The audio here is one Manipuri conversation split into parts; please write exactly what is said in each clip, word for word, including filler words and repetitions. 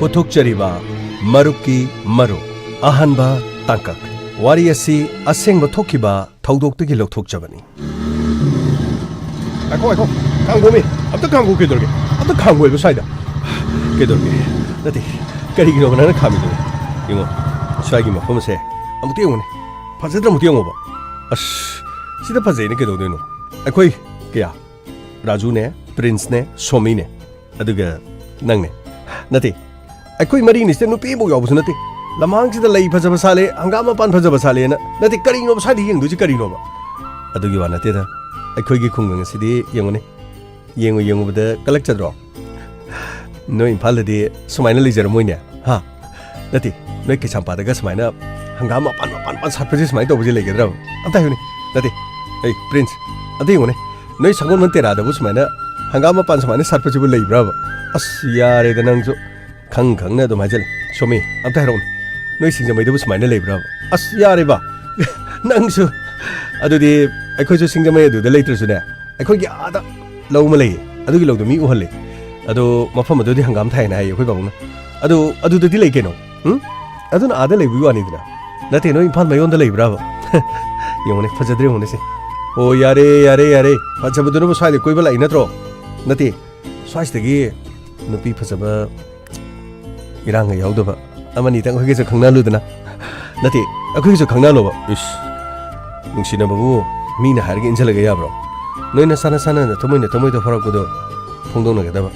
ꯄꯨꯊꯣꯛꯆꯔꯤꯕ ꯃꯔꯨꯞꯀꯤ ꯃꯔꯨꯞ꯫ ꯑꯍꯥꯟꯕ ꯇꯥꯡꯀꯛ꯫ ꯋꯥꯔꯤ ꯑꯁꯤ ꯑꯁꯦꯡꯕ ꯊꯣꯛꯈꯤꯕ ꯊꯧꯗꯣꯛꯇꯒꯤ ꯂꯧꯊꯣꯛꯆꯕꯅꯤ꯫ ꯉꯥꯏꯈꯣ, ꯉꯥꯏꯈꯣ꯫ ꯈꯥꯡꯒꯣꯃꯤ꯫ ꯑꯝꯇ ꯈꯥꯡꯒꯣ, ꯀꯩꯗꯧꯔꯒꯦ? ꯑꯝꯇ ꯈꯥꯡꯒꯣꯏꯕ ꯁ꯭ꯋꯥꯏꯗ꯫ ꯀꯩꯗꯧꯔꯒꯦ? ꯅꯠꯇꯦ, ꯀꯔꯤꯒꯤꯅꯣꯕ ꯅꯪꯅ ꯈꯥꯝꯃꯤꯗꯨꯕꯣ? ꯌꯦꯡꯉꯣ, ꯁ꯭ꯋꯥꯏꯒꯤ ꯃꯐꯝ ꯑꯁꯦ ꯑꯃꯨꯛꯇ ꯌꯦꯡꯉꯨꯅꯦ꯫ ꯐꯖꯗ꯭ꯔꯥ? ꯑꯃꯨꯛꯇ ꯌꯦꯡꯉꯣꯕ꯫ ꯑꯁ, ꯁꯤꯗ ꯐꯖꯩꯅ ꯀꯩꯗꯧꯗꯣꯏꯅꯣ? ꯑꯩꯈꯣꯏ ꯀꯌꯥ? ꯔꯥꯖꯨꯅꯦ, ꯄ꯭ꯔꯤꯟꯁꯅꯦ, ꯁꯣꯃꯤꯅꯦ, ꯑꯗꯨꯒ ꯅꯪꯅꯦ꯫ ꯅꯠꯇꯦ, ꯑꯩꯈꯣꯏ ꯃꯔꯤꯅꯤꯁꯤꯗ ꯅꯨꯄꯤ ꯑꯃꯐꯥꯎ ꯌꯥꯎꯕꯁꯨ ꯅꯠꯇꯦ꯫ ꯂꯝꯍꯥꯡꯁꯤꯗ ꯂꯩ ꯐꯖꯕ ꯁꯥꯠꯂꯦ, ꯍꯪꯒꯥꯝ ꯃꯄꯥꯟ ꯐꯖꯕ ꯁꯥꯠꯂꯦꯅ꯫ ꯅꯠꯇꯦ, ꯀꯔꯤꯅꯣꯕ ꯁ꯭ꯋꯥꯏꯗ ꯌꯦꯡꯗꯣꯏꯁꯤ ꯀꯔꯤꯅꯣꯕ? ꯑꯗꯨꯒꯤ ꯋꯥ ꯅꯠꯇꯦꯗ꯫ ꯑꯩꯈꯣꯏꯒꯤ ꯈꯨꯡꯒꯪ ꯑꯁꯤꯗꯤ ꯌꯦꯡꯉꯨꯅꯦ꯫ ꯌꯦꯡꯉꯨ ꯌꯦꯡꯉꯨꯕꯗ ꯀꯂꯛꯆꯗ꯭ꯔꯣ? ꯅꯣꯏ ꯏꯝꯐꯥꯜꯗꯗꯤ ꯁꯨꯃꯥꯏꯅ ꯂꯩꯖꯔꯝꯃꯣꯏꯅꯦ, ꯍꯥ? ꯅꯠꯇꯦ, ꯅꯣꯏ ꯀꯩꯁꯥꯝꯄꯥꯠꯇꯒ ꯁꯨꯃꯥꯏꯅ ꯍꯪꯒꯥꯝ ꯃꯄꯥꯟ ꯃꯄꯥꯟ ꯃꯄꯥꯟ ꯁꯥꯠꯄꯁꯦ ꯁꯨꯃꯥꯏꯅ ꯇꯧꯕꯁꯦ ꯂꯩꯒꯗ꯭ꯔꯕ? ꯑꯝꯇ ꯍꯥꯏꯌꯨꯅꯦ꯫ ꯅꯠꯇꯦ, ꯑꯩ ꯄ꯭ꯔꯤꯟꯁ, ꯑꯝꯇ ꯌꯦꯡꯉꯨꯅꯦ꯫ ꯅꯣꯏ ꯁꯒꯣꯜꯕꯟ ꯇꯦꯔꯥꯗꯕꯨ ꯁꯨꯃꯥꯏꯅ ꯍꯪꯒꯥꯝ ꯃꯄꯥꯟ ꯁꯨꯃꯥꯏꯅ ꯁꯥꯠꯄꯁꯤꯕꯨ ꯂꯩꯕ꯭ꯔꯕ? ꯑꯁ, ꯌꯥꯔꯦꯗ ꯅꯪꯁꯨ꯫ ꯈꯪ ꯈꯪꯅ ꯑꯗꯨꯝ ꯍꯥꯏꯖꯜꯂꯦ꯫ ꯁꯣꯃꯤ, ꯑꯝꯇ ꯍꯥꯏꯔꯛꯎꯅꯦ꯫ ꯅꯣꯏ ꯁꯤꯡꯖꯃꯩꯗꯕꯨ ꯁꯨꯃꯥꯏꯅ ꯂꯩꯕ꯭ꯔꯕ? ꯑꯁ, ꯌꯥꯔꯦꯕ꯫ ꯅꯪꯁꯨ꯫ ꯑꯗꯨꯗꯤ ꯑꯩꯈꯣꯏꯁꯨ ꯁꯤꯡꯖꯃꯩ ꯑꯗꯨꯗ ꯂꯩꯇ꯭ꯔꯁꯨꯅꯦ, ꯑꯩꯈꯣꯏꯒꯤ ꯑꯥꯗ ꯂꯧ ꯑꯃ ꯂꯩꯌꯦ, ꯑꯗꯨꯒꯤ ꯂꯧꯗꯣ ꯃꯤ ꯎꯍꯜꯂꯦ꯫ ꯑꯗꯣ ꯃꯐꯝ ꯑꯗꯨꯗꯤ ꯍꯪꯒꯥꯝ ꯊꯥꯏꯅ ꯍꯥꯏꯌꯦ ꯑꯩꯈꯣꯏ ꯄꯥꯕꯨꯡꯅ꯫ ꯑꯗꯣ ꯑꯗꯨꯗꯗꯤ ꯂꯩ ꯀꯩꯅꯣ? ꯎꯝ? ꯑꯗꯨꯅ ꯑꯥꯗ ꯂꯩꯕꯒꯤ ꯋꯥꯅꯤꯗꯅ꯫ ꯅꯠꯇꯦ, ꯅꯣꯏ ꯏꯝꯐꯥꯜ ꯃꯌꯣꯟꯗ ꯂꯩꯕ꯭ꯔꯕ? ꯌꯦꯡꯉꯨꯅꯦ, ꯐꯖꯗ꯭ꯔꯦ ꯌꯦꯡꯉꯨꯅꯦ ꯁꯦ꯫ ꯑꯣ, ꯌꯥꯔꯦ, ꯌꯥꯔꯦ, ꯌꯥꯔꯦ꯫ ꯐꯖꯕꯗꯨꯅꯕꯨ ꯁ꯭ꯋꯥꯏꯗ ꯀꯣꯏꯕ ꯂꯥꯛꯏ ꯅꯠꯇ꯭ꯔꯣ? ꯅꯠꯇꯦ, ꯁ꯭ꯋꯥꯏꯁꯤꯗꯒꯤ ꯅꯨꯄꯤ ꯐꯖꯕ ꯏꯔꯥꯡꯒ ꯌꯥꯎꯗꯕ ꯑꯃꯅꯤꯇꯪ ꯑꯩꯈꯣꯏꯒꯁꯨ ꯈꯪꯅꯍꯜꯂꯨꯗꯅ꯫ ꯅꯠꯇꯦ, ꯑꯩꯈꯣꯏꯒꯁꯨ ꯈꯪꯅꯍꯜꯂꯣꯕ꯫ ꯏꯁ, ꯅꯨꯡꯁꯤꯅꯕꯕꯨ ꯃꯤꯅ ꯍꯥꯏꯔꯒ ꯏꯟꯁꯤꯜꯂꯒ ꯌꯥꯕ꯭ꯔꯣ? ꯅꯣꯏ ꯅꯁꯥ ꯅꯁꯥꯅ ꯅꯊꯃꯣꯏ ꯅꯊꯃꯣꯏꯗ ꯐꯥꯎꯔꯛꯄꯗꯣ ꯐꯣꯡꯗꯣꯛꯅꯒꯗꯕ꯫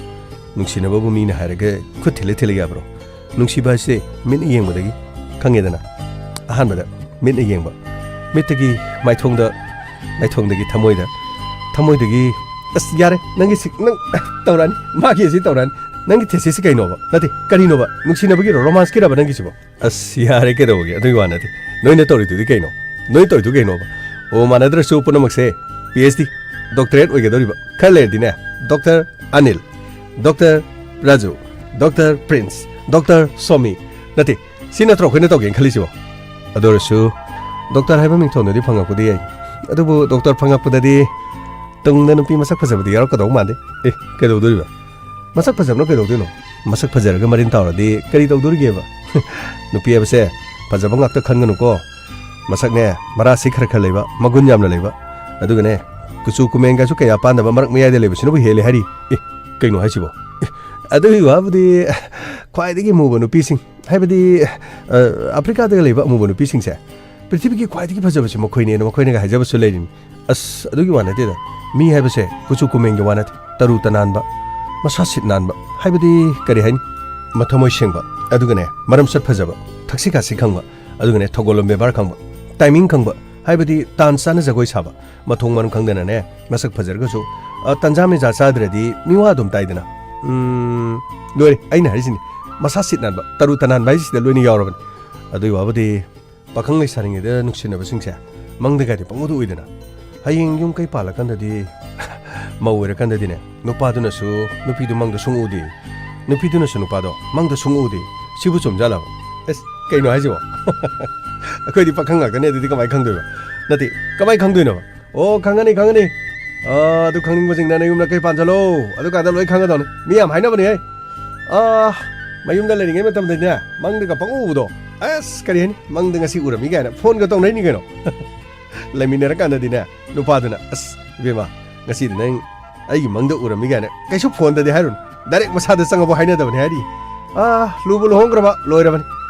ꯅꯨꯡꯁꯤꯅꯕꯕꯨ ꯃꯤꯅ ꯍꯥꯏꯔꯒ ꯈꯨꯠ ꯊꯤꯜꯂ ꯊꯤꯜꯂ ꯌꯥꯕ꯭ꯔꯣ? ꯅꯨꯡꯁꯤꯕ ꯍꯥꯏꯁꯦ ꯃꯤꯠꯅ ꯌꯦꯡꯕꯗꯒꯤ ꯈꯪꯉꯦꯗꯅ꯫ ꯑꯍꯥꯟꯕꯗ ꯃꯤꯠꯅ ꯌꯦꯡꯕ, ꯃꯤꯠꯇꯒꯤ ꯃꯥꯏꯊꯣꯡꯗ, ꯃꯥꯏꯊꯣꯡꯗꯒꯤ ꯊꯃꯣꯏꯗ, ꯊꯃꯣꯏꯗꯒꯤ, ꯑꯁ, ꯌꯥꯔꯦ, ꯅꯪꯒꯤ ꯁꯤ-, ꯅꯪ ꯇꯧꯔꯛꯑꯅꯤ, ꯃꯥꯒꯤ ꯑꯁꯤ ꯇꯧꯔꯛꯑꯅꯤ꯫ ꯅꯪꯒꯤ ꯊꯦꯁꯤꯁꯁꯤ ꯀꯩꯅꯣꯕ? ꯅꯠꯇꯦ, ꯀꯔꯤꯅꯣꯕ? ꯅꯨꯡꯁꯤꯅꯕꯒꯤꯔꯣ, ꯔꯣꯃꯥꯟꯁꯀꯤꯔꯕ ꯅꯪꯒꯤꯁꯤꯕꯣ? ꯑꯁ, ꯌꯥꯔꯦ, ꯀꯩꯗꯧꯕꯒꯤ? ꯑꯗꯨꯒꯤ ꯋꯥ ꯅꯠꯇꯦ꯫ ꯅꯣꯏꯅ ꯇꯧꯔꯤꯗꯨꯗꯤ ꯀꯩꯅꯣ? ꯅꯣꯏ ꯇꯧꯔꯤꯗꯨ ꯀꯩꯅꯣꯕ? ꯑꯣ, ꯃꯥꯟꯅꯗ꯭ꯔꯁꯨ ꯄꯨꯝꯅꯃꯛꯁꯦ ꯄꯤ ꯑꯩꯆ ꯗꯤ, ꯗꯣꯛꯇꯔꯦꯠ ꯑꯣꯏꯒꯗꯧꯔꯤꯕ꯫ ꯈꯔ ꯂꯩꯔꯗꯤꯅꯦ, doctor Anil, doctor Raju, doctor Prince, doctor Somi, ꯅꯠꯇꯦ, ꯁꯤ ꯅꯠꯇ꯭ꯔꯣ ꯑꯩꯈꯣꯏꯅ ꯇꯧꯒꯦꯅ ꯈꯜꯂꯤꯁꯤꯕꯣ? ꯑꯗꯨ ꯑꯣꯏꯔꯁꯨ ꯗꯣꯛꯇꯔ ꯍꯥꯏꯕ ꯃꯤꯡꯊꯣꯟꯗꯨꯗꯤ ꯐꯪꯉꯛꯄꯗꯤ ꯌꯥꯏ, ꯑꯗꯨꯕꯨ ꯗꯣꯛꯇꯔ ꯐꯪꯉꯛꯄꯗꯗꯤ ꯇꯨꯡꯗ ꯅꯨꯄꯤ ꯃꯁꯛ ꯐꯖꯕꯗꯤ ꯌꯥꯎꯔꯛꯀꯗꯧ ꯃꯥꯟꯗꯦ꯫ ꯑꯦ, ꯀꯩꯗꯧꯗꯣꯔꯤꯕ? ꯃꯁꯛ ꯐꯖꯕꯅ ꯀꯩꯗꯧꯗꯣꯏꯅꯣ? ꯃꯁꯛ ꯐꯖꯔꯒ ꯃꯔꯤꯟ ꯇꯥꯎꯔꯗꯤ ꯀꯔꯤ ꯇꯧꯗꯣꯔꯤꯒꯦꯕ? ꯅꯨꯄꯤ ꯍꯥꯏꯕꯁꯦ ꯐꯖꯕ ꯉꯥꯛꯇ ꯈꯟꯒꯅꯨꯀꯣ꯫ ꯃꯁꯛꯅꯦ, ꯃꯔꯥꯁꯤ ꯈꯔ ꯈꯔ ꯂꯩꯕ, ꯃꯒꯨꯟ ꯌꯥꯝꯅ ꯂꯩꯕ, ꯑꯗꯨꯒꯅꯦ, ꯀꯨꯆꯨ ꯀꯨꯃꯦꯟꯒꯁꯨ ꯀꯌꯥ ꯄꯥꯟꯗꯕ, ꯃꯔꯛ ꯃꯌꯥꯏꯗ ꯂꯩꯕꯁꯤꯅꯕꯨ ꯍꯦꯜꯂꯦ ꯍꯥꯏꯔꯤ꯫ ꯑꯦ, ꯀꯩꯅꯣ ꯍꯥꯏꯁꯤꯕꯣ? ꯑꯦ, ꯑꯗꯨꯒꯤ ꯋꯥꯕꯨꯗꯤ ꯈ꯭ꯋꯥꯏꯗꯒꯤ ꯃꯨꯕ ꯅꯨꯄꯤꯁꯤꯡ, ꯍꯥꯏꯕꯗꯤ, ꯑ, ꯑꯐ꯭ꯔꯤꯀꯥꯗꯒ ꯂꯩꯕ ꯑꯃꯨꯕ ꯅꯨꯄꯤꯁꯤꯡꯁꯦ, "ꯄ꯭ꯔꯤꯊꯤꯕꯤꯒꯤ ꯈ꯭ꯋꯥꯏꯗꯒꯤ ꯐꯖꯕꯁꯦ ꯃꯈꯣꯏꯅꯦꯅ" ꯃꯈꯣꯏꯅꯒ ꯍꯥꯏꯖꯕꯁꯨ ꯂꯩꯔꯤꯅꯤ꯫ ꯑꯁ, ꯑꯗꯨꯒꯤ ꯋꯥ ꯅꯠꯇꯦꯗ꯫ ꯃꯤ ꯍꯥꯏꯕꯁꯦ ꯀꯨꯆꯨ ꯀꯨꯃꯦꯟꯒꯤ ꯋꯥ ꯅꯠꯇꯦ꯫ ꯇꯔꯨ ꯇꯅꯥꯟꯕ, ꯃꯁꯥ ꯁꯤꯠ ꯅꯥꯟꯕ, ꯍꯥꯏꯕꯗꯤ ꯀꯔꯤ ꯍꯥꯏꯅꯤ? ꯃꯊꯃꯣꯏ ꯁꯦꯡꯕ, ꯑꯗꯨꯒꯅꯦ, ꯃꯔꯝꯆꯠ ꯐꯖꯕ, ꯊꯛꯁꯤ ꯈꯥꯁꯤ ꯈꯪꯕ, ꯑꯗꯨꯒꯅꯦ, ꯊꯧꯒꯜꯂꯣꯟ ꯕꯦꯕꯥꯔ ꯈꯪꯕ, ꯇꯥꯏꯃꯤꯡ ꯈꯪꯕ, ꯍꯥꯏꯕꯗꯤ ꯇꯥꯟ ꯆꯥꯅ ꯖꯒꯣꯏ ꯁꯥꯕ, ꯃꯊꯣꯡ ꯃꯔꯝ ꯈꯪꯗꯅꯅꯦ, ꯃꯁꯛ ꯐꯖꯔꯒꯁꯨ, ꯑ, ꯇꯟꯖꯥ ꯃꯦꯟꯖꯥ ꯆꯥꯗ꯭ꯔꯗꯤ ꯃꯤꯋꯥ ꯑꯗꯨꯝ ꯇꯥꯏꯗꯅ꯫ ꯎꯝ, ꯂꯣꯏꯔꯦ, ꯑꯩꯅ ꯍꯥꯏꯔꯤꯁꯤꯅꯤ꯫ ꯃꯁꯥ ꯁꯤꯠ ꯅꯥꯟꯕ, ꯇꯔꯨ ꯇꯅꯥꯟꯕ ꯍꯥꯏꯁꯤꯗ ꯂꯣꯏꯅ ꯌꯥꯎꯔꯕꯅꯤ꯫ ꯑꯗꯨꯒꯤ ꯋꯥꯕꯨꯗꯤ ꯄꯥꯈꯪ ꯂꯩꯁꯥꯔꯤꯉꯩꯗ ꯅꯨꯡꯁꯤꯅꯕꯁꯤꯡꯁꯦ ꯃꯪꯗꯒꯗꯤ ꯄꯪꯎꯗ ꯎꯏꯗꯅ꯫ ꯍꯌꯦꯡ ꯌꯨꯝ ꯀꯩ ꯄꯥꯜꯂꯀꯥꯟꯗꯗꯤ, ꯃꯧ ꯑꯣꯏꯔꯀꯥꯟꯗꯗꯤꯅꯦ, ꯅꯨꯄꯥꯗꯨꯅꯁꯨ ꯅꯨꯄꯤꯗꯨ ꯃꯪꯗ ꯁꯨꯡꯎ ꯎꯗꯦ, ꯅꯨꯄꯤꯗꯨꯅꯁꯨ ꯅꯨꯄꯥꯗꯣ ꯃꯪꯗ ꯁꯨꯡꯎ ꯎꯗꯦ꯫ ꯁꯤꯕꯨ ꯆꯨꯝꯖꯥꯠꯂꯕ? ꯑꯁ, ꯀꯩꯅꯣ ꯍꯥꯏꯁꯤꯕꯣ? ꯑꯩꯈꯣꯏꯗꯤ ꯄꯥꯈꯪ ꯉꯥꯛꯇꯅꯦ, ꯑꯗꯨꯗꯤ ꯀꯃꯥꯏꯅ ꯈꯪꯗꯣꯏꯕ? ꯅꯠꯇꯦ, ꯀꯃꯥꯏꯅ ꯈꯪꯗꯣꯏꯅꯣꯕ? ꯑꯣ, ꯈꯪꯉꯅꯤ, ꯈꯪꯉꯅꯤ꯫ ꯑꯥ, ꯑꯗꯨ ꯈꯪꯅꯤꯡꯕꯁꯤꯡꯅ ꯅꯌꯨꯝꯗ ꯀꯩ ꯄꯥꯟꯁꯤꯜꯂꯣ, ꯑꯗꯨꯀꯥꯟꯗ ꯂꯣꯏ ꯈꯪꯒꯗꯧꯅꯤ꯫ ꯃꯤ ꯌꯥꯝ ꯍꯥꯏꯅꯕꯅꯦꯍꯦ꯫ ꯑꯥ, ꯃꯌꯨꯝꯗ ꯂꯩꯔꯤꯉꯩ ꯃꯇꯝꯗꯅꯦ, ꯃꯪꯗꯒ ꯄꯪꯎ ꯎꯕꯗꯣ꯫ ꯑꯁ, ꯀꯔꯤ ꯍꯥꯏꯅꯤ? ꯃꯪꯗ ꯉꯁꯤ ꯎꯔꯝꯃꯤ ꯀꯥꯏꯅ ꯐꯣꯟꯒ ꯇꯧꯅꯩꯅꯤ ꯀꯩꯅꯣ꯫ ꯂꯩꯃꯤꯟꯅꯔꯀꯥꯟꯗꯗꯤꯅꯦ, ꯅꯨꯄꯥꯗꯨꯅ, "ꯑꯁ, ꯏꯕꯦꯝꯃ, ꯉꯁꯤꯗꯤ ꯅꯪ ꯑꯩꯒꯤ ꯃꯪꯗ ꯎꯔꯝꯃꯤ" ꯀꯥꯏꯅ ꯀꯩꯁꯨ ꯐꯣꯟꯗꯗꯤ ꯍꯥꯏꯔꯨꯅꯨ꯫ ꯗꯥꯏꯔꯦꯛ ꯃꯁꯥꯗ ꯆꯪꯉꯕꯣ ꯍꯥꯏꯅꯗꯕꯅꯤ ꯍꯥꯏꯔꯤ꯫ ꯑꯥ, ꯂꯨꯕꯨ ꯂꯨꯍꯣꯡꯈ꯭ꯔꯕ, ꯂꯣꯏꯔꯕꯅꯤ꯫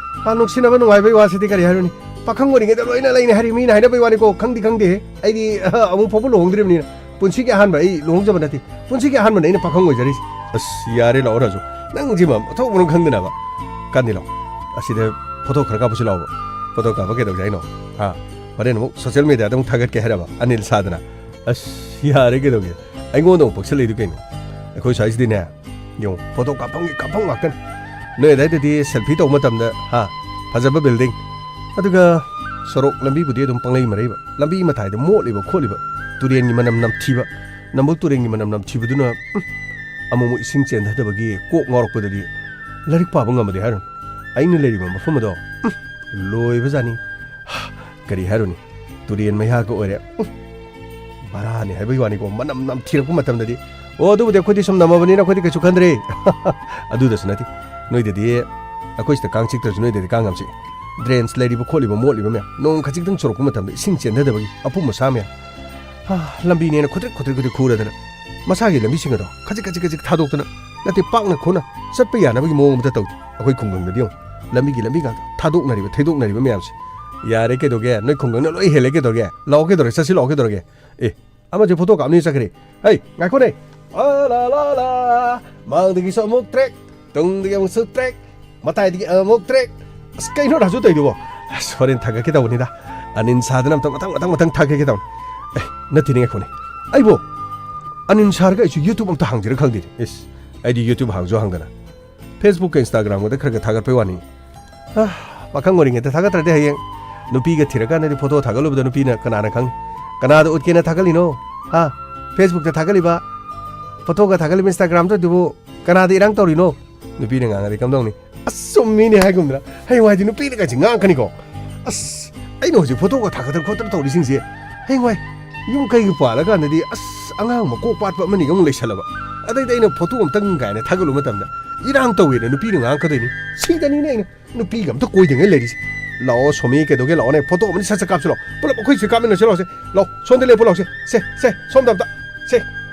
ꯑꯥ, ꯅꯨꯡꯁꯤꯅꯕ ꯅꯨꯡꯉꯥꯏꯕꯩ ꯋꯥꯁꯤꯗꯤ ꯀꯔꯤ ꯍꯥꯏꯔꯨꯅꯤ? ꯄꯥꯈꯪ ꯑꯣꯏꯔꯤꯉꯩꯗ ꯂꯣꯏꯅ ꯂꯩꯅꯤ ꯍꯥꯏꯔꯤ, ꯃꯤꯅ ꯍꯥꯏꯅꯕꯩ ꯋꯥꯅꯤꯀꯣ, ꯈꯪꯗꯤ ꯈꯪꯗꯦꯍꯦ꯫ ꯑꯩꯗꯤ, ꯑꯥ, ꯑꯃꯨꯛ ꯐꯥꯎꯕ ꯂꯨꯍꯣꯡꯗ꯭ꯔꯤꯕꯅꯤꯅ, ꯄꯨꯟꯁꯤꯒꯤ ꯑꯍꯥꯟꯕ ꯑꯩ ꯂꯨꯍꯣꯡꯖꯕ ꯅꯠꯇꯦ꯫ ꯄꯨꯟꯁꯤꯒꯤ ꯑꯍꯥꯟꯕꯅꯦ ꯑꯩꯅ ꯄꯥꯈꯪ ꯑꯣꯏꯖꯔꯤꯁꯦ꯫ ꯑꯁ, ꯌꯥꯔꯦ, ꯂꯥꯛꯑꯣ ꯔꯥꯖꯨ꯫ ꯅꯪꯁꯤꯃ ꯃꯊꯣꯡ ꯃꯔꯝ ꯈꯪꯗꯅꯕ꯫ ꯀꯥꯟꯗꯤ ꯂꯥꯛꯑꯣ꯫ ꯑꯁꯤꯗ ꯐꯣꯇꯣ ꯈꯔ ꯀꯥꯞꯄꯁꯤ ꯂꯥꯛꯑꯣꯕ꯫ ꯐꯣꯇꯣ ꯀꯥꯞꯄ ꯀꯩꯗꯧꯁꯦ ꯍꯥꯏꯅꯣ? ꯍꯥ? ꯍꯣꯔꯦꯟ ꯑꯃꯨꯛ ꯁꯣꯁꯤꯌꯦꯜ ꯃꯦꯗꯤꯌꯥꯗ ꯑꯃꯨꯛ ꯊꯥꯒꯠꯀꯦ ꯍꯥꯏꯔꯕ? ꯑꯅꯤꯜ ꯁꯥꯗꯅ꯫ ꯑꯁ, ꯌꯥꯔꯦ, ꯀꯩꯗꯧꯒꯦ? ꯑꯩꯉꯣꯟꯗ ꯑꯃꯨꯛ ꯄꯛꯁꯜꯂꯛꯏꯗꯨ ꯀꯩꯅꯣ? ꯑꯩꯈꯣꯏ ꯁ꯭ꯋꯥꯏꯁꯤꯗꯤꯅꯦ, ꯌꯦꯡꯉꯨ, ꯐꯣꯇꯣ ꯀꯥꯞꯐꯝꯒꯤ ꯀꯥꯞꯐꯝ ꯉꯥꯛꯇꯅꯤ꯫ ꯅꯣꯏ ꯑꯗꯥꯏꯗꯗꯤ ꯁꯦꯜꯐꯤ ꯇꯧꯕ ꯃꯇꯝꯗ, ꯍꯥ, ꯐꯖꯕ ꯕꯤꯜꯗꯤꯡ, ꯑꯗꯨꯒ ꯁꯣꯔꯣꯛ ꯂꯝꯕꯤꯕꯨꯗꯤ ꯑꯗꯨꯝ ꯄꯪꯂꯩ ꯃꯔꯩꯕ, ꯂꯝꯕꯤ ꯃꯇꯥꯏꯗ ꯃꯣꯠꯂꯤꯕ ꯈꯣꯠꯂꯤꯕ, ꯇꯨꯔꯦꯟꯒꯤ ꯃꯅꯝ ꯅꯝꯊꯤꯕ, ꯅꯝꯕꯨꯜ ꯇꯨꯔꯦꯟꯒꯤ ꯃꯅꯝ ꯅꯝꯊꯤꯕꯗꯨꯅ, ꯎꯝ, ꯑꯃꯨꯛ ꯑꯃꯨꯛ ꯏꯁꯤꯡ ꯆꯦꯟꯊꯗꯕꯒꯤ ꯀꯣꯛ ꯉꯥꯎꯔꯛꯄꯗꯗꯤ ꯂꯥꯏꯔꯤꯛ ꯄꯥꯕ ꯉꯝꯃꯗꯤ ꯍꯥꯏꯔꯨꯅꯨ꯫ ꯑꯩꯅ ꯂꯩꯔꯤꯕ ꯃꯐꯝ ꯑꯗꯣ, ꯎꯝ, ꯂꯣꯏꯕꯖꯥꯠꯅꯤ꯫ ꯀꯔꯤ ꯍꯥꯏꯔꯨꯅꯤ? ꯇꯨꯔꯦꯟ ꯃꯌꯥꯒ ꯑꯣꯏꯔꯦ꯫ ꯎꯝ, ꯚꯔꯥꯅꯤ ꯍꯥꯏꯕꯒꯤ ꯋꯥꯅꯤꯀꯣ, ꯃꯅꯝ ꯅꯝꯊꯤꯔꯛꯄ ꯃꯇꯝꯗꯗꯤ ꯑꯣ, ꯑꯗꯨꯕꯨꯗꯤ ꯑꯩꯈꯣꯏꯗꯤ ꯁꯨꯝ ꯅꯝꯃꯕꯅꯤꯅ ꯑꯩꯈꯣꯏꯗꯤ ꯀꯩꯁꯨ ꯈꯟꯗ꯭ꯔꯦ꯫ ꯑꯗꯨꯗꯁꯨ ꯅꯠꯇꯦ, ꯅꯣꯏꯗꯗꯤ, ꯑꯩꯈꯣꯏ ꯁꯤꯗ ꯀꯥꯡ ꯆꯤꯛꯇ꯭ꯔꯁꯨ ꯅꯣꯏꯗꯗꯤ ꯀꯥꯡ ꯌꯥꯝ ꯆꯤꯛꯑꯦ꯫ ꯗ꯭ꯔꯦꯟꯁ ꯂꯩꯔꯤꯕ ꯈꯣꯠꯂꯤꯕ ꯃꯣꯠꯂꯤꯕ ꯃꯌꯥꯝ, ꯅꯣꯡ ꯈꯖꯤꯛꯇꯪ ꯆꯨꯔꯛꯄ ꯃꯇꯝꯗ ꯏꯁꯤꯡ ꯆꯦꯟꯊꯗꯕꯒꯤ ꯑꯄꯨꯝ ꯑꯁꯥ ꯃꯌꯥꯝ꯫ ꯍꯥ, ꯂꯝꯕꯤꯅꯦꯅ ꯈꯨꯗ꯭ꯔꯤꯛ ꯈꯨꯗ꯭ꯔꯤꯛ ꯈꯨꯗ꯭ꯔꯤꯛ ꯈꯨꯔꯗꯅ ꯃꯁꯥꯒꯤ ꯂꯝꯕꯤꯁꯤꯡ ꯑꯗꯣ ꯈꯖꯤꯛ ꯈꯖꯤꯛ ꯈꯖꯤꯛ ꯊꯥꯗꯣꯛꯇꯅ, ꯅꯠꯇꯦ, ꯄꯥꯛꯅ ꯈꯣꯡꯅ ꯆꯠꯄ ꯌꯥꯅꯕꯒꯤ ꯃꯑꯣꯡ ꯑꯃꯗ ꯇꯧꯗꯦ꯫ ꯑꯩꯈꯣꯏ ꯈꯨꯡꯒꯪꯗꯗꯤ ꯌꯦꯡꯉꯨ, ꯂꯝꯕꯤꯒꯤ ꯂꯝꯕꯤ ꯉꯥꯛꯇ, ꯊꯥꯗꯣꯛꯅꯔꯤꯕ ꯊꯩꯗꯣꯛꯅꯔꯤꯕ ꯃꯌꯥꯝꯁꯦ꯫ ꯌꯥꯔꯦ ꯀꯩꯗꯧꯒꯦ, ꯅꯣꯏ ꯈꯨꯡꯒꯪꯅ ꯂꯣꯏ ꯍꯦꯜꯂꯦ ꯀꯩꯗꯧꯔꯒꯦ? ꯂꯥꯛꯑꯣ ꯀꯩꯗꯧꯔꯒꯦ, ꯆꯠꯁꯤ ꯂꯥꯛꯑꯣ ꯀꯩꯗꯧꯔꯒꯦ? ꯑꯦ, ꯑꯃꯁꯦ ꯐꯣꯇꯣ ꯀꯥꯞꯅꯤ ꯆꯠꯈ꯭ꯔꯦ꯫ ꯍꯩ, ꯉꯥꯏꯈꯣꯅꯦ꯫ ꯑ, ꯂꯥ, ꯂꯥ, ꯂꯥ꯫ ꯃꯥꯡꯗꯒꯤꯁꯨ ꯑꯃꯨꯛ ꯇ꯭ꯔꯦꯛ, ꯇꯨꯡꯗꯒꯤ ꯑꯃꯨꯛꯁꯨ ꯇ꯭ꯔꯦꯛ, ꯃꯇꯥꯏꯗꯒꯤ ꯑꯃꯨꯛ ꯇ꯭ꯔꯦꯛ꯫ ꯑꯁ, ꯀꯩꯅꯣ ꯔꯥꯖꯨ ꯇꯧꯔꯤꯗꯨꯕꯣ? ꯑꯁ, ꯍꯣꯔꯦꯟ ꯊꯥꯒꯠꯀꯦ ꯇꯧꯕꯅꯤꯗ꯫ ꯑꯅꯤꯟꯁꯥꯗꯅ ꯑꯝꯇ ꯃꯊꯪ, ꯃꯊꯪ, ꯃꯊꯪ ꯊꯥꯒꯠꯀꯦ ꯇꯧꯅꯤ꯫ ꯑꯦ, ꯅꯠꯇꯦꯅꯦ, ꯉꯥꯏꯈꯣꯅꯦ꯫ ꯑꯩꯕꯣ, ꯑꯅꯤꯟꯁꯥꯔꯒ ꯑꯩꯁꯨ YouTube ꯑꯝꯇ ꯍꯥꯡꯁꯤꯔ ꯈꯪꯗꯦꯅꯦ꯫ ꯏꯁ, ꯑꯩꯗꯤ YouTube ꯍꯥꯡꯁꯨ ꯍꯥꯡꯗꯅ꯫ Facebook-ꯀ Instagram-ꯒꯗ ꯈꯔ ꯈꯔ ꯊꯥꯒꯠꯄꯩ ꯋꯥꯅꯤ꯫ ꯑ, ꯄꯥꯈꯪ ꯑꯣꯏꯔꯤꯉꯩꯗ ꯊꯥꯒꯠꯇ꯭ꯔꯗꯤ ꯍꯌꯦꯡ ꯅꯨꯄꯤꯒ ꯊꯤꯔꯀꯥꯟꯗꯗꯤ ꯐꯣꯇꯣ ꯊꯥꯒꯠꯂꯨꯕꯗ ꯅꯨꯄꯤꯅ ꯀꯅꯥꯅ ꯈꯪꯅꯤ? ꯀꯅꯥꯗ ꯎꯠꯀꯦꯅ ꯊꯥꯒꯠꯂꯤꯅꯣ? ꯍꯥ? Facebook-ꯇ ꯊꯥꯒꯠꯂꯤꯕ? ꯐꯣꯇꯣꯒ ꯊꯥꯒꯠꯂꯤꯕ Instagram-ꯗꯨꯕꯨ ꯀꯅꯥꯗ ꯏꯔꯥꯡ ꯇꯧꯔꯤꯅꯣ? ꯅꯨꯄꯤꯅ ꯉꯥꯡꯉꯗꯤ ꯀꯝꯗꯧꯅꯤ? ꯑꯁ, ꯆꯨꯝꯃꯤꯅꯦ ꯍꯥꯏꯒꯨꯝꯗꯅ꯫ ꯍꯌꯦꯡꯋꯥꯏꯗꯤ ꯅꯨꯄꯤꯅ ꯀꯥꯏꯁꯦ ꯉꯥꯡꯉꯛꯀꯅꯤꯀꯣ꯫ ꯑꯁ, ꯑꯩꯅ ꯍꯧꯖꯤꯛ ꯐꯣꯇꯣꯒ ꯊꯥꯒꯠꯇꯅ ꯈꯣꯠꯇꯅ ꯇꯧꯔꯤꯁꯤꯡꯁꯦ, ꯍꯌꯦꯡꯋꯥꯏ ꯌꯨꯝ ꯀꯩꯒ ꯄꯥꯜꯂꯀꯥꯟꯗꯗꯤ, ꯑꯁ, ꯑꯉꯥꯡ ꯃꯀꯣꯛ ꯄꯥꯠꯄ ꯑꯃꯅꯤꯒ ꯑꯃꯨꯛ ꯂꯩꯁꯜꯂꯕ꯫ ꯑꯗꯩꯗꯤ ꯑꯩꯅ ꯐꯣꯇꯣ ꯑꯝꯇꯪ ꯀꯥꯏꯅ ꯊꯥꯒꯠꯂꯨꯕ ꯃꯇꯝꯗ, ꯏꯔꯥꯡ ꯇꯧꯋꯦꯅ ꯅꯨꯄꯤꯅ ꯉꯥꯡꯉꯛꯀꯗꯣꯏꯅꯤ꯫ ꯁꯤꯗꯅꯤꯅꯦ ꯑꯩꯅ ꯅꯨꯄꯤꯒ ꯑꯝꯇ ꯀꯣꯏꯗꯉꯩ ꯂꯩꯔꯤꯁꯦ꯫ ꯂꯥꯛꯑꯣ ꯁꯣꯃꯤ, ꯀꯩꯗꯧꯒꯦ? ꯂꯥꯛꯑꯣꯅꯦ, ꯐꯣꯇꯣ ꯑꯃꯅꯤ ꯁꯠ ꯁꯠ ꯀꯥꯞꯁꯤ ꯂꯥꯛꯑꯣ꯫ ꯄꯨꯂꯞ ꯑꯩꯈꯣꯏ ꯁꯤ ꯀꯥꯞꯃꯤꯟꯅꯁꯤ ꯂꯥꯛꯑꯣꯁꯦ꯫ ꯂꯥꯛꯑꯣ, ꯁꯣꯝꯗ ꯂꯦꯞꯄꯨ ꯂꯥꯛꯑꯣꯁꯦ꯫ ꯁꯦ, ꯁꯦ, ꯁꯣꯝꯗ ꯑꯝꯇ꯫ ꯁꯦ,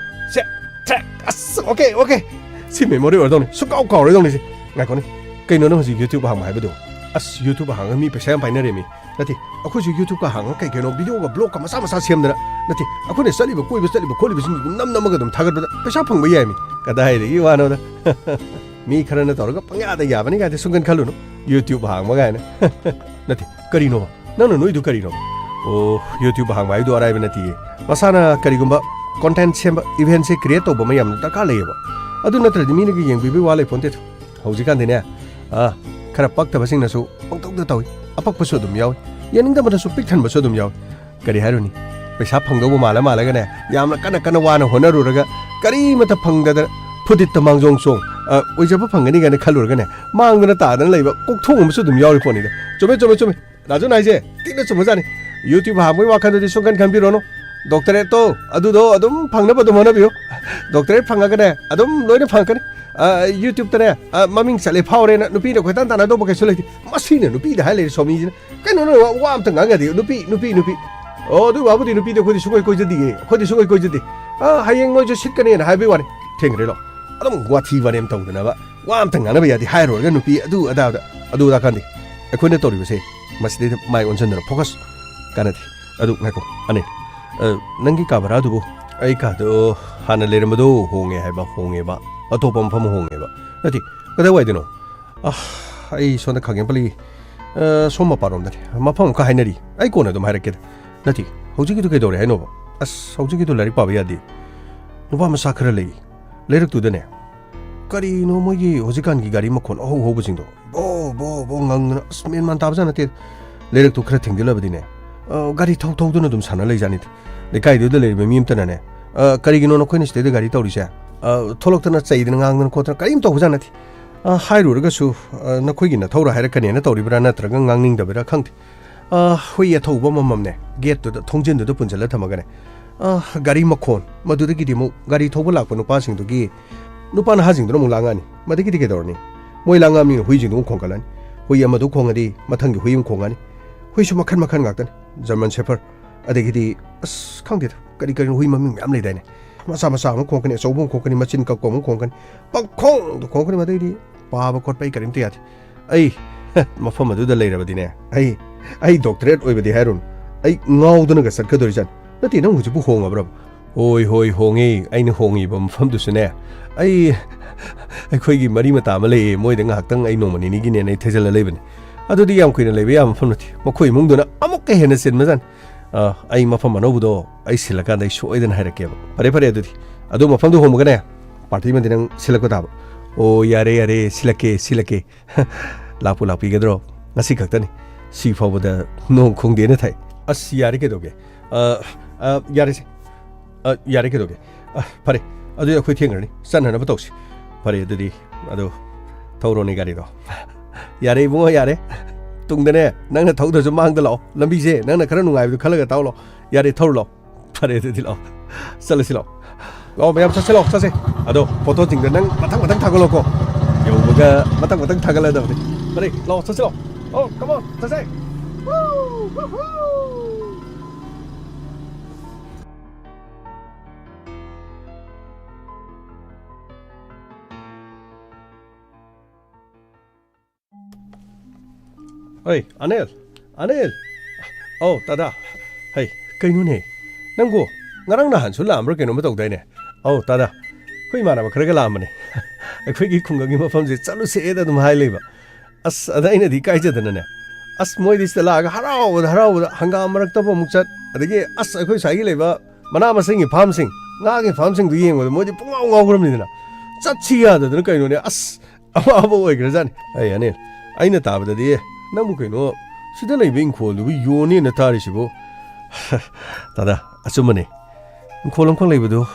ꯁꯦ, ꯁꯦ꯫ ꯑꯁ, OK, OK꯫ ꯁꯤ memory ꯑꯣꯏꯔꯗꯧꯅꯤ꯫ ꯁꯨꯡꯀꯥꯎ ꯀꯥꯎꯔꯣꯏꯗꯧꯅꯤ ꯁꯤ꯫ ꯉꯥꯏꯈꯣꯅꯦ꯫ ꯀꯩꯅꯣ ꯅꯪ ꯍꯧꯖꯤꯛ YouTube ꯍꯥꯡꯕ ꯍꯥꯏꯕꯗꯣ? ꯑꯁ, YouTube ꯍꯥꯡꯉꯒ ꯃꯤ ꯄꯩꯁꯥ ꯌꯥꯝ ꯄꯥꯏꯅꯔꯦꯃꯤ꯫ ꯅꯠꯇꯦ, ꯑꯩꯈꯣꯏꯁꯨ YouTube-ꯀ ꯍꯥꯡꯉꯒ ꯀꯩ ꯀꯩꯅꯣ video-ꯒ blog-ꯀ ꯃꯆꯥ ꯃꯆꯥ ꯁꯦꯝꯗꯅ, ꯅꯠꯇꯦ, ꯑꯩꯈꯣꯏꯅ ꯆꯠꯂꯤꯕ ꯀꯣꯏꯕ ꯆꯠꯂꯤꯕ ꯈꯣꯠꯂꯤꯕꯁꯤꯡꯗꯨ ꯅꯝ ꯅꯝꯃꯒ ꯑꯗꯨꯝ ꯊꯥꯒꯠꯄꯗ ꯄꯩꯁꯥ ꯐꯪꯕ ꯌꯥꯏꯃꯤ꯫ ꯀꯗꯥꯏꯗꯒꯤ ꯋꯥꯅꯣꯗ꯫ ꯃꯤ ꯈꯔꯅ ꯇꯧꯔꯒ ꯄꯪꯌꯥꯗ ꯌꯥꯕꯅꯤ ꯀꯥꯏꯗꯤ ꯁꯨꯡꯈꯟ ꯈꯜꯂꯨꯅꯨ꯫ YouTube ꯍꯥꯡꯕ ꯀꯥꯏꯅ꯫ ꯅꯠꯇꯦ, ꯀꯔꯤꯅꯣꯕ? ꯅꯪꯅ ꯅꯣꯏꯗꯨ ꯀꯔꯤꯅꯣ? ꯑꯣ, YouTube ꯍꯥꯡꯕ ꯍꯥꯏꯗꯨ ꯑꯔꯥꯏꯕ ꯅꯠꯇꯦꯌꯦ꯫ ꯃꯁꯥꯅ ꯀꯔꯤꯒꯨꯝꯕ content ꯁꯦꯝꯕ, event-ꯁꯦ create ꯇꯧꯕ ꯑꯃ ꯌꯥꯝꯅ ꯗꯔꯀꯥꯔ ꯂꯩꯌꯦꯕ꯫ ꯑꯗꯨ ꯅꯠꯇ꯭ꯔꯗꯤ ꯃꯤꯅꯒ ꯌꯦꯡꯕꯤꯕꯒꯤ ꯋꯥ ꯂꯩꯄꯣꯟꯇꯦꯗ꯫ ꯍꯧꯖꯤꯛꯀꯥꯟꯗꯤꯅꯦ, ꯑꯥ, ꯈꯔ ꯄꯛꯇꯕꯁꯤꯡꯅꯁꯨ ꯄꯪꯇꯧꯗ ꯇꯧꯏ꯫ ꯑꯄꯛꯄꯁꯨ ꯑꯗꯨꯝ ꯌꯥꯎꯏ꯫ ꯌꯦꯡꯅꯤꯡꯗꯕꯗꯁꯨ ꯄꯤꯛ ꯊꯟꯕꯁꯨ ꯑꯗꯨꯝ ꯌꯥꯎꯏ꯫ ꯀꯔꯤ ꯍꯥꯏꯔꯨꯅꯤ? ꯄꯩꯁꯥ ꯐꯪꯗꯧꯕ ꯃꯥꯜꯂ ꯃꯥꯜꯂꯒꯅꯦ, ꯌꯥꯝꯅ ꯀꯟꯅ ꯀꯟꯅ ꯋꯥꯅ ꯍꯣꯠꯅꯔꯨꯔꯒ ꯀꯔꯤꯃꯠꯇ ꯐꯪꯗꯗꯅ ꯐꯨꯗꯤꯠꯇ ꯃꯥꯡꯖꯣꯡ ꯆꯣꯡ, ꯑ, ꯑꯣꯏꯖꯕ ꯐꯪꯒꯅꯤ ꯀꯥꯏꯅ ꯈꯜꯂꯨꯔꯒꯅꯦ, ꯃꯥꯡꯗꯅ ꯇꯥꯗꯅ ꯂꯩꯕ ꯀꯣꯛꯊꯣꯡ ꯑꯃꯁꯨ ꯑꯗꯨꯝ ꯌꯥꯎꯔꯤ ꯄꯣꯠꯅꯤꯗ꯫ ꯆꯨꯝꯃꯦ, ꯆꯨꯝꯃꯦ, ꯆꯨꯝꯃꯦ꯫ ꯔꯥꯖꯨꯅ ꯍꯥꯏꯁꯦ ꯊꯤꯅ ꯆꯨꯝꯕꯖꯥꯠꯅꯤ꯫ YouTube ꯍꯥꯡꯕꯒꯤ ꯋꯥꯈꯜꯗꯗꯤ ꯁꯨꯡꯈꯟ ꯈꯟꯕꯤꯔꯣꯅꯨ꯫ Doctorate-ꯇꯣ ꯑꯗꯨꯗꯣ ꯑꯗꯨꯝ ꯐꯪꯅꯕ ꯑꯗꯨꯝ ꯍꯣꯠꯅꯕꯤꯌꯨ꯫ ꯗꯣꯛꯇꯔꯦꯠ ꯐꯪꯉꯒꯅꯦ, ꯑꯗꯨꯝ ꯂꯣꯏꯅ ꯐꯪꯉꯛꯀꯅꯤ꯫ ꯑ, YouTube-ꯇꯅꯦ, ꯑ, ꯃꯃꯤꯡ ꯆꯠꯂꯦ ꯐꯥꯎꯔꯦꯅ ꯅꯨꯄꯤꯅ ꯀꯣꯏꯇꯥꯟ ꯇꯥꯟꯅꯗꯧꯕ ꯀꯩꯁꯨ ꯂꯩꯇꯦ꯫ ꯃꯁꯤꯅ ꯅꯨꯄꯤꯗ ꯍꯥꯏ ꯂꯩꯔꯦ ꯁꯣꯃꯤꯁꯤꯅ꯫ ꯀꯩꯅꯣ ꯅꯣꯏ ꯋꯥ, ꯋꯥ ꯑꯝꯇ ꯉꯥꯡꯉꯗꯤ, ꯅꯨꯄꯤ, ꯅꯨꯄꯤ, ꯅꯨꯄꯤ꯫ ꯑꯣ, ꯑꯗꯨ ꯋꯥꯕꯨꯗꯤ ꯅꯨꯄꯤꯗꯤ ꯑꯩꯈꯣꯏꯗꯤ ꯁꯨꯡꯀꯣꯏ ꯀꯣꯏꯖꯗꯤꯌꯦ꯫ ꯑꯩꯈꯣꯏꯗꯤ ꯁꯨꯡꯀꯣꯏ ꯀꯣꯏꯖꯗꯦ꯫ ꯑ, ꯍꯌꯦꯡ ꯅꯣꯏꯁꯨ ꯁꯤꯠꯀꯅꯦꯅ ꯍꯥꯏꯕꯩ ꯋꯥꯅꯤ꯫ ꯊꯦꯡꯈ꯭ꯔꯦ ꯂꯣ꯫ ꯑꯗꯨꯝ ꯋꯥꯊꯤ ꯋꯥꯔꯦꯝ ꯇꯧꯗꯅꯕ꯫ ꯋꯥ ꯑꯝꯇ ꯉꯥꯡꯅꯕ ꯌꯥꯗꯦ ꯍꯥꯏꯔꯨꯔꯒ ꯅꯨꯄꯤ ꯑꯗꯨ ꯑꯗꯥꯗ, ꯑꯗꯨ ꯑꯗꯥ ꯀꯥꯟꯗꯦ꯫ ꯑꯩꯈꯣꯏꯅ ꯇꯧꯔꯤꯕꯁꯦ ꯃꯁꯤꯗꯩꯗ ꯃꯥꯏ ꯑꯣꯟꯁꯤꯟꯗꯅ focus ꯀꯥꯟꯅꯗꯦ꯫ ꯑꯗꯨ ꯉꯥꯏꯈꯣ, ꯑꯅꯤꯜ꯫ ꯑ, ꯅꯪꯒꯤ ꯀꯥ ꯚꯔꯥꯗꯨꯕꯨ? ꯑꯩ ꯀꯥꯗꯣ ꯍꯥꯟꯅ ꯂꯩꯔꯝꯕꯗꯣ ꯍꯣꯡꯉꯦ ꯍꯥꯏꯕ, ꯍꯣꯡꯉꯦꯕ꯫ ꯑꯇꯣꯞꯄ ꯃꯐꯝ ꯍꯣꯡꯉꯦꯕ꯫ ꯅꯠꯇꯦ, ꯀꯗꯥꯏꯋꯥꯏꯗꯅꯣ? ꯑ, ꯑꯩ ꯁꯣꯝꯗ ꯈꯥꯒꯦꯝꯄꯜꯂꯤ, ꯑ, ꯁꯣꯝ ꯃꯄꯥꯔꯣꯝꯗꯅꯤ꯫ ꯃꯐꯝ ꯑꯃꯈꯛ ꯍꯥꯏꯅꯔꯤ꯫ ꯑꯩ ꯀꯣꯟꯅ ꯑꯗꯨꯝ ꯍꯥꯏꯔꯛꯀꯦꯗ꯫ ꯅꯠꯇꯦ, ꯍꯧꯖꯤꯛꯀꯤꯗꯨ ꯀꯩꯗꯧꯔꯦ ꯍꯥꯏꯅꯣꯕ? ꯑꯁ, ꯍꯧꯖꯤꯛꯀꯤꯗꯨ ꯂꯥꯏꯔꯤꯛ ꯄꯥꯕ ꯌꯥꯗꯦ꯫ ꯅꯨꯄꯥ ꯃꯆꯥ ꯈꯔ ꯂꯩ꯫ ꯂꯩꯔꯛꯇꯨꯗꯅꯦ꯫ ꯀꯔꯤꯅꯣ ꯃꯣꯏꯒꯤ ꯍꯧꯖꯤꯛꯀꯥꯟꯒꯤ ꯒꯥꯔꯤ ꯃꯈꯣꯟ ꯑꯍꯧ ꯍꯧꯕꯁꯤꯡꯗꯣ? ꯕꯣ, ꯕꯣ, ꯕꯣ ꯉꯪꯗꯅ꯫ ꯑꯁ, ꯃꯦꯟ ꯃꯥꯟ ꯇꯥꯕꯖꯥꯠ ꯅꯠꯇꯦ꯫ ꯂꯩꯔꯛꯇꯨ ꯈꯔ ꯊꯦꯡꯖꯤꯜꯂꯕꯗꯤꯅꯦ, ꯑ, ꯒꯥꯔꯤ ꯊꯧ ꯊꯧꯗꯨꯅ ꯑꯗꯨꯝ ꯁꯥꯟꯅ ꯂꯩꯖꯥꯠꯅꯤꯗ꯫ ꯂꯩꯀꯥꯏꯗꯨꯗ ꯂꯩꯔꯤꯕ ꯃꯤ ꯑꯝꯇꯅꯅꯦ, "ꯑ, ꯀꯔꯤꯒꯤꯅꯣ ꯅꯈꯣꯏꯅ ꯁꯤꯗꯩꯗ ꯒꯥꯔꯤ ꯇꯧꯔꯤꯁꯦ?" ꯑ, ꯊꯣꯛꯂꯛꯇꯅ ꯆꯩꯗꯅ ꯉꯥꯡꯗꯅ ꯈꯣꯠꯇꯅ ꯀꯔꯤꯝ ꯇꯧꯕꯖꯥꯠ ꯅꯠꯇꯦ꯫ ꯑ, ꯍꯥꯏꯔꯨꯔꯒꯁꯨ, ꯑ, ꯅꯈꯣꯏꯒꯤ ꯅꯊꯧꯔ ꯍꯥꯏꯔꯛꯀꯅꯦꯅ ꯇꯧꯔꯤꯕ꯭ꯔꯥ ꯅꯠꯇ꯭ꯔꯒ ꯉꯥꯡꯅꯤꯡꯗꯕꯩꯔꯥ ꯈꯪꯗꯦ꯫ ꯑ, ꯍꯨꯏ ꯑꯊꯧꯕ ꯑꯃꯃꯝꯅꯦ, ꯒꯦꯠꯇꯨꯗ, ꯊꯣꯡꯖꯤꯟꯗꯨꯗ ꯄꯨꯟꯁꯤꯜꯂ ꯊꯝꯃꯒꯅꯦ꯫ ꯑ, ꯒꯥꯔꯤ ꯃꯈꯣꯟ, ꯃꯗꯨꯗꯒꯤꯗꯤ ꯑꯃꯨꯛ ꯒꯥꯔꯤ ꯊꯧꯕ ꯂꯥꯛꯄ ꯅꯨꯄꯥꯁꯤꯡꯗꯨꯒꯤ, ꯅꯨꯄꯥ ꯅꯍꯥꯁꯤꯡꯗꯨꯅ ꯑꯃꯨꯛ ꯂꯥꯡꯉꯛꯑꯅꯤ꯫ ꯃꯗꯒꯤꯗꯤ ꯀꯩꯗꯧꯔꯅꯤ? ꯃꯣꯏ ꯂꯥꯡꯉꯛꯑꯕꯅꯤꯅ ꯍꯨꯏꯁꯤꯡꯗꯨ ꯑꯃꯨꯛ ꯈꯣꯡꯒꯠꯂꯅꯤ꯫ ꯍꯨꯏ ꯑꯃꯗꯨ ꯈꯣꯡꯉꯗꯤ ꯃꯊꯪꯒꯤ ꯍꯨꯏ ꯑꯃꯨꯛ ꯈꯣꯡꯉꯅꯤ꯫ ꯍꯨꯏꯁꯨ ꯃꯈꯟ ꯃꯈꯟ ꯉꯥꯛꯇꯅꯤ꯫ German Shepherd, ꯑꯗꯒꯤꯗꯤ, ꯑꯁ, ꯈꯪꯗꯦꯗ, ꯀꯔꯤ ꯀꯔꯤꯅꯣ ꯍꯨꯏ ꯃꯃꯤꯡ ꯃꯌꯥꯝ ꯂꯩꯗꯥꯏꯅꯦ꯫ ꯃꯆꯥ ꯃꯆꯥ ꯑꯃꯨꯛ ꯈꯣꯡꯉꯛꯀꯅꯤ, ꯑꯆꯧꯕ ꯑꯃꯨꯛ ꯈꯣꯡꯉꯛꯀꯅꯤ, ꯃꯆꯤꯟ ꯀꯛꯄ ꯑꯃꯨꯛ ꯈꯣꯡꯉꯛꯀꯅꯤ꯫ ꯄꯪꯈꯣꯡꯗ ꯈꯣꯡꯉꯛꯀꯅꯤ, ꯃꯗꯩꯗꯤ ꯄꯥꯕ ꯈꯣꯠꯄ ꯑꯩ ꯀꯔꯤꯝꯇ ꯌꯥꯗꯦ꯫ ꯑꯩ ꯃꯐꯝ ꯑꯗꯨꯗ ꯂꯩꯔꯕꯗꯤꯅꯦ, ꯑꯩ, ꯑꯩ doctorate ꯑꯣꯏꯕꯗꯤ ꯍꯥꯏꯔꯨꯅꯨ, ꯑꯩ ꯉꯥꯎꯗꯅꯒ ꯆꯠꯀꯗꯧꯔꯤꯖꯥꯠꯅꯤ꯫ ꯅꯠꯇꯦ, ꯅꯪ ꯍꯧꯖꯤꯛꯄꯨ ꯍꯣꯡꯉꯕ꯭ꯔꯕ? ꯍꯣꯏ, ꯍꯣꯏ, ꯍꯣꯡꯉꯦ꯫ ꯑꯩꯅ ꯍꯣꯡꯉꯤꯕ ꯃꯐꯝꯗꯨꯁꯨꯅꯦ, ꯑꯩ, ꯑꯩꯈꯣꯏꯒꯤ ꯃꯔꯤ ꯃꯇꯥ ꯑꯃ ꯂꯩꯌꯦ, ꯃꯣꯏꯗ ꯉꯥꯏꯍꯥꯛꯇꯪ ꯑꯩ ꯅꯣꯡꯃ ꯅꯤꯅꯤꯒꯤꯅꯦꯅ ꯑꯩ ꯊꯩꯖꯜꯂ ꯂꯩꯕꯅꯦ꯫ ꯑꯗꯨꯗꯤ ꯌꯥꯝ ꯀꯨꯏꯅ ꯂꯩꯕ ꯌꯥꯕ ꯃꯐꯝ ꯅꯠꯇꯦ, ꯃꯈꯣꯏ ꯏꯃꯨꯡꯗꯨꯅ ꯑꯃꯨꯛꯀ ꯍꯦꯟꯅ ꯆꯤꯟꯕꯖꯥꯠꯅꯤ꯫ ꯑ, ꯑꯩ ꯃꯐꯝ ꯑꯅꯧꯕꯗꯣ ꯑꯩ ꯁꯤꯜꯂꯀꯥꯟꯗ ꯑꯩ ꯁꯣꯏꯗꯅ ꯍꯥꯏꯔꯛꯀꯦꯕ꯫ ꯐꯔꯦ, ꯐꯔꯦ, ꯑꯗꯨꯗꯤ꯫ ꯑꯗꯨ ꯃꯐꯝꯗꯨ ꯍꯣꯡꯕꯒꯅꯦ, party ꯑꯃꯗꯤ ꯅꯪ ꯁꯤꯜꯂꯛꯄ ꯇꯥꯕ꯫ ꯑꯣ, ꯌꯥꯔꯦ, ꯌꯥꯔꯦ, ꯁꯤꯜꯂꯛꯀꯦ, ꯁꯤꯜꯂꯛꯀꯦ꯫ ꯂꯥꯛꯄꯨ ꯂꯥꯛꯄꯤꯒꯗ꯭ꯔꯣ? ꯉꯁꯤ ꯈꯛꯇꯅꯤ꯫ ꯁꯤ ꯐꯥꯎꯕꯗ ꯅꯣꯡ ꯈꯣꯡꯗꯦꯅ ꯊꯥꯏ꯫ ꯑꯁ, ꯌꯥꯔꯦ, ꯀꯩꯗꯧꯒꯦ? ꯑ, ꯑ, ꯌꯥꯔꯦꯁꯦ꯫ ꯑ, ꯌꯥꯔꯦ, ꯀꯩꯗꯧꯒꯦ? ꯑ, ꯐꯔꯦ, ꯑꯗꯨꯗꯤ ꯑꯩꯈꯣꯏ ꯊꯦꯡꯈ꯭ꯔꯅꯤ꯫ ꯆꯠꯅꯅꯕ ꯇꯧꯁꯤ꯫ ꯐꯔꯦ, ꯑꯗꯨꯗꯤ, ꯑꯗꯣ, ꯊꯧꯔꯣꯅꯦ ꯒꯥꯔꯤꯗꯣ꯫ ꯌꯥꯔꯦ, ꯏꯕꯨꯡꯉꯣ, ꯌꯥꯔꯦ꯫ ꯇꯨꯡꯗꯅꯦ, ꯅꯪꯅ ꯊꯧꯗ꯭ꯔꯁꯨ ꯃꯥꯡꯗ ꯂꯥꯛꯑꯣ꯫ ꯂꯝꯕꯤꯁꯦ ꯅꯪꯅ ꯈꯔ ꯅꯨꯡꯉꯥꯏꯕꯗꯨ ꯈꯜꯂꯒ ꯊꯧ ꯂꯥꯛꯑꯣ꯫ ꯌꯥꯔꯦ, ꯊꯧꯔꯨ ꯂꯥꯛꯑꯣ꯫ ꯐꯔꯦ, ꯑꯗꯨꯗꯤ ꯂꯥꯛꯑꯣ꯫ ꯆꯠꯂꯁꯤ ꯂꯥꯛꯑꯣ꯫ ꯑꯣ, ꯃꯌꯥꯝ ꯆꯠꯁꯤꯜꯂꯣ, ꯆꯠꯁꯦ꯫ ꯑꯗꯣ ꯐꯣꯇꯣꯁꯤꯡꯗꯣ ꯅꯪ ꯃꯊꯪ ꯃꯊꯪ ꯊꯥꯒꯠꯂꯣꯀꯣ꯫ ꯌꯧꯕꯒ ꯃꯊꯪ ꯃꯊꯪ ꯊꯥꯒꯠꯂꯗꯕꯅꯤ꯫ ꯐꯔꯦ, ꯂꯥꯛꯑꯣ, ꯆꯠꯁꯤꯜꯂꯣ꯫ ꯑꯣ, come on, ꯆꯠꯁꯦ꯫ Woo, woo, woo꯫ ꯍꯣꯏ, ꯑꯅꯤꯜ, ꯑꯅꯤꯜ꯫ ꯑꯧ, ꯇꯥꯗꯥ꯫ ꯍꯩ, ꯀꯩꯅꯣꯅꯦ? ꯅꯪꯕꯨ ꯉꯔꯥꯡ ꯅꯍꯥꯟꯁꯨ ꯂꯥꯛꯑꯝꯕ꯭ꯔꯥ ꯀꯩꯅꯣꯝꯃ ꯇꯧꯗꯥꯏꯅꯦ? ꯑꯧ, ꯇꯥꯗꯥ꯫ ꯑꯩꯈꯣꯏ ꯏꯃꯥꯟꯅꯕ ꯈꯔꯒ ꯂꯥꯛꯑꯝꯕꯅꯦ꯫ ꯑꯩꯈꯣꯏꯒꯤ ꯈꯨꯡꯒꯪꯒꯤ ꯃꯐꯝꯁꯦ ꯆꯠꯂꯨꯁꯦꯗ ꯑꯗꯨꯝ ꯍꯥꯏ ꯂꯩꯕ꯫ ꯑꯁ, ꯑꯗ ꯑꯩꯅꯗꯤ ꯏꯀꯥꯏꯖꯗꯅꯅꯦ꯫ ꯑꯁ, ꯃꯣꯏꯗꯤ ꯁꯤꯗ ꯂꯥꯛꯑꯒ ꯍꯔꯥꯎꯕꯗ, ꯍꯔꯥꯎꯕꯗ ꯍꯪꯒꯥꯝ ꯃꯔꯛꯇꯕꯨ ꯑꯃꯨꯛ ꯆꯠ, ꯑꯗꯒꯤ ꯑꯁ, ꯑꯩꯈꯣꯏ ꯁ꯭ꯋꯥꯏꯒꯤ ꯂꯩꯕ ꯃꯅꯥ ꯃꯁꯤꯡꯒꯤ ꯐꯥꯔꯝꯁꯤꯡ, ꯉꯥꯒꯤ ꯐꯥꯔꯝꯁꯤꯡꯗꯨ ꯌꯦꯡꯕꯗ ꯃꯣꯏꯗꯤ ꯄꯨꯡꯉꯥꯎ ꯉꯥꯎꯈ꯭ꯔꯕꯅꯤꯗꯅ꯫ ꯆꯠꯁꯤ ꯌꯥꯗꯗꯅ ꯀꯩꯅꯣꯅꯦ꯫ ꯑꯁ, ꯑꯋꯥꯕ ꯑꯣꯏꯈ꯭ꯔꯖꯥꯠꯅꯤ꯫ ꯑꯩ ꯑꯅꯤꯜ, ꯑꯩꯅ ꯇꯥꯕꯗꯗꯤ ꯅꯪꯕꯨ ꯀꯩꯅꯣ ꯁꯤꯗ ꯂꯩꯕ ꯏꯪꯈꯣꯜꯗꯨꯕꯨ ꯌꯣꯟꯅꯦꯅ ꯇꯥꯔꯤꯁꯤꯕꯨ? ꯇꯥꯗꯥ, ꯑꯆꯨꯝꯕꯅꯦ꯫ ꯏꯪꯈꯣꯜ ꯑꯃꯈꯛ ꯂꯩꯕꯗꯨ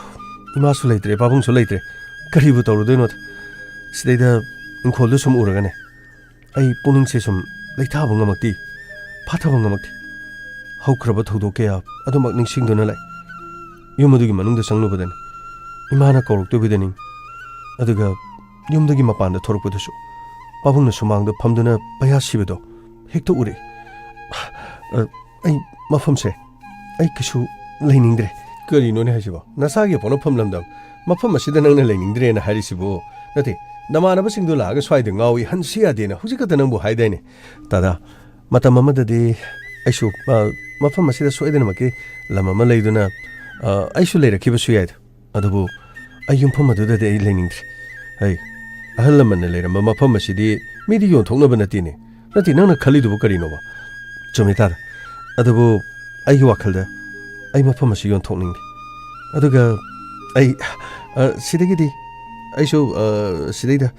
ꯏꯃꯥꯁꯨ ꯂꯩꯇ꯭ꯔꯦ, ꯄꯥꯕꯨꯡꯁꯨ ꯂꯩꯇ꯭ꯔꯦ꯫ ꯀꯔꯤꯕꯨ ꯇꯧꯔꯨꯗꯣꯏꯅꯣꯗ? ꯁꯤꯗꯩꯗ ꯏꯪꯈꯣꯜꯗꯨ ꯁꯨꯝ ꯎꯔꯒꯅꯦ, ꯑꯩ ꯄꯨꯛꯅꯤꯡꯁꯦ ꯁꯨꯝ ꯂꯩꯊꯕ ꯉꯝꯃꯛꯇꯦ, ꯐꯥꯊꯕ ꯉꯝꯃꯛꯇꯦ꯫ ꯍꯧꯈ꯭ꯔꯕ ꯊꯧꯗꯣꯛ ꯀꯌꯥ ꯑꯗꯨꯃꯛ ꯅꯤꯡꯁꯤꯡꯗꯨꯅ ꯂꯩ꯫ ꯌꯨꯝ ꯑꯗꯨꯒꯤ ꯃꯅꯨꯡꯗ ꯆꯪꯂꯨꯕꯗꯅꯤ ꯏꯃꯥꯅ ꯀꯧꯔꯛꯇꯨꯕꯤꯗ ꯅꯤꯡ-, ꯑꯗꯨꯒ ꯌꯨꯝꯗꯒꯤ ꯃꯄꯥꯟꯗ ꯊꯣꯔꯛꯄꯗꯁꯨ ꯄꯥꯕꯨꯡꯅ ꯁꯨꯃꯥꯡꯗ ꯐꯝꯗꯨꯅ ꯄꯩꯌꯥ ꯁꯤꯕꯗꯣ ꯍꯦꯛꯇ ꯎꯔꯛꯏ꯫ ꯑ, ꯑꯩ ꯃꯐꯝꯁꯦ, ꯑꯩ ꯀꯩꯁꯨ ꯂꯩꯅꯤꯡꯗ꯭ꯔꯦ꯫ ꯀꯔꯤꯅꯣꯅꯦ ꯍꯥꯏꯁꯤꯕꯣ? ꯅꯁꯥꯒꯤ ꯄꯣꯛꯅꯐꯝ ꯂꯝꯗꯝ, ꯃꯐꯝ ꯑꯁꯤꯗ ꯅꯪꯅ ꯂꯩꯅꯤꯡꯗ꯭ꯔꯦꯅ ꯍꯥꯏꯔꯤꯁꯤꯕꯨ? ꯅꯠꯇꯦ, ꯅꯃꯥꯟꯅꯕꯁꯤꯡꯗꯨ ꯂꯥꯛꯑꯒ ꯁ꯭ꯋꯥꯏꯗ ꯉꯥꯎꯏ, ꯍꯟꯁꯤ ꯌꯥꯗꯦꯅ ꯍꯧꯖꯤꯛ ꯈꯛꯇ ꯅꯪꯕꯨ ꯍꯥꯏꯗꯥꯏꯅꯦ? ꯇꯥꯗꯥ, ꯃꯇꯝ ꯑꯃꯗꯗꯤ ꯑꯩꯁꯨ, ꯑ, ꯃꯐꯝ ꯑꯁꯤꯗ ꯁꯣꯏꯗꯅꯃꯛꯀꯤ ꯂꯝ ꯑꯃ ꯂꯩꯗꯨꯅ, ꯑ, ꯑꯩꯁꯨ ꯂꯩꯔꯛꯈꯤꯕꯁꯨ ꯌꯥꯏꯗ꯫ ꯑꯗꯨꯕꯨ ꯑꯩ ꯌꯨꯝꯐꯝ ꯑꯗꯨꯗꯗꯤ ꯑꯩ ꯂꯩꯅꯤꯡꯗ꯭ꯔꯦ꯫ ꯑꯩ ꯑꯍꯜ ꯂꯃꯟꯅ ꯂꯩꯔꯝꯕ ꯃꯐꯝ ꯑꯁꯤꯗꯤ ꯃꯤꯗꯤ ꯌꯣꯟꯊꯣꯛꯅꯕ ꯅꯠꯇꯦꯅꯦ꯫ ꯅꯠꯇꯦ, ꯅꯪꯅ ꯈꯜꯂꯤꯗꯨꯕꯨ ꯀꯔꯤꯅꯣꯕ? ꯆꯨꯝꯃꯤ ꯇꯥꯗ꯫ ꯑꯗꯨꯕꯨ ꯑꯩꯒꯤ ꯋꯥꯈꯜꯗ ꯑꯩ ꯃꯐꯝ ꯑꯁꯤ ꯌꯣꯟꯊꯣꯛꯅꯤꯡꯗꯦ꯫ ꯑꯗꯨꯒ ꯑꯩ, ꯑ, ꯁꯤꯗꯒꯤꯗꯤ ꯑꯩꯁꯨ, ꯑ, ꯁꯤꯗꯩꯗ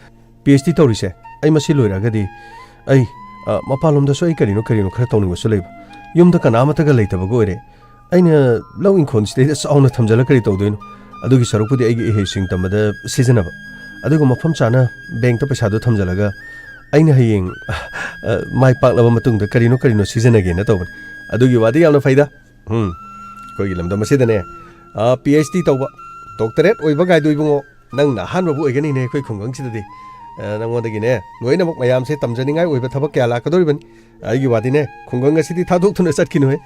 ꯄꯤ ꯑꯩꯆ ꯗꯤ ꯇꯧꯔꯤꯁꯦ, ꯑꯩ ꯃꯁꯤ ꯂꯣꯏꯔꯛꯑꯒꯗꯤ ꯑꯩ, ꯑ, ꯃꯄꯥꯟꯂꯣꯝꯗꯁꯨ ꯑꯩ ꯀꯔꯤꯅꯣ ꯀꯔꯤꯅꯣ ꯈꯔ ꯇꯧꯅꯤꯡꯕꯁꯨ ꯂꯩꯕ꯫ ꯌꯨꯝꯗ ꯀꯅꯥ ꯑꯃꯠꯇꯒ ꯂꯩꯇꯕꯒ ꯑꯣꯏꯔꯦ꯫ ꯑꯩꯅ ꯂꯧ ꯏꯪꯈꯣꯜꯁꯤꯗꯩꯗ ꯆꯥꯎꯅ ꯊꯝꯖꯤꯜꯂ ꯀꯔꯤ ꯇꯧꯗꯣꯏꯅꯣ? ꯑꯗꯨꯒꯤ ꯁꯔꯨꯛꯄꯨꯗꯤ ꯑꯩꯒꯤ ꯏꯍꯩꯁꯤꯡ ꯇꯝꯕꯗ ꯁꯤꯖꯤꯟꯅꯕ꯫ ꯑꯗꯨꯒ ꯃꯐꯝ ꯆꯥꯅ ꯕꯦꯡꯛꯇ ꯄꯩꯁꯥꯗꯣ ꯊꯝꯖꯤꯜꯂꯒ ꯑꯩꯅ ꯍꯌꯦꯡ, ꯑ, ꯃꯥꯏ ꯄꯥꯛꯂꯕ ꯃꯇꯨꯡꯗ ꯀꯔꯤꯅꯣ ꯀꯔꯤꯅꯣ ꯁꯤꯖꯤꯟꯅꯒꯦꯅ ꯇꯧꯕꯅꯤ꯫ ꯑꯗꯨꯒꯤ ꯋꯥꯗꯤ ꯌꯥꯝꯅ ꯐꯩꯗ꯫ ꯎꯝ, ꯑꯩꯈꯣꯏꯒꯤ ꯂꯝꯗꯝ ꯑꯁꯤꯗꯅꯦ, ꯑ, ꯄꯤ ꯑꯩꯆ ꯗꯤ ꯇꯧꯕ, ꯗꯣꯛꯇꯔꯦꯠ ꯑꯣꯏꯕ ꯒꯥꯏꯗꯣ ꯏꯕꯨꯡꯉꯣ, ꯅꯪꯅ ꯑꯍꯥꯟꯕꯕꯨ ꯑꯣꯏꯒꯅꯤꯅꯦ ꯑꯩꯈꯣꯏ ꯈꯨꯡꯒꯪꯁꯤꯗꯗꯤ꯫ ꯑ, ꯅꯪꯉꯣꯟꯗꯒꯤꯅꯦ ꯂꯣꯏꯅꯃꯛ ꯃꯌꯥꯝꯁꯦ ꯇꯝꯖꯅꯤꯡꯉꯥꯏ ꯑꯣꯏꯕ ꯊꯕꯛ ꯀꯌꯥ ꯂꯥꯛꯀꯗꯧꯔꯤꯕꯅꯤ꯫ ꯑꯩꯒꯤ ꯋꯥꯗꯤꯅꯦ, ꯈꯨꯡꯒꯪ ꯑꯁꯤꯗꯤ ꯊꯥꯗꯣꯛꯇꯨꯅ ꯆꯠꯈꯤꯅꯨꯍꯦ꯫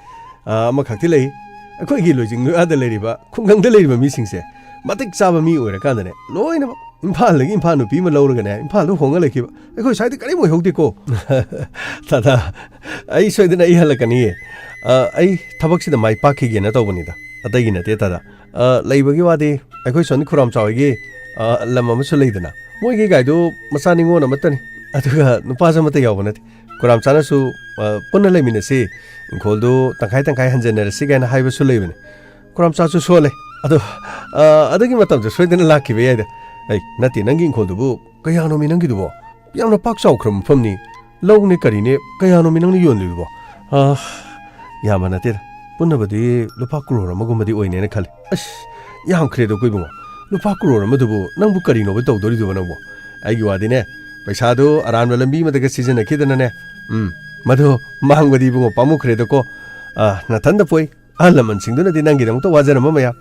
ꯑ, ꯑꯃꯈꯛꯇꯤ ꯂꯩ, ꯑꯩꯈꯣꯏꯒꯤ ꯂꯣꯏꯖꯤꯡ ꯂꯣꯏꯌꯥꯗ ꯂꯩꯔꯤꯕ, ꯈꯨꯡꯒꯪꯗ ꯂꯩꯔꯤꯕ ꯃꯤꯁꯤꯡꯁꯦ ꯃꯇꯤꯛ ꯆꯥꯕ ꯃꯤ ꯑꯣꯏꯔꯀꯥꯟꯗꯅꯦ, ꯂꯣꯏꯅꯃꯛ ꯏꯝꯐꯥꯜꯗꯒꯤ ꯏꯝꯐꯥꯜ ꯅꯨꯄꯤ ꯑꯃ ꯂꯧꯔꯒꯅꯦ, ꯏꯝꯐꯥꯜꯗ ꯍꯣꯡꯉ ꯂꯩꯈꯤꯕ꯫ ꯑꯩꯈꯣꯏ ꯁ꯭ꯋꯥꯏꯗ ꯀꯔꯤꯝ ꯑꯣꯏꯍꯧꯗꯦꯀꯣ꯫ ꯇꯥꯗꯥ, ꯑꯩ ꯁꯣꯏꯗꯅ ꯑꯩ ꯍꯜꯂꯛꯀꯅꯤꯌꯦ꯫ ꯑ, ꯑꯩ ꯊꯕꯛꯁꯤꯗ ꯃꯥꯏ ꯄꯥꯛꯈꯤꯒꯦꯅ ꯇꯧꯕꯅꯤꯗ, ꯑꯇꯩꯒꯤ ꯅꯠꯇꯦ ꯇꯥꯗꯥ꯫ ꯑ, ꯂꯩꯕꯒꯤ ꯋꯥꯗꯤ ꯑꯩꯈꯣꯏ ꯁꯣꯝꯒꯤ ꯈꯨꯔꯥꯝꯆꯥ ꯍꯣꯏꯒꯤ, ꯑ, ꯂꯝ ꯑꯃꯁꯨ ꯂꯩꯗꯅ, ꯃꯣꯏꯒꯤ ꯒꯥꯏꯗꯨ ꯃꯆꯥ ꯅꯤꯉꯣꯜ ꯑꯃꯠꯇꯅꯤ, ꯑꯗꯨꯒ ꯅꯨꯄꯥꯁꯨ ꯑꯃꯠꯇ ꯌꯥꯎꯕ ꯅꯠꯇꯦ꯫ ꯈꯨꯔꯥꯝꯆꯥꯅꯁꯨ, ꯑ, "ꯄꯨꯟꯅ ꯂꯩꯃꯤꯟꯅꯁꯤ, ꯏꯪꯈꯣꯜꯗꯨ ꯇꯪꯈꯥꯏ ꯇꯪꯈꯥꯏ ꯍꯟꯖꯟꯅꯔꯁꯤ" ꯀꯥꯏꯅ ꯍꯥꯏꯕꯁꯨ ꯂꯩꯕꯅꯤ꯫ ꯈꯨꯔꯥꯝꯆꯥꯁꯨ ꯁꯣꯜꯂꯦ꯫ ꯑꯗꯣ, ꯑ, ꯑꯗꯨꯒꯤ ꯃꯇꯝꯁꯨ ꯁꯣꯏꯗꯅ ꯂꯥꯛꯈꯤꯕ ꯌꯥꯏꯗ꯫ ꯑꯩ, ꯅꯠꯇꯦ, ꯅꯪꯒꯤ ꯏꯪꯈꯣꯜꯗꯨꯕꯨ ꯀꯌꯥꯅꯣꯃꯤ ꯅꯪꯒꯤꯗꯨꯕꯣ? ꯌꯥꯝꯅ ꯄꯥꯛ ꯆꯥꯎꯈ꯭ꯔꯕ ꯃꯐꯝꯅꯤ꯫ ꯂꯧꯅꯦ ꯀꯔꯤꯅꯦ, ꯀꯌꯥꯅꯣꯃꯤ ꯅꯪꯅ ꯌꯣꯜꯂꯤꯕꯣ? ꯑ, ꯌꯥꯝꯕ ꯅꯠꯇꯦꯗ꯫ ꯄꯨꯟꯅꯕꯨꯗꯤ ꯂꯨꯄꯥ ꯀ꯭ꯔꯣꯔ ꯑꯃꯒꯨꯝꯕꯗꯤ ꯑꯣꯏꯅꯦꯅ ꯈꯜꯂꯤ꯫ ꯑꯁ, ꯌꯥꯝꯈ꯭ꯔꯦꯗꯀꯣ ꯏꯕꯨꯡꯉꯣ꯫ ꯂꯨꯄꯥ ꯀ꯭ꯔꯣꯔ ꯑꯃꯗꯨꯕꯨ ꯅꯪꯕꯨ ꯀꯔꯤꯅꯣꯕ ꯇꯧꯗꯣꯔꯤꯗꯨꯕꯣ ꯅꯪꯕꯨ? ꯑꯩꯒꯤ ꯋꯥꯗꯤꯅꯦ, ꯄꯩꯁꯥꯗꯨ ꯑꯔꯥꯟꯕ ꯂꯝꯕꯤ ꯑꯃꯗꯒ ꯁꯤꯖꯤꯟꯅꯈꯤꯗꯅꯅꯦ꯫ ꯎꯝ, ꯃꯗꯨ ꯃꯥꯡꯕꯗꯤ ꯏꯕꯨꯡꯉꯣ ꯄꯥꯝꯃꯨꯈ꯭ꯔꯦꯗꯀꯣ꯫ ꯑ, ꯅꯊꯟꯗ ꯄꯣꯛꯏ꯫ ꯑꯍꯜ ꯂꯃꯟꯁꯤꯡꯗꯨꯅꯗꯤ ꯅꯪꯒꯤꯗꯃꯛꯇ ꯋꯥꯖꯔꯝꯕ ꯃꯌꯥꯝ꯫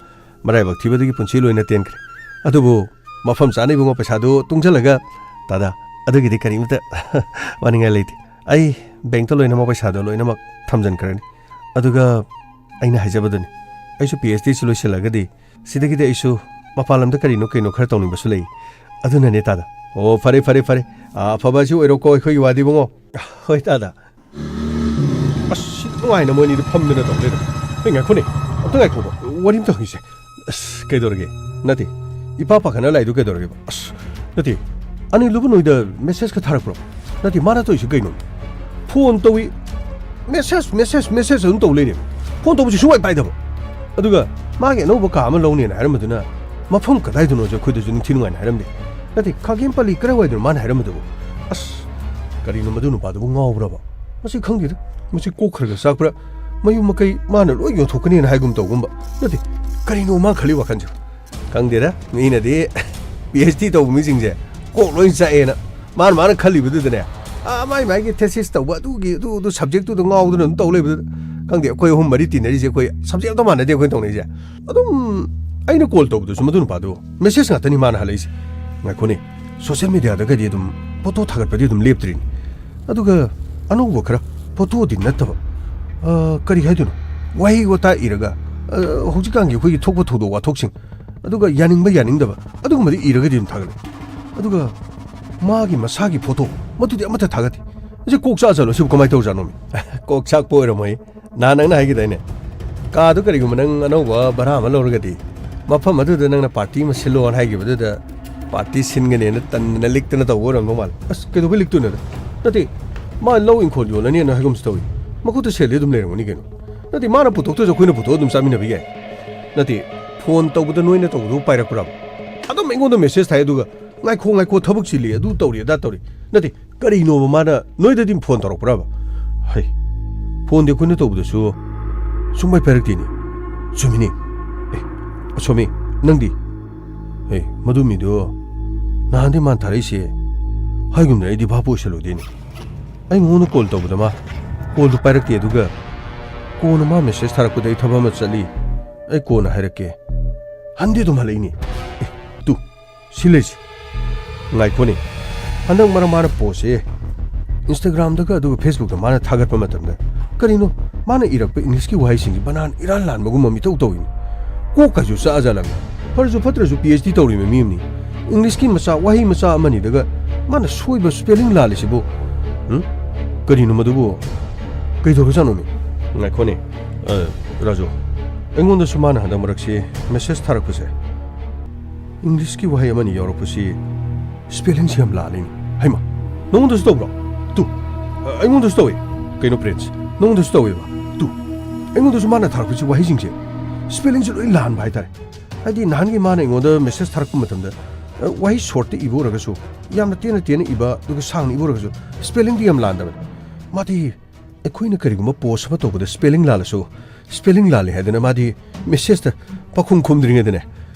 ꯃꯔꯥꯏꯕꯛ ꯊꯤꯕꯗꯒꯤ ꯄꯨꯟꯁꯤ ꯂꯣꯏꯅ ꯇꯦꯟꯈ꯭ꯔꯦ꯫ ꯑꯗꯨꯕꯨ ꯃꯐꯝ ꯆꯥꯅ ꯏꯕꯨꯡꯉꯣ ꯄꯩꯁꯥꯗꯨ ꯇꯨꯡꯁꯤꯜꯂꯒ, ꯇꯥꯗꯥ, ꯑꯗꯨꯒꯤꯗꯤ ꯀꯔꯤꯃꯇ ꯋꯥꯅꯤꯡꯉꯥꯏ ꯂꯩꯇꯦ꯫ ꯑꯩ ꯕꯦꯡꯛꯇ ꯂꯣꯏꯅꯃꯛ ꯄꯩꯁꯥꯗꯣ ꯂꯣꯏꯅꯃꯛ ꯊꯝꯖꯤꯟꯈ꯭ꯔꯅꯤ꯫ ꯑꯗꯨꯒ ꯑꯩꯅ ꯍꯥꯏꯖꯕꯗꯨꯅꯤ, ꯑꯩꯁꯨ ꯄꯤ ꯑꯩꯆ ꯗꯤꯁꯤ ꯂꯣꯏꯁꯤꯜꯂꯒꯗꯤ ꯁꯤꯗꯒꯤꯗꯤ ꯑꯩꯁꯨ ꯃꯄꯥꯟ ꯂꯝꯗ ꯀꯔꯤꯅꯣ ꯀꯩꯅꯣ ꯈꯔ ꯇꯧꯅꯤꯡꯕꯁꯨ ꯂꯩ꯫ ꯑꯗꯨꯅꯅꯦ ꯇꯥꯗꯥ꯫ ꯑꯣ, ꯐꯔꯦ, ꯐꯔꯦ, ꯐꯔꯦ꯫ ꯑꯥ, ꯑꯐꯕ ꯑꯁꯤ ꯑꯣꯏꯔꯣꯀꯣ ꯑꯩꯈꯣꯏꯒꯤ ꯋꯥꯗꯤ ꯏꯕꯨꯡꯉꯣ꯫ ꯍꯣꯏ ꯇꯥꯗꯥ꯫ ꯑꯁ, ꯁꯤ ꯅꯨꯡꯉꯥꯏꯅ ꯃꯣꯏ ꯑꯅꯤꯗ ꯐꯝꯗꯅ ꯇꯧ ꯂꯩꯔꯦ꯫ ꯑꯩ ꯉꯥꯏꯈꯣꯅꯦ, ꯑꯝꯇ ꯉꯥꯏꯈꯣꯕ, ꯋꯥꯔꯤ ꯑꯝꯇ ꯍꯪꯉꯤꯁꯦ꯫ ꯑꯁ, ꯀꯩꯗꯧꯔꯒꯦ? ꯅꯠꯇꯦ, ꯏꯄꯥ ꯄꯥꯈꯠꯅ ꯂꯥꯛꯏꯗꯨ ꯀꯩꯗꯧꯔꯒꯦꯕ? ꯑꯁ, ꯅꯠꯇꯦ, ꯑꯅꯤꯜꯗꯨꯕꯨ ꯅꯣꯏꯗ ꯃꯦꯁꯦꯖꯀ ꯊꯥꯔꯛꯄ꯭ꯔꯣ? ꯅꯠꯇꯦ, ꯃꯥꯅ ꯇꯧꯔꯤꯁꯤ ꯀꯩꯅꯣ? ꯐꯣꯟ ꯇꯧꯏ, ꯃꯦꯁꯦꯖ, ꯃꯦꯁꯦꯖ, ꯃꯦꯁꯦꯖ ꯑꯗꯨꯝ ꯇꯧ ꯂꯩꯔꯦ꯫ ꯐꯣꯟ ꯇꯧꯕꯁꯤ ꯁꯨꯡꯄꯥꯏ ꯄꯥꯏꯗꯕ꯫ ꯑꯗꯨꯒ ꯃꯥꯒꯤ ꯑꯅꯧꯕ ꯀꯥ ꯑꯃ ꯂꯧꯅꯦꯅ ꯍꯥꯏꯔꯝꯕꯗꯨꯅ ꯃꯐꯝ ꯀꯗꯥꯏꯗꯅꯣꯁꯦ ꯑꯩꯈꯣꯏꯗꯁꯨ ꯅꯤꯡꯊꯤ ꯅꯨꯡꯉꯥꯏꯅ ꯍꯥꯏꯔꯝꯗꯦ꯫ ꯅꯠꯇꯦ, ꯈꯥꯒꯦꯝꯄꯜꯂꯤ ꯀꯗꯥꯏꯋꯥꯏꯗꯅꯣ ꯃꯥꯅ ꯍꯥꯏꯔꯝꯕꯗꯨꯕꯨ? ꯑꯁ, ꯀꯔꯤꯅꯣ ꯃꯗꯨ ꯅꯨꯄꯥꯗꯨꯕꯨ ꯉꯥꯎꯕ꯭ꯔꯕ? ꯃꯁꯤ ꯈꯪꯗꯦꯗ꯫ ꯃꯁꯤ ꯀꯣꯛ ꯈꯔ ꯈꯔ ꯆꯥꯛꯄ꯭ꯔꯥ? ꯃꯌꯨꯝ ꯃꯀꯩ ꯃꯥꯅ ꯂꯣꯏ ꯌꯣꯟꯊꯣꯛꯀꯅꯤꯅ ꯍꯥꯏꯒꯨꯝ ꯇꯧꯒꯨꯝꯕ꯫ ꯅꯠꯇꯦ, ꯀꯔꯤꯅꯣ ꯃꯥ ꯈꯜꯂꯤ ꯋꯥꯈꯜꯁꯦ? ꯈꯪꯗꯦꯗ, ꯃꯤꯅꯗꯤ ꯄꯤ ꯑꯩꯆ ꯗꯤ ꯇꯧꯕ ꯃꯤꯁꯤꯡꯁꯦ ꯀꯣꯛ ꯂꯣꯏ ꯆꯥꯛꯑꯦꯅ ꯃꯥꯅ, ꯃꯥꯅ ꯈꯜꯂꯤꯕꯗꯨꯗꯅꯦ, ꯑꯥ, ꯃꯥꯏ ꯃꯥꯏꯒꯤ ꯊꯦꯁꯤꯁ ꯇꯧꯕ ꯑꯗꯨꯒꯤ, ꯑꯗꯨ, ꯑꯗꯨ ꯁꯕꯖꯦꯛꯇꯨꯗ ꯉꯥꯎꯗꯨꯅ ꯑꯗꯨꯝ ꯇꯧ ꯂꯩꯕꯗꯨꯗ, ꯈꯪꯗꯦ, ꯑꯩꯈꯣꯏ ꯑꯍꯨꯝ ꯃꯔꯤ ꯇꯤꯟꯅꯔꯤꯁꯦ ꯑꯩꯈꯣꯏ ꯁꯕꯖꯦꯛ ꯑꯝꯇ ꯃꯥꯟꯅꯗꯦ ꯑꯩꯈꯣꯏꯅ ꯇꯧꯅꯔꯤꯁꯦ꯫ ꯑꯗꯨꯝ ꯑꯩꯅ ꯀꯣꯜ ꯇꯧꯕꯗꯁꯨ ꯃꯗꯨ ꯅꯨꯄꯥꯗꯨ ꯃꯦꯁꯦꯖ ꯉꯥꯛꯇꯅꯤ ꯃꯥꯅ ꯍꯜꯂꯛꯏꯁꯦ꯫ ꯉꯥꯏꯈꯣꯅꯦ, ꯁꯣꯁꯦꯜ ꯃꯦꯗꯤꯌꯥꯗꯒꯗꯤ ꯑꯗꯨꯝ ꯐꯣꯇꯣ ꯊꯥꯒꯠꯄꯗꯤ ꯑꯗꯨꯝ ꯂꯦꯞꯇ꯭ꯔꯤꯅꯤ꯫ ꯑꯗꯨꯒ ꯑꯅꯧꯕ ꯈꯔ, ꯐꯣꯇꯣꯗꯤ ꯅꯠꯇꯕ, ꯑ, ꯀꯔꯤ ꯍꯥꯏꯗꯣꯏꯅꯣ, ꯋꯥꯍꯩ ꯋꯥꯇꯥ ꯏꯔꯒ, ꯑ, ꯍꯧꯖꯤꯛꯀꯥꯟꯒꯤ ꯑꯩꯈꯣꯏꯒꯤ ꯊꯣꯛꯄ ꯊꯧꯗꯣꯛ ꯋꯥꯊꯣꯛꯁꯤꯡ, ꯑꯗꯨꯒ ꯌꯥꯅꯤꯡꯕ ꯌꯥꯅꯤꯡꯗꯕ ꯑꯗꯨꯒꯨꯝꯕꯗꯤ ꯏꯔꯒꯗꯤ ꯑꯗꯨꯝ ꯊꯥꯒꯠꯂꯦ꯫ ꯑꯗꯨꯒ ꯃꯥꯒꯤ ꯃꯁꯥꯒꯤ ꯐꯣꯇꯣ, ꯃꯗꯨꯗꯤ ꯑꯃꯠꯇ ꯊꯥꯒꯠꯇꯦ꯫ ꯑꯁꯤ ꯀꯣꯛ ꯆꯥꯛꯑ ꯆꯠꯂꯣ, ꯁꯤꯕꯨ ꯀꯃꯥꯏꯅ ꯇꯧꯔꯖꯥꯠꯅꯣꯃꯤ? ꯀꯣꯛ ꯆꯥꯛꯄ ꯑꯣꯏꯔꯝꯃꯣꯏ꯫ ꯅꯍꯥꯟ ꯅꯪꯅ ꯍꯥꯏꯈꯤꯗꯥꯏꯅꯦ, ꯀꯥꯗꯣ ꯀꯔꯤꯒꯨꯝꯕ ꯅꯪ ꯑꯅꯧꯕ ꯚꯔꯥ ꯑꯃ ꯂꯧꯔꯒꯗꯤ, ꯃꯐꯝ ꯑꯗꯨꯗ ꯅꯪꯅ ꯄꯥꯔꯇꯤ ꯑꯃ ꯁꯤꯜꯂꯣꯅ ꯍꯥꯏꯈꯤꯕꯗꯨꯗ, ꯄꯥꯔꯇꯤ ꯁꯤꯟꯒꯅꯦꯅ ꯇꯟꯗꯅ ꯂꯤꯛꯇꯅ ꯇꯧꯕ ꯑꯣꯏꯔꯝꯗꯧ ꯃꯥꯜꯂꯦ꯫ ꯑꯁ, ꯀꯩꯗꯧꯕꯩ ꯂꯤꯛꯇꯣꯏꯅꯣꯗ? ꯅꯠꯇꯦ, ꯃꯥ ꯂꯧ ꯏꯪꯈꯣꯜ ꯌꯣꯜꯂꯅꯦꯅ ꯍꯥꯏꯒꯨꯝꯁꯨ ꯇꯧꯏ꯫ ꯃꯈꯨꯠꯇ ꯁꯦꯜꯗꯤ ꯑꯗꯨꯝ ꯂꯩꯔꯝꯒꯅꯤ ꯀꯩꯅꯣ꯫ ꯅꯠꯇꯦ, ꯃꯥꯅ ꯄꯨꯊꯣꯛꯇ꯭ꯔꯁꯨ ꯑꯩꯈꯣꯏꯅ ꯄꯨꯊꯣꯛꯑ ꯑꯗꯨꯝ ꯆꯥꯃꯤꯟꯅꯕ ꯌꯥꯏ꯫ ꯅꯠꯇꯦ, ꯐꯣꯟ ꯇꯧꯕꯗ ꯅꯣꯏꯅ ꯇꯧꯕꯗꯨ ꯄꯥꯏꯔꯛꯄ꯭ꯔꯕ? ꯑꯗꯨꯝ ꯑꯩꯉꯣꯟꯗ ꯃꯦꯁꯦꯖ ꯊꯥꯏ, ꯑꯗꯨꯒ "ꯉꯥꯏꯈꯣ, ꯉꯥꯏꯈꯣ, ꯊꯕꯛ ꯆꯤꯜꯂꯤ, ꯑꯗꯨ ꯇꯧꯔꯤ, ꯑꯗꯥ ꯇꯧꯔꯤ"꯫ ꯅꯠꯇꯦ, ꯀꯔꯤꯅꯣꯕ, ꯃꯥꯅ ꯅꯣꯏꯗꯗꯤ ꯐꯣꯟ ꯇꯧꯔꯛꯄ꯭ꯔꯕ? ꯍꯩ, ꯐꯣꯟꯗꯤ ꯑꯩꯈꯣꯏꯅ ꯇꯧꯕꯗꯁꯨ ꯁꯨꯡꯄꯥꯏ ꯄꯥꯏꯔꯛꯇꯦꯅꯦ꯫ ꯆꯨꯝꯃꯤꯅꯦ꯫ ꯑꯦ, ꯑꯁꯣꯝꯃꯤ, ꯅꯪꯗꯤ? ꯍꯦ, ꯃꯗꯨ ꯃꯤꯗꯣ ꯅꯍꯥꯟꯗꯩ ꯃꯥꯅ ꯊꯥꯔꯛꯏꯁꯦ ꯍꯥꯏꯒꯨꯝꯗꯅ ꯑꯩꯗꯤ ꯚꯥꯞ ꯑꯣꯏꯁꯜꯂꯨꯗꯦꯅꯦ꯫ ꯑꯩ ꯃꯉꯣꯟꯗ ꯀꯣꯜ ꯇꯧꯕꯗ ꯃꯥ ꯀꯣꯜꯗꯨ ꯄꯥꯏꯔꯛꯇꯦ, ꯑꯗꯨꯒ ꯀꯣꯟꯅ ꯃꯥ ꯃꯦꯁꯦꯖ ꯊꯥꯔꯛꯄꯗ "ꯑꯩ ꯊꯕꯛ ꯑꯃ ꯆꯠꯂꯤ, ꯑꯩ ꯀꯣꯟꯅ ꯍꯥꯏꯔꯛꯀꯦ" ꯍꯟꯗꯤ ꯑꯗꯨꯝ ꯍꯜꯂꯛꯏꯅꯦ꯫ ꯑꯦ, ꯇꯨ, ꯁꯤ ꯂꯩꯔꯤꯁꯦ꯫ ꯉꯥꯏꯈꯣꯅꯦ, ꯍꯟꯗꯛ ꯃꯔꯛ ꯃꯥꯅ ꯄꯣꯁꯁꯦ Instagram-ꯗꯒ ꯑꯗꯨꯒ Facebook-ꯇ ꯃꯥꯅ ꯊꯥꯒꯠꯄ ꯃꯇꯝꯗ, ꯀꯔꯤꯅꯣ, ꯃꯥꯅ ꯏꯔꯛꯄ ꯏꯪꯂꯤꯁꯀꯤ ꯋꯥꯍꯩꯁꯤꯡꯁꯤ ꯕꯅꯥꯟ ꯏꯔꯥꯟ ꯂꯥꯟꯕꯒꯨꯝꯕ ꯃꯤꯇꯧ ꯇꯧꯏꯅꯦ꯫ ꯀꯣꯛꯀꯁꯨ ꯆꯥꯛꯑꯖꯥꯠꯂꯒ꯫ ꯐꯔꯁꯨ ꯐꯠꯇ꯭ꯔꯁꯨ PhD ꯇꯧꯔꯤꯕ ꯃꯤ ꯑꯃꯅꯤ꯫ ꯏꯪꯂꯤꯁꯀꯤ ꯃꯆꯥ, ꯋꯥꯍꯩ ꯃꯆꯥ ꯑꯃꯅꯤꯗꯒ ꯃꯥꯅ ꯁꯣꯏꯕ spelling ꯂꯥꯜꯂꯤꯁꯤꯕꯨ? ꯎꯝ? ꯀꯔꯤꯅꯣ ꯃꯗꯨꯕꯨ? ꯀꯩꯗꯧꯔꯖꯥꯠꯅꯣꯃꯤ? ꯉꯥꯏꯈꯣꯅꯦ, ꯑ, ꯔꯥꯖꯨ, ꯑꯩꯉꯣꯟꯗꯁꯨ ꯃꯥꯅ ꯍꯟꯗꯛ ꯃꯔꯛꯁꯤ ꯃꯦꯁꯦꯖ ꯊꯥꯔꯛꯄꯁꯦ, ꯏꯪꯂꯤꯁꯀꯤ ꯋꯥꯍꯩ ꯑꯃꯅꯤ ꯌꯥꯎꯔꯛꯄꯁꯤ spelling-ꯁꯤ ꯌꯥꯝ ꯂꯥꯜꯂꯤꯅꯦ꯫ ꯍꯩꯃꯥ, ꯅꯉꯣꯟꯗꯁꯨ ꯇꯧꯕ꯭ꯔꯣ? ꯇꯨ, ꯑ, ꯑꯩꯉꯣꯟꯗꯁꯨ ꯇꯧꯋꯦ꯫ ꯀꯩꯅꯣ ꯄ꯭ꯔꯤꯟꯁ, ꯅꯉꯣꯟꯗꯁꯨ ꯇꯧꯋꯦꯕ? ꯇꯨ, ꯑꯩꯉꯣꯟꯗꯁꯨ ꯃꯥꯅ ꯊꯥꯔꯛꯄꯁꯤ ꯋꯥꯍꯩꯁꯤꯡꯁꯦ spelling-ꯁꯦ ꯂꯣꯏ ꯂꯥꯟꯕ ꯍꯥꯏꯇꯥꯔꯦ꯫ ꯍꯥꯏꯗꯤ ꯅꯍꯥꯟꯒꯤ ꯃꯥꯅ ꯑꯩꯉꯣꯟꯗ ꯃꯦꯁꯦꯖ ꯊꯥꯔꯛꯄ ꯃꯇꯝꯗ, ꯑ, ꯋꯥꯍꯩ ꯁꯣꯔꯠꯇ ꯏꯕ ꯑꯣꯏꯔꯒꯁꯨ, ꯌꯥꯝꯅ ꯇꯦꯟꯅ ꯇꯦꯟꯅ ꯏꯕ, ꯑꯗꯨꯒ ꯁꯥꯡꯅ ꯏꯕ ꯑꯣꯏꯔꯒꯁꯨ, spelling-ꯗꯤ ꯌꯥꯝ ꯂꯥꯟꯗꯕꯅꯤ꯫ ꯃꯥꯗꯤ ꯑꯩꯈꯣꯏꯅ ꯀꯔꯤꯒꯨꯝꯕ ꯄꯣꯁ ꯑꯃ ꯇꯧꯕꯗ spelling ꯂꯥꯜꯂꯁꯨ, spelling ꯂꯥꯜꯂꯦ ꯍꯥꯏꯗꯅ ꯃꯥꯗꯤ ꯃꯦꯁꯦꯖꯇ ꯄꯥꯈꯨꯝ ꯈꯨꯝꯗ꯭ꯔꯤꯉꯩꯗꯅꯦ,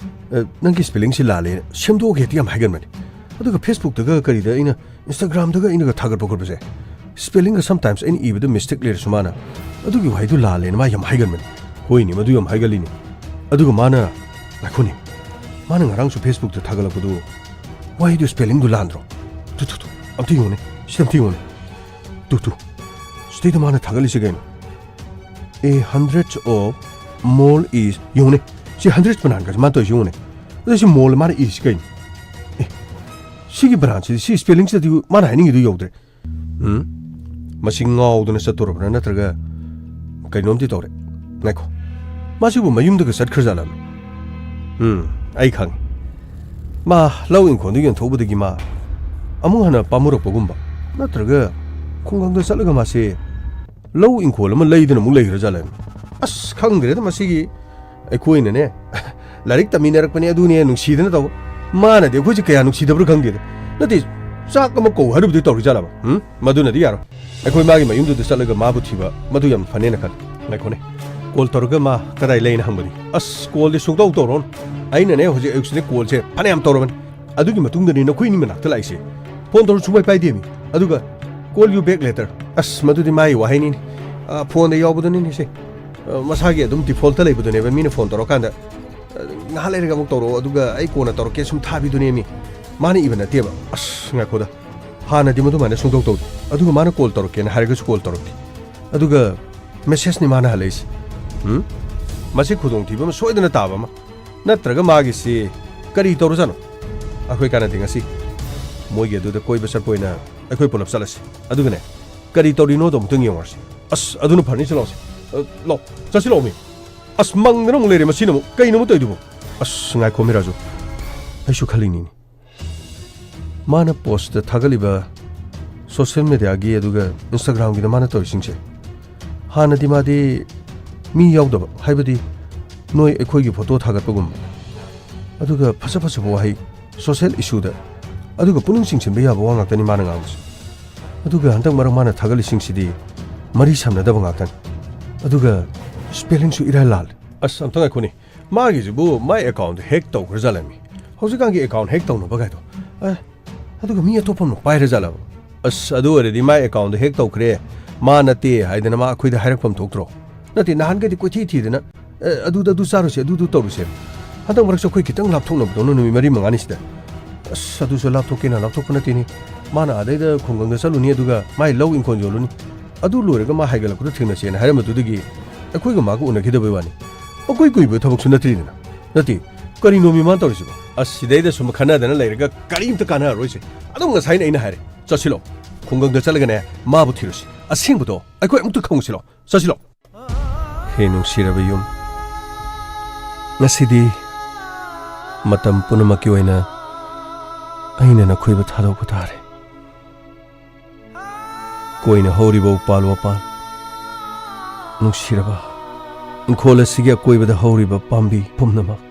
"ꯑ, ꯅꯪꯒꯤ spelling-ꯁꯤ ꯂꯥꯜꯂꯦ" ꯁꯦꯝꯗꯣꯛꯑꯒ ꯍꯦꯛꯇ ꯌꯥꯝ ꯍꯥꯏꯒꯟꯕꯅꯤ꯫ ꯑꯗꯨꯒ Facebook-ꯇꯒ ꯀꯔꯤꯗ ꯑꯩꯅ, Instagram-ꯗꯒ ꯑꯩꯅꯒ ꯊꯥꯒꯠꯄ ꯈꯣꯠꯄꯁꯦ, spelling-ꯒ sometimes ꯑꯩꯅ ꯏꯕꯗ mistake ꯂꯩꯔꯁꯨ ꯃꯥꯅ "ꯑꯗꯨꯒꯤ ꯋꯥꯍꯩꯗꯨ ꯂꯥꯜꯂꯦꯅ" ꯃꯥ ꯌꯥꯝ ꯍꯥꯏꯒꯟꯕꯅꯤ꯫ ꯍꯣꯏꯅꯦ, ꯃꯗꯨ ꯌꯥꯝ ꯍꯥꯏꯒꯜꯂꯤꯅꯦ꯫ ꯑꯗꯨꯒ ꯃꯥꯅ ꯉꯥꯏꯈꯣꯅꯦ, ꯃꯥꯅ ꯉꯔꯥꯡꯁꯨ Facebookꯇ ꯊꯥꯒꯠꯂꯛꯄꯗꯨ ꯋꯥꯍꯩꯗꯨ spellingꯗꯨ ꯂꯥꯟꯗ꯭ꯔꯣ? ꯇꯨ, ꯇꯨ, ꯇꯨ, ꯑꯝꯇ ꯌꯦꯡꯉꯨꯅꯦ, ꯁꯤꯗ ꯑꯝꯇ ꯌꯦꯡꯉꯨꯅꯦ꯫ ꯇꯨ, ꯇꯨ, ꯁꯤꯗꯩꯗ ꯃꯥꯅ ꯊꯥꯒꯠꯂꯤꯁꯦ ꯀꯩꯅꯣ? "A hundred of mole is", ꯌꯦꯡꯉꯨꯅꯦ, ꯁꯤ hundred ꯄꯅꯥꯟꯒꯁꯦ ꯃꯥꯅ ꯇꯧꯔꯤꯁꯤ ꯌꯦꯡꯉꯨꯅꯦ꯫ ꯑꯗ ꯁꯤ mole ꯃꯥꯅ ꯏꯔꯤꯁꯤ ꯀꯩꯅꯣ? ꯑꯦ, ꯁꯤꯒꯤ ꯕ꯭ꯔꯥꯟꯁꯤꯗꯤ, ꯁꯤ spellingꯁꯤꯗꯗꯤ ꯃꯥꯅ ꯍꯥꯏꯅꯤꯡꯉꯤꯗꯨ ꯌꯧꯗ꯭ꯔꯦ꯫ ꯎꯝ? ꯃꯁꯤ ꯉꯥꯎꯗꯅ ꯆꯠꯇꯣꯔꯕ꯭ꯔꯥ ꯅꯠꯇ꯭ꯔꯒ ꯀꯩꯅꯣꯝꯗꯤ ꯇꯧꯔꯦ꯫ ꯉꯥꯏꯈꯣ꯫ ꯃꯥꯁꯤꯕꯨ ꯃꯌꯨꯝꯗꯒ ꯆꯠꯈ꯭ꯔꯖꯥꯠꯂꯝ? ꯎꯝ, ꯑꯩ ꯈꯪꯉꯦ꯫ ꯃꯥ ꯂꯧ ꯏꯪꯈꯣꯜꯗ ꯌꯣꯟꯊꯣꯛꯎꯕꯗꯒꯤ ꯃꯥ ꯑꯃꯨꯛ ꯍꯟꯅ ꯄꯥꯝꯃꯨꯔꯛꯄꯒꯨꯝꯕ, ꯅꯠꯇ꯭ꯔꯒ ꯈꯨꯡꯒꯪꯗ ꯆꯠꯂꯒ ꯃꯥꯁꯦ ꯂꯧ ꯏꯪꯈꯣꯜ ꯑꯃ ꯂꯩꯗꯅ ꯑꯃꯨꯛ ꯂꯩꯈ꯭ꯔꯖꯥꯠꯂꯝ? ꯑꯁ, ꯈꯪꯗ꯭ꯔꯦꯗ ꯃꯁꯤꯒꯤ꯫ ꯑꯩꯈꯣꯏꯅꯅꯦ, ꯂꯥꯏꯔꯤꯛ ꯇꯝꯃꯤꯟꯅꯔꯛꯄꯅꯦ, ꯑꯗꯨꯅꯦ ꯅꯨꯡꯁꯤꯗꯅ ꯇꯧꯕ꯫ ꯃꯥꯅꯗꯤ ꯑꯩꯈꯣꯏꯁꯦ ꯀꯌꯥ ꯅꯨꯡꯁꯤꯗꯕ꯭ꯔꯥ ꯈꯪꯗꯦꯗ꯫ ꯅꯠꯇꯦ, ꯆꯥꯛ ꯑꯃ ꯀꯧ ꯍꯥꯏꯔꯨꯕꯗꯤ ꯇꯧꯔꯤꯖꯥꯠꯂꯕ? ꯎꯝ? ꯃꯗꯨꯅꯗꯤ ꯌꯥꯔꯣꯏ꯫ ꯑꯩꯈꯣꯏ ꯃꯥꯒꯤ ꯃꯌꯨꯝꯗꯨꯗ ꯆꯠꯂꯒ ꯃꯥꯕꯨ ꯊꯤꯕ, ꯃꯗꯨ ꯌꯥꯝ ꯐꯅꯦꯅ ꯈꯜꯂꯤ꯫ ꯉꯥꯏꯈꯣꯅꯦ꯫ ꯀꯣꯜ ꯇꯧꯔꯒ ꯃꯥ ꯀꯗꯥꯏ ꯂꯩꯅ ꯍꯪꯕꯗꯤ? ꯑꯁ, ꯀꯣꯜꯗꯤ ꯁꯨꯡꯇꯧ ꯇꯧꯔꯣꯅ꯫ ꯑꯩꯅꯅꯦ, ꯍꯧꯖꯤꯛ ꯑꯌꯨꯛꯁꯤꯗ ꯀꯣꯜꯁꯦ ꯐꯅꯌꯥꯝ ꯇꯧꯔꯕꯅꯤ꯫ ꯑꯗꯨꯒꯤ ꯃꯇꯨꯡꯗꯅꯤ ꯅꯈꯣꯏ ꯑꯅꯤ ꯃꯅꯥꯛꯇ ꯂꯥꯛꯏꯁꯦ꯫ ꯐꯣꯟ ꯇꯧꯔꯁꯨ ꯁꯨꯡꯄꯥꯏ ꯄꯥꯏꯗꯦꯃꯤ꯫ ꯑꯗꯨꯒ "Call you back later"꯫ ꯑꯁ, ꯃꯗꯨꯗꯤ ꯃꯥꯒꯤ ꯋꯥꯍꯩꯅꯤꯅꯦ꯫ ꯑ, ꯐꯣꯟꯗ ꯌꯥꯎꯕꯗꯨꯅꯤꯅꯦ ꯁꯦ꯫ ꯑ, ꯃꯁꯥꯒꯤ ꯑꯗꯨꯝ defaultꯇ ꯂꯩꯕꯗꯨꯅꯦꯕ, ꯃꯤꯅ ꯐꯣꯟ ꯇꯧꯔꯀꯥꯟꯗ, "ꯑ, ꯉꯥꯏꯍꯥꯛ ꯂꯩꯔꯒ ꯑꯃꯨꯛ ꯇꯧꯔꯛꯑꯣ, ꯑꯗꯨꯒ ꯑꯩ ꯀꯣꯟꯅ ꯇꯧꯔꯛꯀꯦ" ꯁꯨꯝ ꯊꯥꯕꯤꯗꯨꯅꯦꯃꯤ꯫ ꯃꯥꯅ ꯏꯕ ꯅꯠꯇꯦꯕ꯫ ꯑꯁ, ꯉꯥꯏꯈꯣꯗ꯫ ꯍꯥꯟꯅꯗꯤ ꯃꯗꯨꯃꯥꯏꯅ ꯁꯨꯡꯇꯧ ꯇꯧꯗꯦ꯫ ꯑꯗꯨꯒ ꯃꯥꯅ ꯀꯣꯜ ꯇꯧꯔꯛꯀꯦꯅ ꯍꯥꯏꯔꯒꯁꯨ ꯀꯣꯜ ꯇꯧꯔꯛꯇꯦ꯫ ꯑꯗꯨꯒ messageꯅꯤ ꯃꯥꯅ ꯍꯜꯂꯛꯏꯁꯦ꯫ ꯎꯝ? ꯃꯁꯤ ꯈꯨꯗꯣꯡꯊꯤꯕ ꯑꯃ ꯁꯣꯏꯗꯅ ꯇꯥꯕ ꯑꯃ꯫ ꯅꯠꯇ꯭ꯔꯒ ꯃꯥꯒꯤꯁꯤ ꯀꯔꯤ ꯇꯧꯔꯖꯥꯠꯅꯣ? ꯑꯩꯈꯣꯏ ꯀꯥꯟꯅꯗꯦ ꯉꯁꯤ꯫ ꯃꯣꯏꯒꯤ ꯑꯗꯨꯗ ꯀꯣꯏꯕ ꯆꯠꯄ ꯑꯣꯏꯅ ꯑꯩꯈꯣꯏ ꯄꯨꯂꯞ ꯆꯠꯂꯁꯤ꯫ ꯑꯗꯨꯒꯅꯦ, ꯀꯔꯤ ꯇꯧꯔꯤꯅꯣꯗꯣ ꯑꯃꯨꯛꯇꯪ ꯌꯦꯡꯉꯨꯔꯁꯤ꯫ ꯑꯁ, ꯑꯗꯨꯅ ꯐꯅꯤ, ꯆꯠꯂꯣꯁꯦ꯫ ꯑ, ꯂꯥꯎ, ꯆꯠꯁꯤ ꯂꯥꯎꯃꯤ꯫ ꯑꯁ, ꯃꯪꯗꯅ ꯑꯃꯨꯛ ꯂꯩꯔꯦ ꯃꯁꯤꯅ ꯑꯃꯨꯛ꯫ ꯀꯩꯅꯣ ꯑꯃꯨꯛ ꯇꯧꯔꯤꯗꯨꯕꯨ? ꯑꯁ, ꯉꯥꯏꯈꯣ ꯃꯤꯔꯥꯖꯨ꯫ ꯑꯩꯁꯨ ꯈꯜꯂꯤꯅꯤꯅꯦ꯫ ꯃꯥꯅ postꯇ ꯊꯥꯒꯠꯂꯤꯕ social mediaꯒꯤ ꯑꯗꯨꯒ Instagramꯒꯤꯗ ꯃꯥꯅ ꯇꯧꯔꯤꯁꯤꯡꯁꯦ, ꯍꯥꯟꯅꯗꯤ ꯃꯥꯗꯤ ꯃꯤ ꯌꯥꯎꯗꯕ, ꯍꯥꯏꯕꯗꯤ ꯅꯣꯏ ꯑꯩꯈꯣꯏꯒꯤ photo ꯊꯥꯒꯠꯄꯒꯨꯝꯕ, ꯑꯗꯨꯒ ꯐꯖ ꯐꯖꯕ ꯋꯥꯍꯩ, social issueꯗ, ꯑꯗꯨꯒ ꯄꯨꯛꯅꯤꯡ ꯆꯤꯡꯁꯤꯟꯕ ꯌꯥꯕ ꯋꯥ ꯉꯥꯛꯇꯅꯤ ꯃꯥꯅ ꯉꯥꯡꯕꯁꯦ꯫ ꯑꯗꯨꯒ ꯍꯟꯗꯛ ꯃꯔꯛ ꯃꯥꯅ ꯊꯥꯒꯠꯂꯤꯁꯤꯡꯁꯤꯗꯤ ꯃꯔꯤ ꯁꯝꯅꯗꯕ ꯉꯥꯛꯇꯅꯤ꯫ ꯑꯗꯨꯒ spellingꯁꯨ ꯏꯔꯥꯏ ꯂꯥꯜꯂꯦ꯫ ꯑꯁ, ꯑꯝꯇ ꯉꯥꯏꯈꯣꯅꯦ꯫ ꯃꯥꯒꯤꯁꯤꯕꯨ ꯃꯥꯏ account hack ꯇꯧꯈ꯭ꯔꯖꯥꯠꯂꯃꯤ? ꯍꯧꯖꯤꯛꯀꯥꯟꯒꯤ account hack ꯇꯧꯅꯕ ꯀꯥꯏꯗꯣ꯫ ꯑꯦ, ꯑꯗꯨꯒ ꯃꯤ ꯑꯇꯣꯞꯄ ꯑꯃꯅ ꯄꯥꯏꯔꯖꯥꯠꯂꯕ? ꯑꯁ, ꯑꯗꯨ ꯑꯣꯏꯔꯗꯤ ꯃꯥꯏ accountꯗꯣ hack ꯇꯧꯈ꯭ꯔꯦ, ꯃꯥ ꯅꯠꯇꯦ ꯍꯥꯏꯗꯅ ꯃꯥ ꯑꯩꯈꯣꯏꯗ ꯍꯥꯏꯔꯛꯐꯝ ꯊꯣꯛꯇ꯭ꯔꯣ? ꯅꯠꯇꯦ, ꯅꯍꯥꯟꯒꯩꯗꯤ ꯀꯣꯏꯊꯤ ꯊꯤꯗꯅ, "ꯑꯦ, ꯑꯗꯨꯗ ꯑꯗꯨ ꯆꯥꯔꯨꯁꯦ, ꯑꯗꯨꯗꯨ ꯇꯧꯔꯨꯁꯦ" ꯍꯟꯗꯛ ꯃꯔꯛꯁꯨ ꯑꯩꯈꯣꯏ ꯈꯤꯇꯪ ꯂꯥꯞꯊꯣꯛꯅꯕꯗꯧꯅ ꯅꯨꯃꯤꯠ ꯃꯔꯤ ꯃꯉꯥꯅꯤ ꯁꯤꯗ꯫ ꯑꯁ, ꯑꯗꯨꯁꯨ ꯂꯥꯞꯊꯣꯛꯀꯦꯅ ꯂꯥꯞꯊꯣꯛꯄ ꯅꯠꯇꯦꯅꯦ꯫ ꯃꯥꯅ ꯑꯥꯗꯩꯗ ꯈꯨꯡꯒꯪꯗ ꯆꯠꯂꯨꯅꯤ, ꯑꯗꯨꯒ ꯃꯥꯏ ꯂꯧ ꯏꯪꯈꯣꯜ ꯌꯣꯜꯂꯨꯅꯤ꯫ ꯑꯗꯨ ꯂꯣꯏꯔꯒ ꯃꯥ ꯍꯥꯏꯒꯠꯂꯛꯄꯗ ꯊꯦꯡꯅꯁꯦꯅ ꯍꯥꯏꯔꯝꯕꯗꯨꯗꯒꯤ ꯑꯩꯈꯣꯏꯒ ꯃꯥꯒ ꯎꯅꯈꯤꯗꯕꯩ ꯋꯥꯅꯤ꯫ ꯑꯩꯈꯣꯏ ꯀꯨꯏꯕ ꯊꯕꯛꯁꯨ ꯅꯠꯇ꯭ꯔꯤꯗꯅ꯫ ꯅꯠꯇꯦ, ꯀꯔꯤꯅꯣꯃꯤ ꯃꯥꯅ ꯇꯧꯔꯤꯁꯤꯕꯣ? ꯑꯁ, ꯁꯤꯗꯩꯗ ꯁꯨꯝ ꯈꯟꯅꯗꯅ ꯂꯩꯔꯒ ꯀꯔꯤꯝꯇ ꯀꯥꯟꯅꯔꯔꯣꯏꯁꯦ꯫ ꯑꯗꯨꯝ ꯉꯁꯥꯏꯅ ꯑꯩꯅ ꯍꯥꯏꯔꯦ, ꯆꯠꯁꯤꯂꯣ꯫ ꯈꯨꯡꯒꯪꯗ ꯆꯠꯂꯒꯅꯦ, ꯃꯥꯕꯨ ꯊꯤꯔꯨꯁꯤ꯫ ꯑꯁꯦꯡꯕꯗꯣ ꯑꯩꯈꯣꯏ ꯑꯃꯨꯛꯇ ꯈꯪꯉꯨꯁꯤꯂꯣ꯫ ꯆꯠꯁꯤꯂꯣ꯫ ꯍꯦ ꯅꯨꯡꯁꯤꯔꯕ ꯌꯨꯝ, ꯉꯁꯤꯗꯤ ꯃꯇꯝ ꯄꯨꯝꯅꯃꯛꯀꯤ ꯑꯣꯏꯅ ꯑꯩꯅ ꯅꯈꯣꯏꯕꯨ ꯊꯥꯗꯣꯛꯄ ꯇꯥꯔꯦ꯫ ꯀꯣꯏꯅ ꯍꯧꯔꯤꯕ ꯎꯄꯥꯜ ꯋꯥꯄꯥꯜ, ꯅꯨꯡꯁꯤꯔꯕ ꯏꯪꯈꯣꯜ ꯑꯁꯤꯒꯤ ꯑꯀꯣꯏꯕꯗ ꯍꯧꯔꯤꯕ ꯄꯥꯝꯕꯤ ꯄꯨꯝꯅꯃꯛ,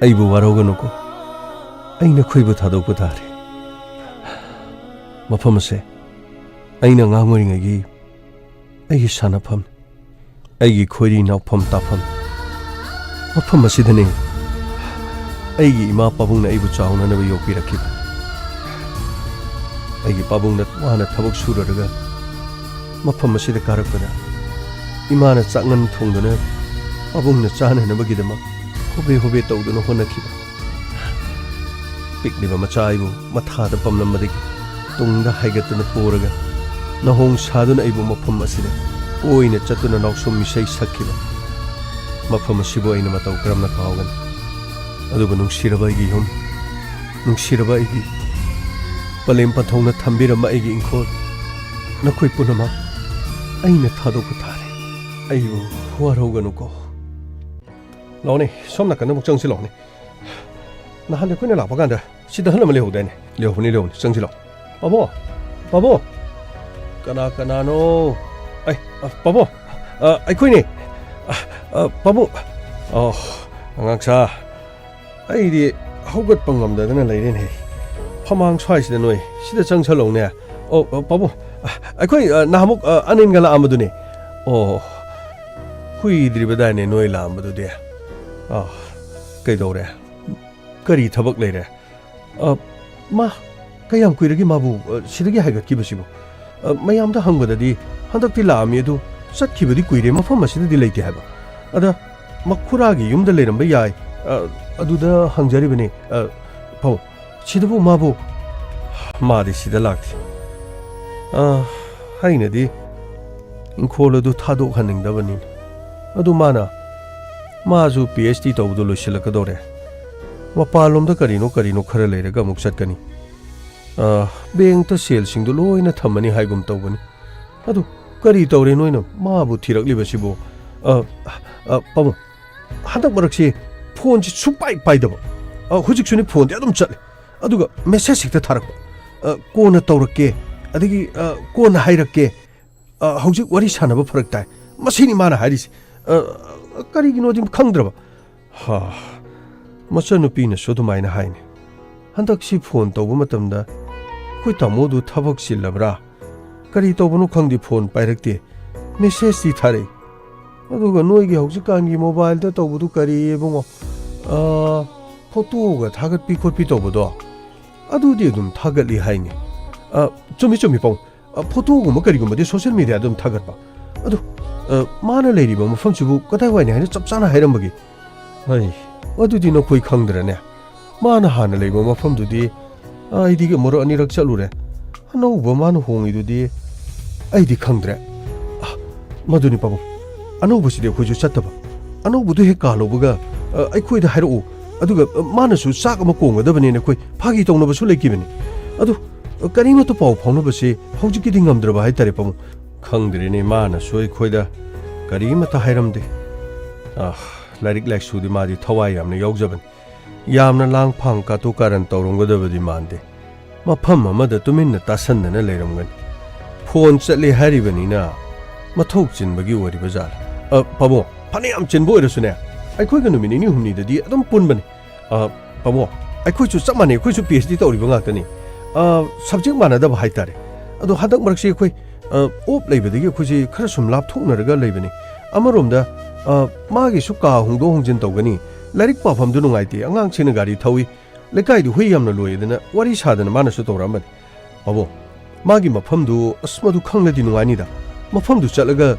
ꯑꯩꯕꯨ ꯋꯥꯔꯧꯒꯅꯨꯀꯣ꯫ ꯑꯩ ꯅꯈꯣꯏꯕꯨ ꯊꯥꯗꯣꯛꯄ ꯇꯥꯔꯦ꯫ ꯃꯐꯝ ꯑꯁꯦ ꯑꯩꯅ ꯑꯉꯥꯡ ꯑꯣꯏꯔꯤꯉꯩꯒꯤ ꯑꯩꯒꯤ ꯁꯥꯟꯅꯐꯝ, ꯑꯩꯒꯤ ꯈꯣꯏꯔꯤ ꯅꯥꯎꯐꯝ ꯇꯥꯐꯝ꯫ ꯃꯐꯝ ꯑꯁꯤꯗꯅꯦ ꯑꯩꯒꯤ ꯏꯃꯥ ꯄꯥꯕꯨꯡꯅ ꯑꯩꯕꯨ ꯆꯥꯎꯅꯅꯕ ꯌꯣꯛꯄꯤꯔꯛꯈꯤꯕ꯫ ꯑꯩꯒꯤ ꯄꯥꯕꯨꯡꯅ ꯋꯥꯅ ꯊꯕꯛ ꯁꯨꯔꯨꯔꯒ ꯃꯐꯝ ꯑꯁꯤꯗ ꯀꯥꯔꯛꯄꯗ ꯏꯃꯥꯅ ꯆꯥꯛꯉꯟ ꯊꯣꯡꯗꯨꯅ ꯄꯥꯕꯨꯡꯅ ꯆꯥꯅꯅꯕꯒꯤꯗꯃꯛ ꯍꯣꯕꯦ ꯍꯣꯕꯦ ꯇꯧꯗꯨꯅ ꯍꯣꯠꯅꯈꯤꯕ꯫ ꯄꯤꯛꯂꯤꯕ ꯃꯆꯥ ꯑꯩꯕꯨ ꯃꯊꯥꯗ ꯄꯝꯂꯝꯕꯗꯒꯤ ꯇꯨꯡꯗ ꯍꯥꯏꯒꯠꯇꯨꯅ ꯄꯨꯔꯒ ꯅꯍꯣꯡ ꯁꯥꯗꯨꯅ ꯑꯩꯕꯨ ꯃꯐꯝ ꯑꯁꯤꯗ ꯀꯣꯏꯅ ꯆꯠꯇꯨꯅ ꯅꯥꯎꯁꯨꯝ ꯏꯁꯩ ꯁꯛꯈꯤꯕ꯫ ꯃꯐꯝ ꯑꯁꯤꯕꯨ ꯑꯩꯅ ꯃꯇꯧ ꯀꯔꯝꯅ ꯀꯥꯎꯒꯅꯤ? ꯑꯗꯨꯕꯨ ꯅꯨꯡꯁꯤꯔꯕ ꯑꯩꯒꯤ ꯌꯨꯝ, ꯅꯨꯡꯁꯤꯔꯕ ꯑꯩꯒꯤ ꯄꯂꯦꯝ ꯄꯟꯊꯧꯅ ꯊꯝꯕꯤꯔꯝꯕ ꯑꯩꯒꯤ ꯏꯪꯈꯣꯜ, ꯅꯈꯣꯏ ꯄꯨꯝꯅꯃꯛ ꯑꯩꯅ ꯊꯥꯗꯣꯛꯄ ꯇꯥꯔꯦ꯫ ꯑꯩꯕꯨ ꯋꯥꯔꯧꯒꯅꯨꯀꯣ꯫ ꯂꯥꯛꯑꯣꯅꯦ, ꯁꯣꯝ ꯅꯥꯀꯟꯗ ꯑꯃꯨꯛ ꯆꯪꯁꯤ ꯂꯥꯛꯑꯣꯅꯦ꯫ ꯅꯍꯥꯟ ꯑꯩꯈꯣꯏꯅ ꯂꯥꯛꯄ ꯀꯥꯟꯗ ꯁꯤꯗ ꯑꯍꯜ ꯑꯃ ꯂꯩꯍꯧꯗꯥꯏꯅꯦ? ꯂꯩꯍꯧꯕꯅꯤ, ꯂꯩꯍꯧꯕꯅꯤ꯫ ꯆꯪꯁꯤ ꯂꯥꯛꯑꯣ꯫ ꯄꯥꯕꯨꯡ! ꯄꯥꯕꯨꯡ! ꯀꯅꯥ ꯀꯅꯥꯅꯣ? ꯑꯩ, ꯑ, ꯄꯥꯕꯨꯡ! ꯑ, ꯑꯩꯈꯣꯏꯅꯦ꯫ ꯑ, ꯑ, ꯄꯥꯕꯨꯡ! ꯑꯣ, ꯑꯉꯥꯡꯁꯥ, ꯑꯩꯗꯤ ꯍꯧꯒꯠꯄ ꯉꯝꯗꯗꯅ ꯂꯩꯔꯦꯅꯦ꯫ ꯐꯃꯥꯡ ꯁ꯭ꯋꯥꯏꯁꯤꯗ ꯅꯣꯏ ꯁꯤꯗ ꯆꯪꯁꯜꯂꯛꯎꯅꯦ꯫ ꯑꯣ, ꯑ, ꯄꯥꯕꯨꯡ! ꯑ, ꯑꯩꯈꯣꯏ, ꯑ, ꯅꯍꯥꯟꯃꯨꯛ, ꯑ, ꯑꯅꯤꯜꯒ ꯂꯥꯛꯑꯝꯕꯗꯨꯅꯦ꯫ ꯑꯣ, ꯀꯨꯏꯗ꯭ꯔꯤꯕꯗꯥꯏꯅꯦ ꯅꯣꯏ ꯂꯥꯛꯑꯝꯕꯗꯨꯗꯤ꯫ ꯑ, ꯀꯩꯗꯧꯔꯦ? ꯀꯔꯤ ꯊꯕꯛ ꯂꯩꯔꯦ? ꯑ, ꯃꯥ, ꯀꯌꯥꯝ ꯀꯨꯏꯔꯒꯦ ꯃꯥꯕꯨ, ꯑ, ꯁꯤꯗꯒꯤ ꯍꯥꯏꯒꯠꯈꯤꯕꯁꯤꯕꯨ? ꯑ, ꯃꯌꯥꯝꯗ ꯍꯪꯕꯗꯗꯤ ꯍꯟꯗꯛꯇꯤ ꯂꯥꯛꯑꯝꯃꯤ ꯑꯗꯨ ꯆꯠꯈꯤꯕꯗꯤ ꯀꯨꯏꯔꯦ, ꯃꯐꯝ ꯑꯁꯤꯗꯗꯤ ꯂꯩꯇꯦ ꯍꯥꯏꯕ꯫ ꯑꯗ ꯃꯈꯨꯔꯥꯒꯤ ꯌꯨꯝꯗ ꯂꯩꯔꯝꯕ ꯌꯥꯏ, ꯑ, ꯑꯗꯨꯗ ꯍꯪꯖꯔꯤꯕꯅꯤ꯫ ꯑ, ꯄꯥꯕꯨꯡ, ꯁꯤꯗꯕꯨ ꯃꯥꯕꯨ? ꯃꯥꯗꯤ ꯁꯤꯗ ꯂꯥꯛꯇꯦ꯫ ꯑ, ꯑꯩꯅꯗꯤ ꯏꯪꯈꯣꯜ ꯑꯗꯨ ꯊꯥꯗꯣꯛꯍꯟꯅꯤꯡꯗꯕꯅꯤ꯫ ꯑꯗꯨ ꯃꯥꯅ, ꯃꯥꯁꯨ ꯄꯤ ꯑꯩꯆ ꯗꯤ ꯇꯧꯕꯗꯨ ꯂꯣꯏꯁꯤꯜꯂꯛꯀꯗꯧꯔꯦ꯫ ꯃꯄꯥꯟꯂꯣꯝꯗ ꯀꯔꯤꯅꯣ ꯀꯔꯤꯅꯣ ꯈꯔ ꯂꯩꯔꯒ ꯑꯃꯨꯛ ꯆꯠꯀꯅꯤ꯫ ꯑ, ꯕꯦꯡꯛꯇ ꯁꯦꯜꯁꯤꯡꯗꯨ ꯂꯣꯏꯅ ꯊꯝꯃꯅꯤ ꯍꯥꯏꯒꯨꯝ ꯇꯧꯕꯅꯤ꯫ ꯑꯗꯨ ꯀꯔꯤ ꯇꯧꯔꯦ ꯅꯣꯏꯅ ꯃꯥꯕꯨ ꯊꯤꯔꯛꯂꯤꯕꯁꯤꯕꯨ? ꯑ, ꯑ, ꯄꯥꯕꯨꯡ, ꯍꯟꯗꯛ ꯃꯔꯛꯁꯤ ꯐꯣꯟꯁꯤ ꯁꯨꯡꯄꯥꯏ ꯄꯥꯏꯗꯕ꯫ ꯑ, ꯍꯧꯖꯤꯛꯁꯨꯅꯤ ꯐꯣꯟꯗꯤ ꯑꯗꯨꯝ ꯆꯠꯂꯤ꯫ ꯑꯗꯨꯒ ꯃꯦꯁꯦꯖ ꯍꯦꯛꯇ ꯊꯥꯔꯛꯄ꯫ ꯑ, "ꯀꯣꯟꯅ ꯇꯧꯔꯛꯀꯦ", ꯑꯗꯒꯤ, ꯑ, "ꯀꯣꯟꯅ ꯍꯥꯏꯔꯛꯀꯦ", ꯑ, "ꯍꯧꯖꯤꯛ ꯋꯥꯔꯤ ꯁꯥꯟꯅꯕ ꯐꯔꯛ ꯇꯥꯏ"꯫ ꯃꯁꯤꯅꯤ ꯃꯥꯅ ꯍꯥꯏꯔꯤꯁꯤ꯫ ꯑ, ꯀꯔꯤꯒꯤꯅꯣꯗꯤ ꯈꯪꯗ꯭ꯔꯕ꯫ ꯍꯥ, ꯃꯆꯟꯅꯨꯄꯤꯅꯁꯨ ꯑꯗꯨꯃꯥꯏꯅ ꯍꯥꯏꯅꯤ꯫ ꯍꯟꯗꯛꯁꯤ ꯐꯣꯟ ꯇꯧꯕ ꯃꯇꯝꯗ ꯑꯩꯈꯣꯏ ꯇꯥꯃꯣꯗꯨ ꯊꯕꯛ ꯆꯤꯜꯂꯕ꯭ꯔꯥ? ꯀꯔꯤ ꯇꯧꯕꯅꯣ ꯈꯪꯗꯦ, ꯐꯣꯟ ꯄꯥꯏꯔꯛꯇꯦ꯫ ꯃꯦꯁꯦꯖꯇꯤ ꯊꯥꯔꯛꯏ꯫ ꯑꯗꯨꯒ ꯅꯣꯏꯒꯤ ꯍꯧꯖꯤꯛꯀꯥꯟꯒꯤ ꯃꯣꯕꯥꯏꯜꯗ ꯇꯧꯕꯗꯨ ꯀꯔꯤ ꯏꯕꯨꯡꯉꯣ? ꯑ, ꯐꯣꯇꯣꯒ ꯊꯥꯒꯠꯄꯤ ꯈꯣꯠꯄꯤ ꯇꯧꯕꯗꯣ? ꯑꯗꯨꯗꯤ ꯑꯗꯨꯝ ꯊꯥꯒꯠꯂꯤ ꯍꯥꯏꯅꯤ꯫ ꯑ, ꯆꯨꯝꯃꯤ, ꯆꯨꯝꯃꯤ, ꯄꯥꯕꯨꯡ꯫ ꯑ, ꯐꯣꯇꯣꯒꯨꯝꯕ ꯀꯔꯤꯒꯨꯝꯕꯗꯤ ꯁꯣꯁꯤꯌꯦꯜ ꯃꯤꯗꯤꯌꯥꯗ ꯑꯗꯨꯝ ꯊꯥꯒꯠꯄ꯫ ꯑꯗꯨ, ꯑ, ꯃꯥꯅ ꯂꯩꯔꯤꯕ ꯃꯐꯝꯁꯤꯕꯨ ꯀꯗꯥꯏꯋꯥꯏꯅꯤ ꯍꯥꯏꯅ ꯆꯞ ꯆꯥꯅ ꯍꯥꯏꯔꯝꯕꯒꯦ? ꯍꯩ, ꯑꯗꯨꯗꯤ ꯅꯈꯣꯏ ꯈꯪꯗ꯭ꯔꯅꯦ? ꯃꯥꯅ ꯍꯥꯟꯅ ꯂꯩꯕ ꯃꯐꯝꯗꯨꯗꯤ ꯑꯩꯗꯤ ꯑꯃꯨꯔꯛ ꯑꯅꯤꯔꯛ ꯆꯠꯂꯨꯔꯦ꯫ ꯑꯅꯧꯕ ꯃꯥꯅ ꯍꯣꯡꯉꯤꯗꯨꯗꯤ ꯑꯩꯗꯤ ꯈꯪꯗ꯭ꯔꯦ꯫ ꯑ, ꯃꯗꯨꯅꯤ ꯄꯥꯕꯨꯡ, ꯑꯅꯧꯕꯁꯤꯗꯤ ꯑꯩꯈꯣꯏꯁꯨ ꯆꯠꯇꯕ꯫ ꯑꯅꯧꯕꯗꯨ ꯍꯦꯛ ꯀꯥꯜꯂꯧꯕꯒ, ꯑ, ꯑꯩꯈꯣꯏꯗ ꯍꯥꯏꯔꯛꯎ꯫ ꯑꯗꯨꯒ, ꯑ, ꯃꯥꯅꯁꯨ ꯆꯥꯛ ꯑꯃ ꯀꯣꯡꯒꯗꯕꯅꯦꯅ ꯑꯩꯈꯣꯏ ꯐꯥꯒꯤ ꯇꯧꯅꯕꯁꯨ ꯂꯩꯈꯤꯕꯅꯤ꯫ ꯑꯗꯨ, ꯑ, ꯀꯔꯤꯃꯠꯇ ꯄꯥꯎ ꯐꯥꯎꯅꯕꯁꯦ ꯍꯧꯖꯤꯛꯀꯤꯗꯤ ꯉꯝꯗ꯭ꯔꯕ ꯍꯥꯏꯇꯥꯔꯦ ꯄꯥꯕꯨꯡ꯫ ꯈꯪꯗ꯭ꯔꯦꯅꯦ, ꯃꯥꯅꯁꯨ ꯑꯩꯈꯣꯏꯗ ꯀꯔꯤꯃꯠꯇ ꯍꯥꯏꯔꯝꯗꯦ꯫ ꯑ, ꯂꯥꯏꯔꯤꯛ ꯂꯥꯏꯁꯨꯗꯤ ꯃꯥꯗꯤ ꯊꯋꯥꯏ ꯌꯥꯝꯅ ꯌꯥꯎꯖꯕꯅꯤ꯫ ꯌꯥꯝꯅ ꯂꯥꯡ ꯐꯥꯡ ꯀꯥꯇꯨ ꯀꯥꯔꯟ ꯇꯧꯔꯝꯒꯗꯕꯗꯤ ꯃꯥꯟꯗꯦ꯫ ꯃꯐꯝ ꯑꯃꯗ ꯇꯨꯃꯤꯟꯅ ꯇꯥꯁꯟꯗꯅ ꯂꯩꯔꯝꯒꯅꯤ꯫ ꯐꯣꯟ ꯆꯠꯂꯦ ꯍꯥꯏꯔꯤꯕꯅꯤꯅ ꯃꯊꯧ ꯆꯤꯟꯕꯒꯤ ꯑꯣꯏꯔꯤꯕ ꯖꯥꯠꯂ? ꯑ, ꯄꯥꯕꯨꯡ, ꯐꯅꯌꯥꯝ ꯆꯤꯟꯕ ꯑꯣꯏꯔꯁꯨꯅꯦ, ꯑꯩꯈꯣꯏꯒ ꯅꯨꯃꯤꯠ ꯅꯤꯅꯤ ꯍꯨꯝꯅꯤꯗꯗꯤ ꯑꯗꯨꯝ ꯄꯨꯟꯕꯅꯤ꯫ ꯑ, ꯄꯥꯕꯨꯡ, ꯑꯩꯈꯣꯏꯁꯨ ꯆꯞ ꯃꯥꯟꯅꯩ, ꯑꯩꯈꯣꯏꯁꯨ ꯄꯤ ꯑꯩꯆ ꯗꯤ ꯇꯧꯔꯤꯕ ꯉꯥꯛꯇꯅꯤ꯫ ꯑ, ꯁꯕꯖꯦꯛ ꯃꯥꯟꯅꯗꯕ ꯍꯥꯏꯇꯥꯔꯦ꯫ ꯑꯗꯣ ꯍꯟꯗꯛ ꯃꯔꯛꯁꯤ ꯑꯩꯈꯣꯏ, ꯑ, ꯑꯣꯞ ꯂꯩꯕꯗꯒꯤ ꯑꯩꯈꯣꯏꯁꯤ ꯈꯔ ꯁꯨꯝ ꯂꯥꯞꯊꯣꯛꯅꯔꯒ ꯂꯩꯕꯅꯤ꯫ ꯑꯃꯔꯣꯝꯗ, ꯑ, ꯃꯥꯒꯤꯁꯨ ꯀꯥ ꯍꯣꯡꯗꯣꯛ ꯍꯣꯡꯖꯤꯟ ꯇꯧꯒꯅꯤ, ꯂꯥꯏꯔꯤꯛ ꯄꯥꯐꯝꯗꯨ ꯅꯨꯡꯉꯥꯏꯇꯦ, ꯑꯉꯥꯡꯁꯤꯡꯅ ꯒꯥꯔꯤ ꯊꯧꯏ, ꯂꯩꯀꯥꯏꯗꯨ ꯍꯨꯏ ꯌꯥꯝꯅ ꯂꯣꯏꯗꯅ ꯋꯥꯔꯤ ꯁꯥꯗꯅ ꯃꯥꯅꯁꯨ ꯇꯧꯔꯛꯑꯝꯕꯅꯤ꯫ ꯄꯥꯕꯨꯡ, ꯃꯥꯒꯤ ꯃꯐꯝꯗꯨ, ꯑꯁ, ꯃꯗꯨ ꯈꯪꯂꯗꯤ ꯅꯨꯡꯉꯥꯏꯅꯤꯗ꯫ ꯃꯐꯝꯗꯨ ꯆꯠꯂꯒ,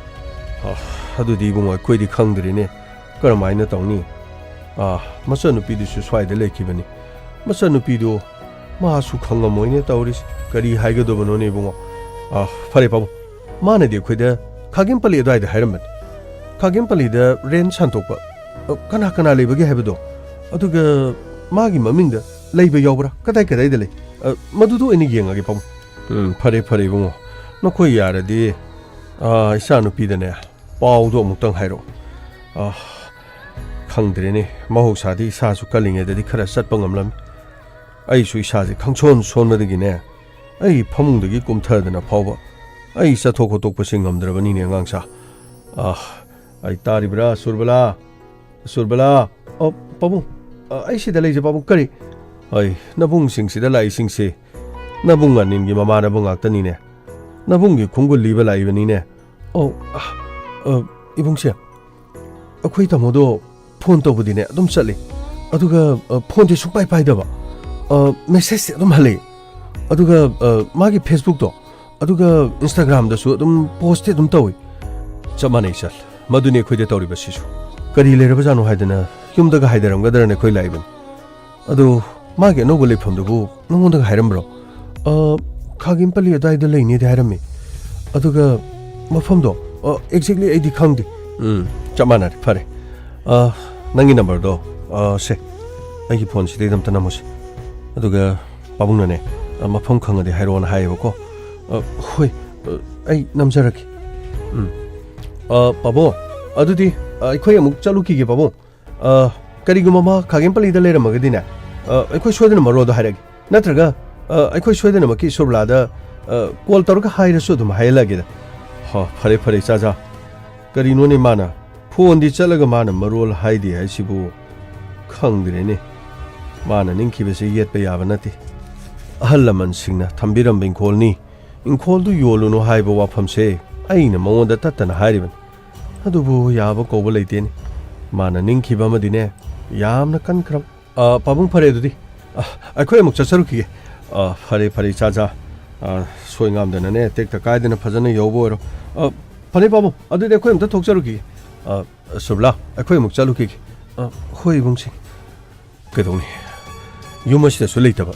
ꯑ, ꯑꯗꯨꯗꯤ ꯏꯕꯨꯡꯉꯣ, ꯑꯩꯈꯣꯏꯗꯤ ꯈꯪꯗ꯭ꯔꯤꯅꯦ꯫ ꯀꯔꯝꯍꯥꯏꯅ ꯇꯧꯅꯤ? ꯑꯥ, ꯃꯆꯟꯅꯨꯄꯤꯗꯨꯁꯨ ꯁ꯭ꯋꯥꯏꯗ ꯂꯩꯈꯤꯕꯅꯤ꯫ ꯃꯆꯟꯅꯨꯄꯤꯗꯨ ꯃꯥꯁꯨ ꯈꯪꯉꯝꯃꯣꯏꯅꯦ ꯇꯧꯔꯤꯁꯦ꯫ ꯀꯔꯤ ꯍꯥꯏꯒꯗꯕꯅꯣꯅꯦ ꯏꯕꯨꯡꯉꯣ? ꯑꯥ, ꯐꯔꯦ ꯄꯥꯕꯨꯡ, ꯃꯥꯅꯗꯤ ꯑꯩꯈꯣꯏꯗ ꯈꯥꯒꯦꯝꯄꯜꯂꯤ ꯑꯗꯨꯋꯥꯏꯗ ꯍꯥꯏꯔꯝꯕꯅꯤ꯫ ꯈꯥꯒꯦꯝꯄꯜꯂꯤꯗ ꯔꯦꯟ ꯁꯥꯟꯗꯣꯛꯄ, ꯑ, ꯀꯅꯥ ꯀꯅꯥ ꯂꯩꯕꯒꯦ ꯍꯥꯏꯕꯗꯣ, ꯑꯗꯨꯒ ꯃꯥꯒꯤ ꯃꯃꯤꯡꯗ ꯂꯩꯕ ꯌꯥꯎꯕ꯭ꯔꯥ? ꯀꯗꯥꯏ ꯀꯗꯥꯏꯗ ꯂꯩ? ꯑ, ꯃꯗꯨꯗ ꯑꯣꯏꯅ ꯌꯦꯡꯉꯒꯦ ꯄꯥꯕꯨꯡ꯫ ꯎꯝ, ꯐꯔꯦ ꯐꯔꯦ ꯏꯕꯨꯡꯉꯣ, ꯅꯈꯣꯏ ꯌꯥꯔꯗꯤ, ꯑ, ꯏꯆꯥꯅꯨꯄꯤꯗꯅꯦ ꯄꯥꯎꯗꯣ ꯑꯃꯨꯛꯇꯪ ꯍꯥꯏꯔꯛꯑꯣ꯫ ꯑ, ꯈꯪꯗ꯭ꯔꯦꯅꯦ, ꯃꯍꯧꯁꯥꯗꯤ ꯏꯁꯥꯁꯨ ꯀꯜꯂꯤꯉꯩꯗꯗꯤ ꯈꯔ ꯆꯠꯄ ꯉꯝꯂꯝꯃꯤ꯫ ꯑꯩꯁꯨ ꯏꯁꯥꯁꯦ ꯈꯪꯁꯣꯟ ꯁꯣꯟꯕꯗꯒꯤꯅꯦ, ꯑꯩ ꯐꯃꯨꯡꯗꯒꯤ ꯀꯨꯝꯊꯗꯅ ꯐꯥꯎꯕ ꯑꯩ ꯆꯠꯊꯣꯛ ꯈꯣꯠꯇꯣꯛꯄꯁꯦ ꯉꯝꯗ꯭ꯔꯕꯅꯤꯅꯦ ꯑꯉꯥꯡꯁꯥ꯫ ꯑ, ꯑꯩ ꯇꯥꯔꯤꯕ꯭ꯔꯥ, ꯁꯨꯔꯕꯂꯥ? ꯁꯨꯔꯕꯂꯥ? ꯑ, ꯄꯥꯕꯨꯡ, ꯑ, ꯑꯩ ꯁꯤꯗ ꯂꯩꯖꯩ ꯄꯥꯕꯨꯡ꯫ ꯀꯔꯤ? ꯑꯩ, ꯅꯕꯨꯡꯁꯤꯡꯁꯤꯗ ꯂꯥꯛꯏꯁꯤꯡꯁꯦ ꯅꯕꯨꯡ ꯑꯅꯤꯜꯒꯤ ꯃꯃꯥꯟꯅꯕ ꯉꯥꯛꯇꯅꯤꯅꯦ꯫ ꯅꯕꯨꯡꯒꯤ ꯈꯣꯡꯒꯨꯜ ꯂꯤꯕ ꯂꯥꯛꯏꯕꯅꯤꯅꯦ꯫ ꯑꯧ, ꯑ, ꯑ, ꯏꯕꯨꯡꯁꯦ, ꯑꯩꯈꯣꯏ ꯇꯥꯃꯣꯗꯣ ꯐꯣꯟ ꯇꯧꯕꯗꯤꯅꯦ ꯑꯗꯨꯝ ꯆꯠꯂꯤ꯫ ꯑꯗꯨꯒ, ꯑ, ꯐꯣꯟꯗꯤ ꯁꯨꯡꯄꯥꯏ ꯄꯥꯏꯗꯕ꯫ ꯑ, ꯃꯦꯁꯦꯖꯇꯤ ꯑꯗꯨꯝ ꯍꯜꯂꯛꯏ꯫ ꯑꯗꯨꯒ, ꯑ, ꯃꯥꯒꯤ ꯐꯦꯁꯕꯨꯛꯇꯣ, ꯑꯗꯨꯒ ꯏꯟꯁꯇꯥꯒ꯭ꯔꯥꯝꯗꯁꯨ ꯑꯗꯨꯝ ꯄꯣꯁꯇꯤ ꯑꯗꯨꯝ ꯇꯧꯏ꯫ ꯆꯞ ꯃꯥꯟꯅꯩ ꯏꯆꯜ꯫ ꯃꯗꯨꯅꯤ ꯑꯩꯈꯣꯏꯗ ꯇꯧꯔꯤꯕꯁꯤꯁꯨ꯫ ꯀꯔꯤ ꯂꯩꯔꯕꯖꯥꯠꯅꯣ ꯍꯥꯏꯗꯅ ꯌꯨꯝꯗꯒ ꯍꯥꯏꯗꯔꯝꯒꯗ꯭ꯔꯅ ꯑꯩꯈꯣꯏ ꯂꯥꯛꯏꯕꯅꯤ꯫ ꯑꯗꯨ ꯃꯥꯒꯤ ꯑꯅꯧꯕ ꯂꯩꯐꯝꯗꯨꯕꯨ ꯅꯉꯣꯟꯗꯒ ꯍꯥꯏꯔꯝꯕ꯭ꯔꯣ? ꯑ, ꯈꯥꯒꯦꯝꯄꯜꯂꯤ ꯑꯗꯨꯋꯥꯏꯗ ꯂꯩꯅꯦꯗꯤ ꯍꯥꯏꯔꯝꯃꯤ꯫ ꯑꯗꯨꯒ ꯃꯐꯝꯗꯣ, ꯑ, exactly ꯑꯩꯗꯤ ꯈꯪꯗꯦ꯫ ꯎꯝ, ꯆꯞ ꯃꯥꯟꯅꯔꯦ꯫ ꯐꯔꯦ꯫ ꯑ, ꯅꯪꯒꯤ ꯅꯝꯕꯔꯗꯣ, ꯑ, ꯁꯦ, ꯑꯩꯒꯤ ꯐꯣꯟꯁꯤꯗꯩꯗ ꯑꯝꯇ ꯅꯝꯃꯨꯁꯦ꯫ ꯑꯗꯨꯒ ꯄꯥꯕꯨꯡꯅꯅꯦ, ꯑ, ꯃꯐꯝ ꯈꯪꯉꯗꯤ ꯍꯥꯏꯔꯛꯑꯣꯅ ꯍꯥꯏꯌꯦꯕꯀꯣ꯫ ꯑ, ꯍꯣꯏ, ꯑ, ꯑꯩ ꯅꯝꯖꯔꯛꯀꯦ꯫ ꯎꯝ꯫ ꯑ, ꯄꯥꯕꯨꯡ, ꯑꯗꯨꯗꯤ, ꯑ, ꯑꯩꯈꯣꯏ ꯑꯃꯨꯛ ꯆꯠꯂꯨꯈꯤꯒꯦ, ꯄꯥꯕꯨꯡ꯫ ꯑ, ꯀꯔꯤꯒꯨꯝꯕ ꯃꯥ ꯈꯥꯒꯦꯝꯄꯜꯂꯤꯗ ꯂꯩꯔꯝꯃꯒꯗꯤꯅꯦ, ꯑ, ꯑꯩꯈꯣꯏ ꯁꯣꯏꯗꯅ ꯃꯔꯣꯜꯗꯣ ꯍꯥꯏꯔꯛꯑꯒꯦ꯫ ꯅꯠꯇ꯭ꯔꯒ, ꯑ, ꯑꯩꯈꯣꯏ ꯁꯣꯏꯗꯅꯃꯛꯀꯤ ꯁꯨꯔꯕꯂꯥꯗ, ꯑ, ꯀꯣꯜ ꯇꯧꯔꯒ ꯍꯥꯏꯔꯁꯨ ꯑꯗꯨꯝ ꯍꯥꯏꯍꯜꯂꯛꯑꯒꯦꯗ꯫ ꯍꯣ, ꯐꯔꯦ, ꯐꯔꯦ, ꯏꯆꯥꯖꯥ꯫ ꯀꯔꯤꯅꯣꯅꯦ ꯃꯥꯅ? ꯐꯣꯟꯗꯤ ꯆꯠꯂꯒ ꯃꯥꯅ ꯃꯔꯣꯜ ꯍꯥꯏꯗꯦ ꯍꯥꯏꯁꯤꯕꯨ? ꯈꯪꯗ꯭ꯔꯦꯅꯦ꯫ ꯃꯥꯅ ꯅꯤꯡꯈꯤꯕꯁꯤ ꯌꯦꯠꯄ ꯌꯥꯕ ꯅꯠꯇꯦ꯫ ꯑꯍꯜ ꯂꯃꯟꯁꯤꯡꯅ ꯊꯝꯕꯤꯔꯝꯕ ꯏꯪꯈꯣꯜꯅꯤ꯫ ꯏꯪꯈꯣꯜꯗꯨ ꯌꯣꯜꯂꯨꯅꯨ ꯍꯥꯏꯕ ꯋꯥꯐꯝꯁꯦ ꯑꯩꯅ ꯃꯉꯣꯟꯗ ꯇꯠꯇꯅ ꯍꯥꯏꯔꯤꯕꯅꯤ꯫ ꯑꯗꯨꯕꯨ ꯌꯥꯕ ꯀꯧꯕ ꯂꯩꯇꯦꯅꯦ꯫ ꯃꯥꯅ ꯅꯤꯡꯈꯤꯕ ꯑꯃꯗꯤꯅꯦ ꯌꯥꯝꯅ ꯀꯟꯈ꯭ꯔꯕ꯫ ꯑ, ꯄꯥꯕꯨꯡ, ꯐꯔꯦ ꯑꯗꯨꯗꯤ꯫ ꯑ, ꯑꯩꯈꯣꯏ ꯑꯃꯨꯛ ꯆꯠꯆꯔꯨꯈꯤꯒꯦ꯫ ꯑ, ꯐꯔꯦ, ꯐꯔꯦ, ꯏꯆꯥ, ꯏꯆꯥ꯫ ꯑ, ꯁꯣꯏ ꯉꯥꯝꯗꯅꯅꯦ, ꯇꯦꯛꯇ ꯀꯥꯏꯗꯅ ꯐꯖꯅ ꯌꯧꯕ ꯑꯣꯏꯔꯣ꯫ ꯑ, ꯐꯔꯦ ꯄꯥꯕꯨꯡ, ꯑꯗꯨꯗꯤ ꯑꯩꯈꯣꯏ ꯑꯃꯨꯛꯇ ꯊꯣꯛꯆꯔꯨꯈꯤꯒꯦ꯫ ꯑ, ꯁꯨꯔꯕꯂꯥ, ꯑꯩꯈꯣꯏ ꯑꯃꯨꯛ ꯆꯠꯂꯨꯈꯤꯒꯦ꯫ ꯑ, ꯍꯣꯏ, ꯏꯕꯨꯡꯁꯤꯡ꯫ ꯀꯩꯗꯧꯅꯤ? ꯌꯨꯝ ꯑꯁꯤꯗꯁꯨ ꯂꯩꯇꯕ꯫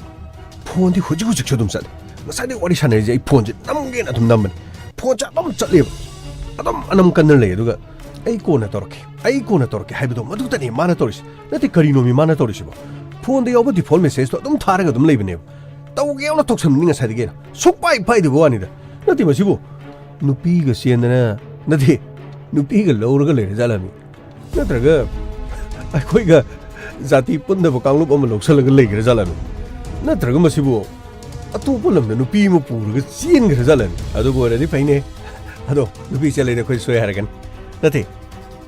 ꯐꯣꯟꯗꯤ ꯍꯧꯖꯤꯛ ꯍꯧꯖꯤꯛꯁꯨ ꯑꯗꯨꯝ ꯆꯠꯂꯤ꯫ ꯉꯁꯥꯏꯗꯩ ꯋꯥꯔꯤ ꯁꯥꯟꯅꯔꯤꯁꯦ ꯑꯩ ꯐꯣꯟꯁꯦ ꯅꯝꯒꯦꯅ ꯑꯗꯨꯝ ꯅꯝꯕꯅꯤ꯫ ꯐꯣꯟꯁꯦ ꯑꯗꯨꯝ ꯆꯠꯂꯦꯕ꯫ ꯑꯗꯨꯝ ꯑꯅꯝ ꯀꯟꯅ ꯂꯩ꯫ ꯑꯗꯨꯒ "ꯑꯩ ꯀꯣꯟꯅ ꯇꯧꯔꯛꯀꯦ, ꯑꯩ ꯀꯣꯟꯅ ꯇꯧꯔꯛꯀꯦ" ꯍꯥꯏꯕꯗꯣ ꯃꯗꯨꯇꯅꯦ ꯃꯥꯅ ꯇꯧꯔꯤꯁꯦ꯫ ꯅꯠꯇꯦ, ꯀꯔꯤꯅꯣꯃꯤ ꯃꯥꯅ ꯇꯧꯔꯤꯁꯤꯕꯣ? ꯐꯣꯟꯗ ꯌꯥꯎꯕ default messageꯇꯣ ꯑꯗꯨꯝ ꯊꯥꯔꯒ ꯑꯗꯨꯝ ꯂꯩꯕꯅꯦꯕ꯫ ꯇꯧꯒꯦ ꯌꯥꯎꯅ ꯇꯧꯁꯟꯕꯅꯤ ꯉꯁꯥꯏꯗꯒꯤ ꯑꯩꯅ꯫ ꯁꯨꯡꯄꯥꯏ ꯄꯥꯏꯗꯕ ꯋꯥꯅꯤꯗ꯫ ꯅꯠꯇꯦ ꯃꯁꯤꯕꯨ꯫ ꯅꯨꯄꯤꯒ ꯆꯦꯟꯗꯅ, ꯅꯠꯇꯦ, ꯅꯨꯄꯤꯒ ꯂꯧꯔꯒ ꯂꯩꯔꯖꯥꯠꯂꯃꯤ? ꯅꯠꯇ꯭ꯔꯒ ꯑꯩꯈꯣꯏꯒ ꯖꯥꯇꯤ ꯄꯨꯟꯗꯕ ꯀꯥꯡꯂꯨꯞ ꯑꯃ ꯂꯧꯁꯜꯂꯒ ꯂꯩꯈ꯭ꯔꯖꯥꯠꯂꯃꯤ? ꯅꯠꯇ꯭ꯔꯒ ꯃꯁꯤꯕꯨ ꯑꯇꯣꯞꯄ ꯂꯝꯗ ꯅꯨꯄꯤ ꯑꯃ ꯄꯨꯔꯒ ꯆꯦꯟꯈ꯭ꯔꯖꯥꯠꯂꯃꯤ? ꯑꯗꯨꯕꯨ ꯑꯣꯏꯔꯗꯤ ꯐꯩꯅꯦ꯫ ꯑꯗꯣ ꯅꯨꯄꯤ ꯆꯦꯜꯂꯗꯤ ꯑꯩꯈꯣꯏ ꯁꯣꯏ ꯍꯥꯏꯔꯛꯀꯅꯤ꯫ ꯅꯠꯇꯦ,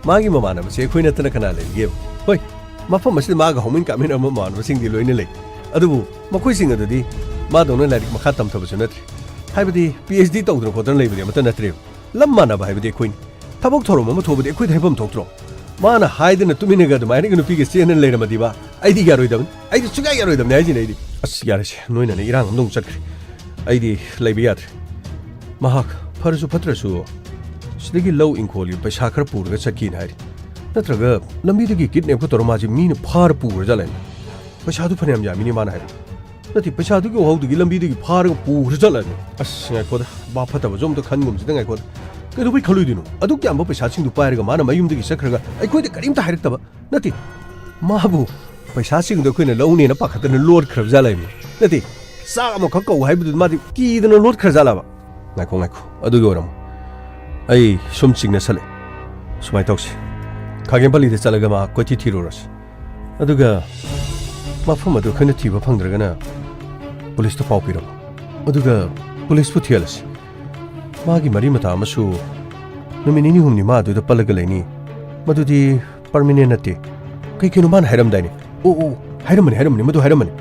ꯃꯥꯒꯤ ꯃꯃꯥꯟꯅꯕꯁꯦ ꯑꯩꯈꯣꯏ ꯅꯠꯇꯅ ꯀꯅꯥ ꯂꯩꯔꯤꯒꯦꯕ? ꯍꯣꯏ, ꯃꯐꯝ ꯑꯁꯤꯗ ꯃꯥꯒ ꯍꯧꯃꯤꯟ ꯀꯥꯃꯤꯟꯅꯔꯝꯕ ꯃꯃꯥꯟꯅꯕꯁꯤꯡꯗꯤ ꯂꯣꯏꯅ ꯂꯩ꯫ ꯑꯗꯨꯕꯨ ꯃꯈꯣꯏꯁꯤꯡ ꯑꯗꯨꯗꯤ ꯃꯥꯗꯧꯅ ꯂꯥꯏꯔꯤꯛ ꯃꯈꯥ ꯇꯝꯊꯕꯁꯨ ꯅꯠꯇ꯭ꯔꯤ꯫ ꯍꯥꯏꯕꯗꯤ ꯄꯤ ꯑꯩꯆ ꯗꯤ ꯇꯧꯗꯅ ꯈꯣꯠꯇꯅ ꯂꯩꯕꯗꯤ ꯑꯃꯠꯇ ꯅꯠꯇ꯭ꯔꯦꯕ꯫ ꯂꯝ ꯃꯥꯟꯅꯕ ꯍꯥꯏꯕꯗꯤ ꯑꯩꯈꯣꯏꯅꯤ꯫ ꯊꯕꯛ ꯊꯧꯔꯝ ꯑꯃ ꯊꯣꯛꯄꯗꯤ ꯑꯩꯈꯣꯏꯗ ꯍꯥꯏꯐꯝ ꯊꯣꯛꯇ꯭ꯔꯣ? ꯃꯥꯅ ꯍꯥꯏꯗꯅ ꯇꯨꯃꯤꯟꯅꯒ ꯑꯗꯨꯃꯥꯏꯅꯒ ꯅꯨꯄꯤꯒ ꯆꯦꯟꯗꯅ ꯂꯩꯔꯝꯃꯗꯤꯕ, ꯑꯩꯗꯤ ꯌꯥꯔꯣꯏꯗꯕꯅꯤ꯫ ꯑꯩꯗꯤ ꯁꯨꯡꯌꯥ ꯌꯥꯔꯣꯏꯗꯕꯅꯤ ꯍꯥꯏꯁꯤꯅꯤ ꯑꯩꯗꯤ꯫ ꯑꯁ, ꯌꯥꯔꯦꯁꯦ, ꯅꯣꯏꯅꯅꯦ ꯏꯔꯥꯡ ꯑꯃꯗ ꯑꯃꯨꯛ ꯆꯠꯈ꯭ꯔꯦ꯫ ꯑꯩꯗꯤ ꯂꯩꯕ ꯌꯥꯗ꯭ꯔꯦ꯫ ꯃꯍꯥꯛ ꯐꯔꯁꯨ ꯐꯠꯇ꯭ꯔꯁꯨ ꯁꯤꯗꯒꯤ ꯂꯧ ꯏꯪꯈꯣꯜꯒꯤ ꯄꯩꯁꯥ ꯈꯔ ꯄꯨꯔꯒ ꯆꯠꯈꯤꯅ ꯍꯥꯏꯔꯤ꯫ ꯅꯠꯇ꯭ꯔꯒ ꯂꯝꯕꯤꯗꯒꯤ kidnapꯀ ꯇꯧꯔ ꯃꯥꯁꯦ ꯃꯤꯅ ꯐꯥꯔ ꯄꯨꯈ꯭ꯔꯖꯥꯠꯂꯅꯦ? ꯄꯩꯁꯥꯗꯨ ꯐꯅꯌꯥꯝ ꯌꯥꯝꯃꯤꯅꯦ ꯃꯥꯅ ꯍꯥꯏꯕ꯫ ꯅꯠꯇꯦ, ꯄꯩꯁꯥꯗꯨꯒꯤ ꯋꯥꯍꯧꯗꯨꯒꯤ ꯂꯝꯕꯤꯗꯒꯤ ꯐꯥꯔꯒ ꯄꯨꯈ꯭ꯔꯖꯥꯠꯂꯅꯦ? ꯑꯁ, ꯉꯥꯏꯈꯣꯗ, ꯚꯥꯞ ꯐꯠꯇꯕꯁꯨ ꯑꯝꯇ ꯈꯟꯒꯨꯝꯁꯤꯗ, ꯉꯥꯏꯈꯣꯗ꯫ ꯀꯩꯗꯧꯕꯩ ꯈꯜꯂꯣꯏꯗꯣꯏꯅꯣ? ꯑꯗꯨꯛ ꯌꯥꯝꯕ ꯄꯩꯁꯥꯁꯤꯡꯗꯨ ꯄꯥꯏꯔꯒ ꯃꯥꯅ ꯃꯌꯨꯝꯗꯒꯤ ꯆꯠꯈ꯭ꯔꯒ ꯑꯩꯈꯣꯏꯗ ꯀꯔꯤꯝꯇ ꯍꯥꯏꯔꯛꯇꯕ? ꯅꯠꯇꯦ, ꯃꯥꯕꯨ ꯄꯩꯁꯥꯁꯤꯡꯗꯣ ꯑꯩꯈꯣꯏꯅ ꯂꯧꯅꯦꯅ ꯄꯥꯈꯠꯇꯅ ꯂꯣꯠꯈ꯭ꯔꯕ ꯖꯥꯠꯂ ꯍꯥꯏꯕꯅꯤ꯫ ꯅꯠꯇꯦ, ꯆꯥꯛ ꯑꯃꯈꯛ ꯀꯧ ꯍꯥꯏꯕꯗꯨꯗ ꯃꯥꯗꯤ ꯀꯤꯗꯅ ꯂꯣꯠꯈ꯭ꯔ ꯖꯥꯠꯂꯕ? ꯉꯥꯏꯈꯣ, ꯉꯥꯏꯈꯣ, ꯑꯗꯨꯒꯤ ꯑꯣꯏꯔꯝꯃꯣ꯫ ꯑꯩ ꯁꯨꯝ ꯆꯤꯡꯅꯁꯜꯂꯦ꯫ ꯁꯨꯃꯥꯏꯅ ꯇꯧꯁꯤ, ꯈꯥꯒꯦꯝꯄꯜꯂꯤꯗ ꯆꯠꯂꯒ ꯃꯥ ꯀꯣꯏꯊꯤ ꯊꯤꯔꯨꯔꯁꯤ꯫ ꯑꯗꯨꯒ ꯃꯐꯝ ꯑꯗꯨ ꯑꯩꯈꯣꯏꯅ ꯊꯤꯕ ꯐꯪꯗ꯭ꯔꯒꯅ ꯄꯨꯂꯤꯁꯇ ꯄꯥꯎ ꯄꯤꯔꯝꯃꯣ꯫ ꯑꯗꯨꯒ ꯄꯨꯂꯤꯁꯄꯨ ꯊꯤꯍꯜꯂꯁꯤ꯫ ꯃꯥꯒꯤ ꯃꯔꯤ ꯃꯇꯥ ꯑꯃꯁꯨ ꯅꯨꯃꯤꯠ ꯅꯤꯅꯤ ꯍꯨꯝꯅꯤ ꯃꯥ ꯑꯗꯨꯗ ꯄꯜꯂꯒ ꯂꯩꯅꯤ꯫ ꯃꯗꯨꯗꯤ permanent ꯅꯠꯇꯦ꯫ ꯀꯩ ꯀꯩꯅꯣ ꯃꯥꯅ ꯍꯥꯏꯔꯝꯗꯥꯏꯅꯦ? ꯑꯣ, ꯑꯣ, ꯍꯥꯏꯔꯝꯕꯅꯤ, ꯍꯥꯏꯔꯝꯕꯅꯤ, ꯃꯗꯨ ꯍꯥꯏꯔꯝꯕꯅꯤ꯫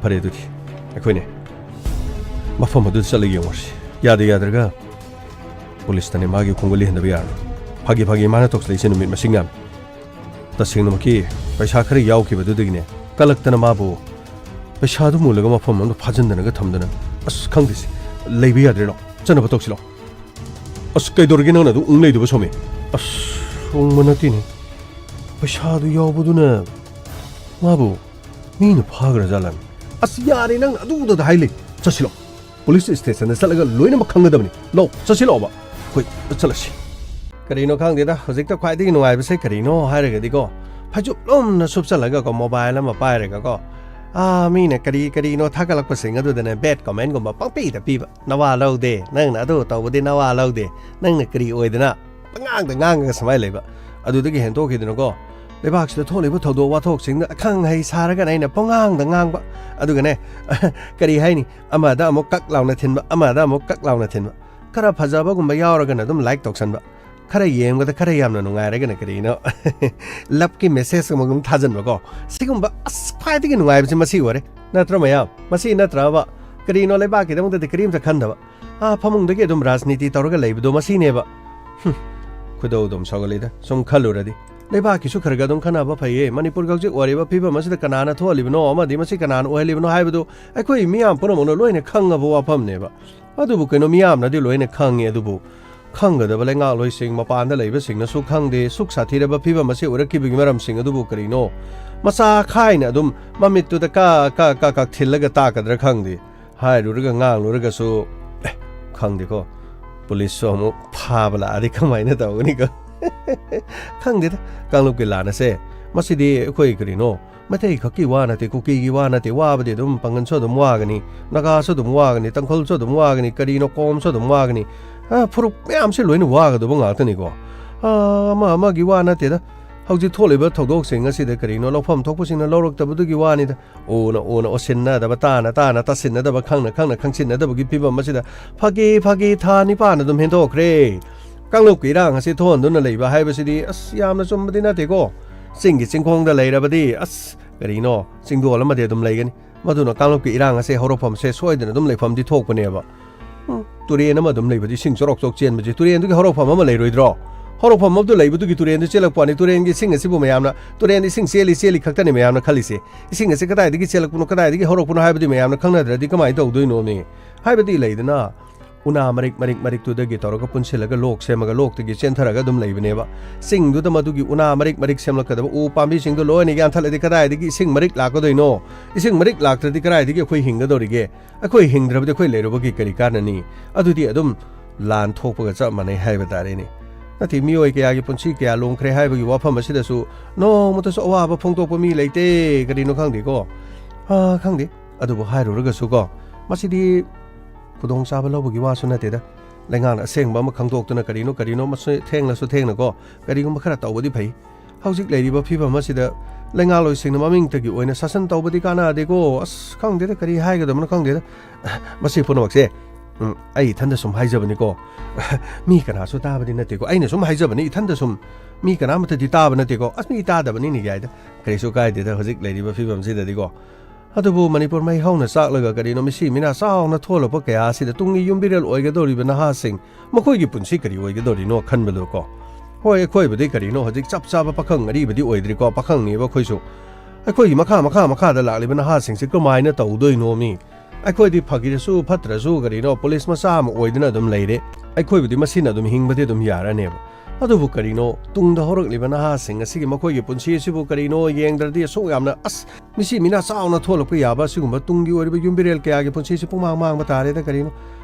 ꯐꯔꯦ, ꯑꯗꯨꯗꯤ ꯑꯩꯈꯣꯏꯅꯦ ꯃꯐꯝ ꯑꯗꯨꯗ ꯆꯠꯂꯒ ꯌꯦꯡꯉꯨꯔꯁꯤ꯫ ꯌꯥꯗ ꯌꯥꯗ꯭ꯔꯒ ꯄꯨꯂꯤꯁꯇꯅꯦ ꯃꯥꯒꯤ ꯈꯣꯡꯒꯨꯜ ꯂꯤꯍꯟꯗꯕ ꯌꯥꯔꯣꯏ꯫ ꯐꯥꯒꯤ ꯐꯥꯒꯤ ꯃꯥꯅ ꯇꯧꯁꯤꯜꯂꯛꯏꯁꯦ ꯅꯨꯃꯤꯠ ꯃꯁꯤꯡ ꯌꯥꯝꯃꯤ꯫ ꯇꯁꯦꯡꯅꯃꯛꯀꯤ ꯄꯩꯁꯥ ꯈꯔ ꯌꯥꯎꯈꯤꯕꯗꯨꯗꯒꯤꯅꯦ ꯀꯜꯂꯛꯇꯅ ꯃꯥꯕꯨ ꯄꯩꯁꯥꯗꯨ ꯃꯨꯜꯂꯒ ꯃꯐꯝ ꯑꯃꯗ ꯐꯥꯖꯤꯟꯗꯅꯒ ꯊꯝꯗꯅ, ꯑꯁ, ꯈꯪꯗꯦꯁꯦ, ꯂꯩꯕ ꯌꯥꯗ꯭ꯔꯦ꯫ ꯂꯥꯛꯑꯣ, ꯆꯠꯅꯕ ꯇꯧꯁꯤ ꯂꯥꯛꯑꯣ꯫ ꯑꯁ, ꯀꯩꯗꯧꯔꯒꯦ ꯅꯪꯅ ꯑꯗꯨꯝ ꯎꯪ ꯂꯩꯗꯨꯕ, ꯁꯣꯝꯃꯤ? ꯑꯁ, ꯎꯪꯕ ꯅꯠꯇꯦꯅꯦ꯫ ꯄꯩꯁꯥꯗꯨ ꯌꯥꯎꯕꯗꯨꯅ ꯃꯥꯕꯨ ꯃꯤꯅ ꯐꯥꯈ꯭ꯔꯖꯥꯠꯂꯅꯤ? ꯑꯁ, ꯌꯥꯔꯦ, ꯅꯪ ꯑꯗꯨꯗ ꯍꯥꯏ ꯂꯩ꯫ ꯆꯠꯁꯤꯂꯣ, ꯄꯨꯂꯤꯁ ꯁ꯭ꯇꯦꯁꯟꯗ ꯆꯠꯂꯒ ꯂꯣꯏꯅꯃꯛ ꯈꯪꯒꯗꯕꯅꯤ꯫ ꯂꯥꯎ, ꯆꯠꯁꯤꯂꯥꯎꯕ, ꯑꯩꯈꯣꯏ ꯆꯠꯂꯁꯤ꯫ ꯀꯔꯤꯅꯣ ꯈꯪꯗꯦꯗ, ꯍꯧꯖꯤꯛꯇ ꯈ꯭ꯋꯥꯏꯗꯒꯤ ꯅꯨꯡꯉꯥꯏꯕꯁꯦ ꯀꯔꯤꯅꯣ ꯍꯥꯏꯔꯒꯗꯤꯀꯣ, ꯐꯩꯖꯨꯞ ꯂꯨꯝꯅ ꯁꯨꯞꯆꯜꯂꯒꯀꯣ, ꯃꯣꯕꯥꯏꯜ ꯑꯃ ꯄꯥꯏꯔꯒꯀꯣ, ꯑꯥ, ꯃꯤꯅ ꯀꯔꯤ ꯀꯔꯤꯅꯣ ꯊꯥꯒꯠꯂꯛꯄꯁꯤꯡ ꯑꯗꯨꯗꯅꯦ ꯕꯦꯗ ꯀꯣꯃꯦꯟꯒꯨꯝꯕ ꯄꯪꯄꯤꯗ ꯄꯤꯕ꯫ "ꯅꯋꯥ ꯂꯧꯗꯦ, ꯅꯪꯅ ꯑꯗꯨ ꯇꯧꯕꯗꯤ ꯅꯋꯥ ꯂꯧꯗꯦ, ꯅꯪꯅ ꯀꯔꯤ ꯑꯣꯏꯗꯅ?" ꯄꯉꯥꯡꯗ ꯉꯥꯡꯉꯒ ꯁꯨꯃꯥꯏꯅ ꯂꯩꯕ꯫ ꯑꯗꯨꯗꯒꯤ ꯍꯦꯟꯗꯣꯛꯈꯤꯗꯅꯀꯣ, ꯂꯩꯕꯥꯛꯁꯤꯗ ꯊꯣꯛꯂꯤꯕ ꯊꯧꯗꯣꯛ ꯋꯥꯊꯣꯛꯁꯤꯡꯗ ꯑꯈꯪ ꯑꯍꯩ ꯁꯥꯔꯒꯅ ꯑꯩꯅ ꯄꯉꯥꯡꯗ ꯉꯥꯡꯕ꯫ ꯑꯗꯨꯒꯅꯦ, ꯀꯔꯤ ꯍꯥꯏꯅꯤ, ꯑꯃꯗ ꯑꯃꯨꯛ ꯀꯛ ꯂꯥꯎꯅ ꯊꯤꯟꯕ, ꯑꯃꯗ ꯑꯃꯨꯛ ꯀꯛ ꯂꯥꯎꯅ ꯊꯤꯟꯕ꯫ ꯈꯔ ꯐꯖꯕꯒꯨꯝꯕ ꯌꯥꯎꯔꯒꯅ ꯑꯗꯨꯝ ꯂꯥꯏꯛ ꯇꯧꯁꯟꯕ, ꯈꯔ ꯌꯦꯡꯕꯗ ꯈꯔ ꯌꯥꯝꯅ ꯅꯨꯡꯉꯥꯏꯔꯒꯅ ꯀꯔꯤꯅꯣ, ꯂꯞꯀꯤ ꯃꯦꯁꯦꯖ ꯑꯃꯒꯨꯝ ꯊꯥꯖꯟꯕꯀꯣ꯫ ꯁꯤꯒꯨꯝꯕ, ꯑꯁ, ꯈ꯭ꯋꯥꯏꯗꯒꯤ ꯅꯨꯡꯉꯥꯏꯕꯁꯤ ꯃꯁꯤ ꯑꯣꯏꯔꯦ꯫ ꯅꯠꯇ꯭ꯔꯣ ꯃꯌꯥꯝ? ꯃꯁꯤ ꯅꯠꯇ꯭ꯔꯕ? ꯀꯔꯤꯅꯣ, ꯂꯩꯕꯥꯛꯀꯤꯗꯃꯛꯇꯗꯤ ꯀꯔꯤꯝꯇ ꯈꯟꯗꯕ? ꯑꯥ, ꯐꯃꯨꯡꯗꯒꯤ ꯑꯗꯨꯝ ꯔꯥꯖꯅꯤꯇꯤ ꯇꯧꯔꯒ ꯂꯩꯕꯗꯣ ꯃꯁꯤꯅꯦꯕ꯫ ꯍꯨꯝ, ꯈꯣꯏꯗꯧ ꯑꯗꯨꯝ ꯁꯥꯎꯒꯠꯂꯤꯗ, ꯁꯨꯝ ꯈꯜꯂꯨꯔꯗꯤ꯫ ꯂꯩꯕꯥꯛꯀꯤꯁꯨ ꯈꯔ ꯈꯔ ꯑꯗꯨꯝ ꯈꯟꯅꯕ ꯐꯩꯌꯦ꯫ ꯃꯅꯤꯄꯨꯔꯒꯤ ꯍꯧꯖꯤꯛ ꯑꯣꯏꯔꯤꯕ ꯐꯤꯕꯝ ꯑꯁꯤꯗ ꯀꯅꯥꯅ ꯊꯣꯛꯍꯜꯂꯤꯕꯅꯣ ꯑꯃꯗꯤ ꯃꯁꯤ ꯀꯅꯥꯅ ꯑꯣꯏꯍꯜꯂꯤꯕꯅꯣ ꯍꯥꯏꯕꯗꯨ ꯑꯩꯈꯣꯏ ꯃꯤꯌꯥꯝ ꯄꯨꯝꯅꯃꯛꯅ ꯂꯣꯏꯅ ꯈꯪꯉꯕ ꯋꯥꯐꯝꯅꯦꯕ꯫ ꯑꯗꯨꯕꯨ ꯀꯩꯅꯣ, ꯃꯤꯌꯥꯝꯅꯗꯤ ꯂꯣꯏꯅ ꯈꯪꯉꯤ, ꯑꯗꯨꯕꯨ ꯈꯪꯒꯗꯕ ꯂꯩꯉꯥꯛꯂꯣꯏꯁꯤꯡ, ꯃꯄꯥꯟꯗ ꯂꯩꯕꯁꯤꯡꯅꯁꯨ ꯈꯪꯗꯦ꯫ ꯁꯨꯛ ꯁꯥꯊꯤꯔꯕ ꯐꯤꯕꯝ ꯑꯁꯤ ꯑꯣꯏꯔꯛꯈꯤꯕꯒꯤ ꯃꯔꯝꯁꯤꯡ ꯑꯗꯨꯕꯨ ꯀꯔꯤꯅꯣ? ꯃꯆꯥ ꯈꯥꯏꯅ ꯑꯗꯨꯝ ꯃꯃꯤꯠꯇꯨꯗ ꯀ, ꯀ, ꯀ, ꯀ ꯊꯤꯜꯂꯒ ꯇꯥꯛꯀꯗ꯭ꯔꯥ ꯈꯪꯗꯦ꯫ ꯍꯥꯏꯔꯨꯔꯒ ꯉꯥꯡꯂꯨꯔꯒꯁꯨ, ꯑꯦ, ꯈꯪꯗꯦꯀꯣ, ꯄꯨꯂꯤꯁꯁꯨ ꯑꯃꯨꯛ ꯐꯥꯕ ꯂꯥꯛꯑꯗꯤ ꯀꯃꯥꯏꯅ ꯇꯧꯒꯅꯤꯀꯣ? ꯈꯪꯗꯦꯗ, ꯀꯥꯡꯂꯨꯞꯀꯤ ꯂꯥꯟ ꯑꯁꯦ, ꯃꯁꯤꯗꯤ ꯑꯩꯈꯣꯏ ꯀꯔꯤꯅꯣ, ꯃꯩꯇꯩ ꯈꯛꯀꯤ ꯋꯥ ꯅꯠꯇꯦ, ꯀꯨꯀꯤꯒꯤ ꯋꯥ ꯅꯠꯇꯦ, ꯋꯥꯕꯗꯤ ꯑꯗꯨꯝ ꯄꯥꯡꯒꯜꯁꯨ ꯑꯗꯨꯝ ꯋꯥꯒꯅꯤ, ꯅꯥꯒꯥꯁꯨ ꯑꯗꯨꯝ ꯋꯥꯒꯅꯤ, ꯇꯥꯡꯈꯨꯜꯁꯨ ꯑꯗꯨꯝ ꯋꯥꯒꯅꯤ, ꯀꯔꯤꯅꯣ, ꯀꯣꯝꯁꯨ ꯑꯗꯨꯝ ꯋꯥꯒꯅꯤ, ꯑ, ꯐꯨꯔꯨꯞ ꯃꯌꯥꯝꯁꯦ ꯂꯣꯏꯅ ꯋꯥꯒꯗꯕ ꯉꯥꯛꯇꯅꯤꯀꯣ꯫ ꯑ, ꯑꯃ ꯑꯃꯒꯤ ꯋꯥ ꯅꯠꯇꯦꯗ, ꯍꯧꯖꯤꯛ ꯊꯣꯛꯂꯤꯕ ꯊꯧꯗꯣꯛꯁꯤꯡ ꯑꯁꯤꯗ ꯀꯔꯤꯅꯣ, ꯂꯧꯐꯝ ꯊꯣꯛꯄꯁꯤꯡꯅ ꯂꯧꯔꯛꯇꯕꯗꯨꯒꯤ ꯋꯥꯅꯤꯗ꯫ ꯎꯅ ꯎꯅ ꯎꯁꯤꯟꯅꯗꯕ, ꯇꯥꯅ ꯇꯥꯅ ꯇꯥꯁꯤꯟꯅꯗꯕ, ꯈꯪꯅ ꯈꯪꯅ ꯈꯪꯁꯤꯟꯅꯗꯕꯒꯤ ꯐꯤꯕꯝ ꯑꯁꯤꯗ ꯐꯥꯒꯤ ꯐꯥꯒꯤ ꯊꯥ ꯅꯤꯄꯥꯟ ꯑꯗꯨꯝ ꯍꯦꯟꯗꯣꯛꯈ꯭ꯔꯦ꯫ ꯀꯥꯡꯂꯨꯞꯀꯤ ꯏꯔꯥꯡ ꯑꯁꯤ ꯊꯣꯛꯍꯟꯗꯨꯅ ꯂꯩꯕ ꯍꯥꯏꯕꯁꯤꯗꯤ ꯑꯁ ꯌꯥꯝꯅ ꯆꯨꯝꯕꯗꯤ ꯅꯠꯇꯦꯀꯣ꯫ ꯆꯤꯡꯒꯤ ꯆꯤꯡꯈꯣꯡꯗ ꯂꯩꯔꯕꯗꯤ ꯑꯁ ꯀꯔꯤꯅꯣ, ꯆꯤꯡꯗꯣꯜ ꯑꯃꯗꯤ ꯑꯗꯨꯝ ꯂꯩꯒꯅꯤ꯫ ꯃꯗꯨꯅ ꯀꯥꯡꯂꯨꯞꯀꯤ ꯏꯔꯥꯡ ꯑꯁꯦ ꯍꯧꯔꯛꯐꯝꯁꯦ ꯁꯣꯏꯗꯅ ꯑꯗꯨꯝ ꯂꯩꯐꯝꯗꯤ ꯊꯣꯛꯄꯅꯦꯕ꯫ ꯎꯝ, ꯇꯨꯔꯦꯟ ꯑꯃ ꯑꯗꯨꯝ ꯂꯩꯕꯗꯤ ꯏꯁꯤꯡ ꯆꯣꯔꯣꯛ ꯆꯣꯔꯣꯛ ꯆꯦꯟꯕꯁꯦ, ꯇꯨꯔꯦꯟꯗꯨꯒꯤ ꯍꯧꯔꯛꯐꯝ ꯑꯃ ꯂꯩꯔꯣꯏꯗ꯭ꯔꯣ? ꯍꯧꯔꯛꯐꯝ ꯑꯃꯗꯨ ꯂꯩꯕꯗꯨꯒꯤ ꯇꯨꯔꯦꯟꯗꯨ ꯆꯦꯜꯂꯛꯄ ꯋꯥꯅꯤ꯫ ꯇꯨꯔꯦꯟꯒꯤ ꯏꯁꯤꯡ ꯑꯁꯤꯕꯨ ꯃꯌꯥꯝꯅ, ꯇꯨꯔꯦꯟꯗ ꯏꯁꯤꯡ ꯆꯦꯜꯂꯤ ꯆꯦꯜꯂꯤ ꯈꯛꯇꯅꯤ ꯃꯌꯥꯝꯅ ꯈꯜꯂꯤꯁꯦ꯫ ꯏꯁꯤꯡ ꯑꯁꯤ ꯀꯗꯥꯏꯗꯒꯤ ꯆꯦꯜꯂꯛꯄꯅꯣ, ꯀꯗꯥꯏꯗꯒꯤ ꯍꯧꯔꯛꯄꯅꯣ ꯍꯥꯏꯕꯗꯤ ꯃꯌꯥꯝꯅ ꯈꯪꯅꯗ꯭ꯔꯗꯤ ꯀꯃꯥꯏꯅ ꯇꯧꯗꯣꯏꯅꯣꯃꯤ? ꯍꯥꯏꯕꯗꯤ ꯂꯩꯗꯅ, ꯎꯅꯥ ꯃꯔꯤꯛ ꯃꯔꯤꯛ ꯃꯔꯤꯛꯇꯨꯗꯒꯤ ꯇꯧꯔꯒ ꯄꯨꯟꯁꯤꯜꯂꯒ ꯂꯣꯛ ꯁꯦꯝꯃꯒ ꯂꯣꯛꯇꯒꯤ ꯆꯦꯟꯊꯔꯒ ꯑꯗꯨꯝ ꯂꯩꯕꯅꯦꯕ꯫ ꯆꯤꯡꯗꯨꯗ ꯃꯗꯨꯒꯤ ꯎꯅꯥ ꯃꯔꯤꯛ ꯃꯔꯤꯛ ꯁꯦꯝꯂꯛꯀꯗꯕ ꯎ ꯄꯥꯝꯕꯤꯁꯤꯡꯗꯣ ꯂꯣꯏꯅ ꯌꯥꯟꯊꯠꯂꯗꯤ ꯀꯗꯥꯏꯗꯒꯤ ꯏꯁꯤꯡ ꯃꯔꯤꯛ ꯂꯥꯛꯀꯗꯣꯏꯅꯣ? ꯏꯁꯤꯡ ꯃꯔꯤꯛ ꯂꯥꯛꯇ꯭ꯔꯗꯤ ꯀꯗꯥꯏꯗꯒꯤ ꯑꯩꯈꯣꯏ ꯍꯤꯡꯒꯗꯧꯔꯤꯒꯦ? ꯑꯩꯈꯣꯏ ꯍꯤꯡꯗ꯭ꯔꯕꯗꯤ ꯑꯩꯈꯣꯏ ꯂꯩꯔꯨꯕꯒꯤ ꯀꯔꯤ ꯀꯥꯟꯅꯅꯤ? ꯑꯗꯨꯗꯤ ꯑꯗꯨꯝ ꯂꯥꯟ ꯊꯣꯛꯄꯒ ꯆꯞ ꯃꯥꯟꯅꯩ ꯍꯥꯏꯕ ꯇꯥꯔꯦꯅꯦ꯫ ꯅꯠꯇꯦ, ꯃꯤꯑꯣꯏ ꯀꯌꯥꯒꯤ ꯄꯨꯟꯁꯤ ꯀꯌꯥ ꯂꯣꯡꯈ꯭ꯔꯦ ꯍꯥꯏꯕꯒꯤ ꯋꯥꯐꯝ ꯑꯁꯤꯗꯁꯨ ꯅꯣꯡꯃꯇꯁꯨ ꯑꯋꯥꯕ ꯐꯣꯡꯗꯣꯛꯄ ꯃꯤ ꯂꯩꯇꯦ꯫ ꯀꯔꯤꯅꯣ ꯈꯪꯗꯦꯀꯣ꯫ ꯑꯥ, ꯈꯪꯗꯦ꯫ ꯑꯗꯨꯕꯨ ꯍꯥꯏꯔꯨꯔꯒꯁꯨꯀꯣ, ꯃꯁꯤꯗꯤ ꯈꯨꯗꯣꯡꯆꯥꯕ ꯂꯧꯕꯒꯤ ꯋꯥꯁꯨ ꯅꯠꯇꯦꯗ꯫ ꯂꯩꯉꯥꯛꯅ ꯑꯁꯦꯡꯕ ꯑꯃ ꯈꯪꯗꯣꯛꯇꯨꯅ ꯀꯔꯤꯅꯣ ꯀꯔꯤꯅꯣ ꯃꯁꯤ ꯊꯦꯡꯂꯁꯨ ꯊꯦꯡꯅꯀꯣ, ꯀꯔꯤꯒꯨꯝꯕ ꯈꯔ ꯇꯧꯕꯗꯤ ꯐꯩ꯫ ꯍꯧꯖꯤꯛ ꯂꯩꯔꯤꯕ ꯐꯤꯕꯝ ꯑꯁꯤꯗ ꯂꯩꯉꯥꯛꯂꯣꯏꯁꯤꯡꯅ ꯃꯃꯤꯡꯇꯒꯤ ꯑꯣꯏꯅ ꯁꯥꯁꯟ ꯇꯧꯕꯗꯤ ꯀꯥꯟꯅꯗꯦꯀꯣ꯫ ꯑꯁ, ꯈꯪꯗꯦꯗ, ꯀꯔꯤ ꯍꯥꯏꯒꯗꯕꯅꯣ ꯈꯪꯗꯦꯗ꯫ ꯃꯁꯤ ꯄꯨꯝꯅꯃꯛꯁꯦ, ꯎꯝ, ꯑꯩ ꯏꯊꯟꯗ ꯁꯨꯝ ꯍꯥꯏꯖꯕꯅꯤꯀꯣ꯫ ꯃꯤ ꯀꯅꯥꯁꯨ ꯇꯥꯕꯗꯤ ꯅꯠꯇꯦꯀꯣ꯫ ꯑꯩꯅ ꯁꯨꯝ ꯍꯥꯏꯖꯕꯅꯤ, ꯏꯊꯟꯗ ꯁꯨꯝ꯫ ꯃꯤ ꯀꯅꯥꯃꯠꯇꯗꯤ ꯇꯥꯕ ꯅꯠꯇꯦꯀꯣ꯫ ꯑꯁ, ꯃꯤ ꯇꯥꯗꯕꯅꯤꯅ ꯌꯥꯏꯗ꯫ ꯀꯔꯤꯁꯨ ꯀꯥꯏꯗꯦꯗ ꯍꯧꯖꯤꯛ ꯂꯩꯔꯤꯕ ꯐꯤꯕꯝꯁꯤꯗꯗꯤꯀꯣ꯫ ꯑꯗꯨꯕꯨ ꯃꯅꯤꯄꯨꯔ ꯃꯩ ꯍꯧꯅ ꯆꯥꯛꯂꯒ ꯀꯔꯤꯅꯣ ꯃꯤꯁꯤ ꯃꯤꯅꯥ ꯆꯥꯎꯅ ꯊꯣꯛꯂꯛꯄ ꯀꯌꯥ ꯑꯁꯤꯗ ꯇꯨꯡꯒꯤ ꯌꯨꯝꯕꯤꯔꯦꯜ ꯑꯣꯏꯒꯗꯧꯔꯤꯕ ꯅꯍꯥꯁꯤꯡ, ꯃꯈꯣꯏꯒꯤ ꯄꯨꯟꯁꯤ ꯀꯔꯤ ꯑꯣꯏꯒꯗꯧꯔꯤꯅꯣ ꯈꯟꯕꯗꯀꯣ꯫ ꯍꯣꯏ, ꯑꯩꯈꯣꯏꯕꯨꯗꯤ ꯀꯔꯤꯅꯣ ꯍꯧꯖꯤꯛ ꯆꯞ ꯆꯥꯕ ꯄꯥꯈꯪ ꯑꯔꯤꯕꯗꯤ ꯑꯣꯏꯗ꯭ꯔꯤꯀꯣ, ꯄꯥꯈꯪꯅꯦꯕ ꯑꯩꯈꯣꯏꯁꯨ꯫ ꯑꯩꯈꯣꯏꯒꯤ ꯃꯈꯥ, ꯃꯈꯥ, ꯃꯈꯥꯗ ꯂꯥꯛꯂꯤꯕ ꯅꯍꯥꯁꯤꯡꯁꯤ ꯀꯃꯥꯏꯅ ꯇꯧꯗꯣꯏꯅꯣ ꯃꯤ? ꯑꯩꯈꯣꯏꯗꯤ ꯐꯒꯤꯔꯁꯨ ꯐꯠꯇ꯭ꯔꯁꯨ ꯀꯔꯤꯅꯣ ꯄꯨꯂꯤꯁ ꯃꯆꯥ ꯑꯃ ꯑꯣꯏꯗꯨꯅ ꯑꯗꯨꯝ ꯂꯩꯔꯦ꯫ ꯑꯩꯈꯣꯏꯕꯨꯗꯤ ꯃꯁꯤꯅ ꯑꯗꯨꯝ ꯍꯤꯡꯕꯗꯤ ꯑꯗꯨꯝ ꯌꯥꯔꯅꯦꯕ꯫ ꯑꯗꯨꯕꯨ ꯀꯔꯤꯅꯣ ꯇꯨꯡꯗ ꯍꯧꯔꯛꯂꯤꯕ ꯅꯍꯥꯁꯤꯡ ꯑꯁꯤꯒꯤ ꯃꯈꯣꯏꯒꯤ ꯄꯨꯟꯁꯤ ꯑꯁꯤꯕꯨ ꯀꯔꯤꯅꯣ ꯌꯦꯡꯗ꯭ꯔꯗꯤ ꯑꯁꯨꯛ ꯌꯥꯝꯅ ꯑꯁ ꯃꯤꯁꯤ ꯃꯤꯅꯥ ꯆꯥꯎꯅ ꯊꯣꯛꯂꯛꯄ ꯌꯥꯕ ꯑꯁꯤꯒꯨꯝꯕ ꯇꯨꯡꯒꯤ ꯑꯣꯏꯔꯤꯕ ꯌꯨꯝꯕꯤꯔꯦꯜ ꯀꯌꯥꯒꯤ ꯄꯨꯟꯁꯤꯁꯤ ꯄꯨꯡꯃꯥꯡ ꯃꯥꯡꯕ ꯇꯥꯔꯦꯗ ꯀꯔꯤꯅꯣ꯫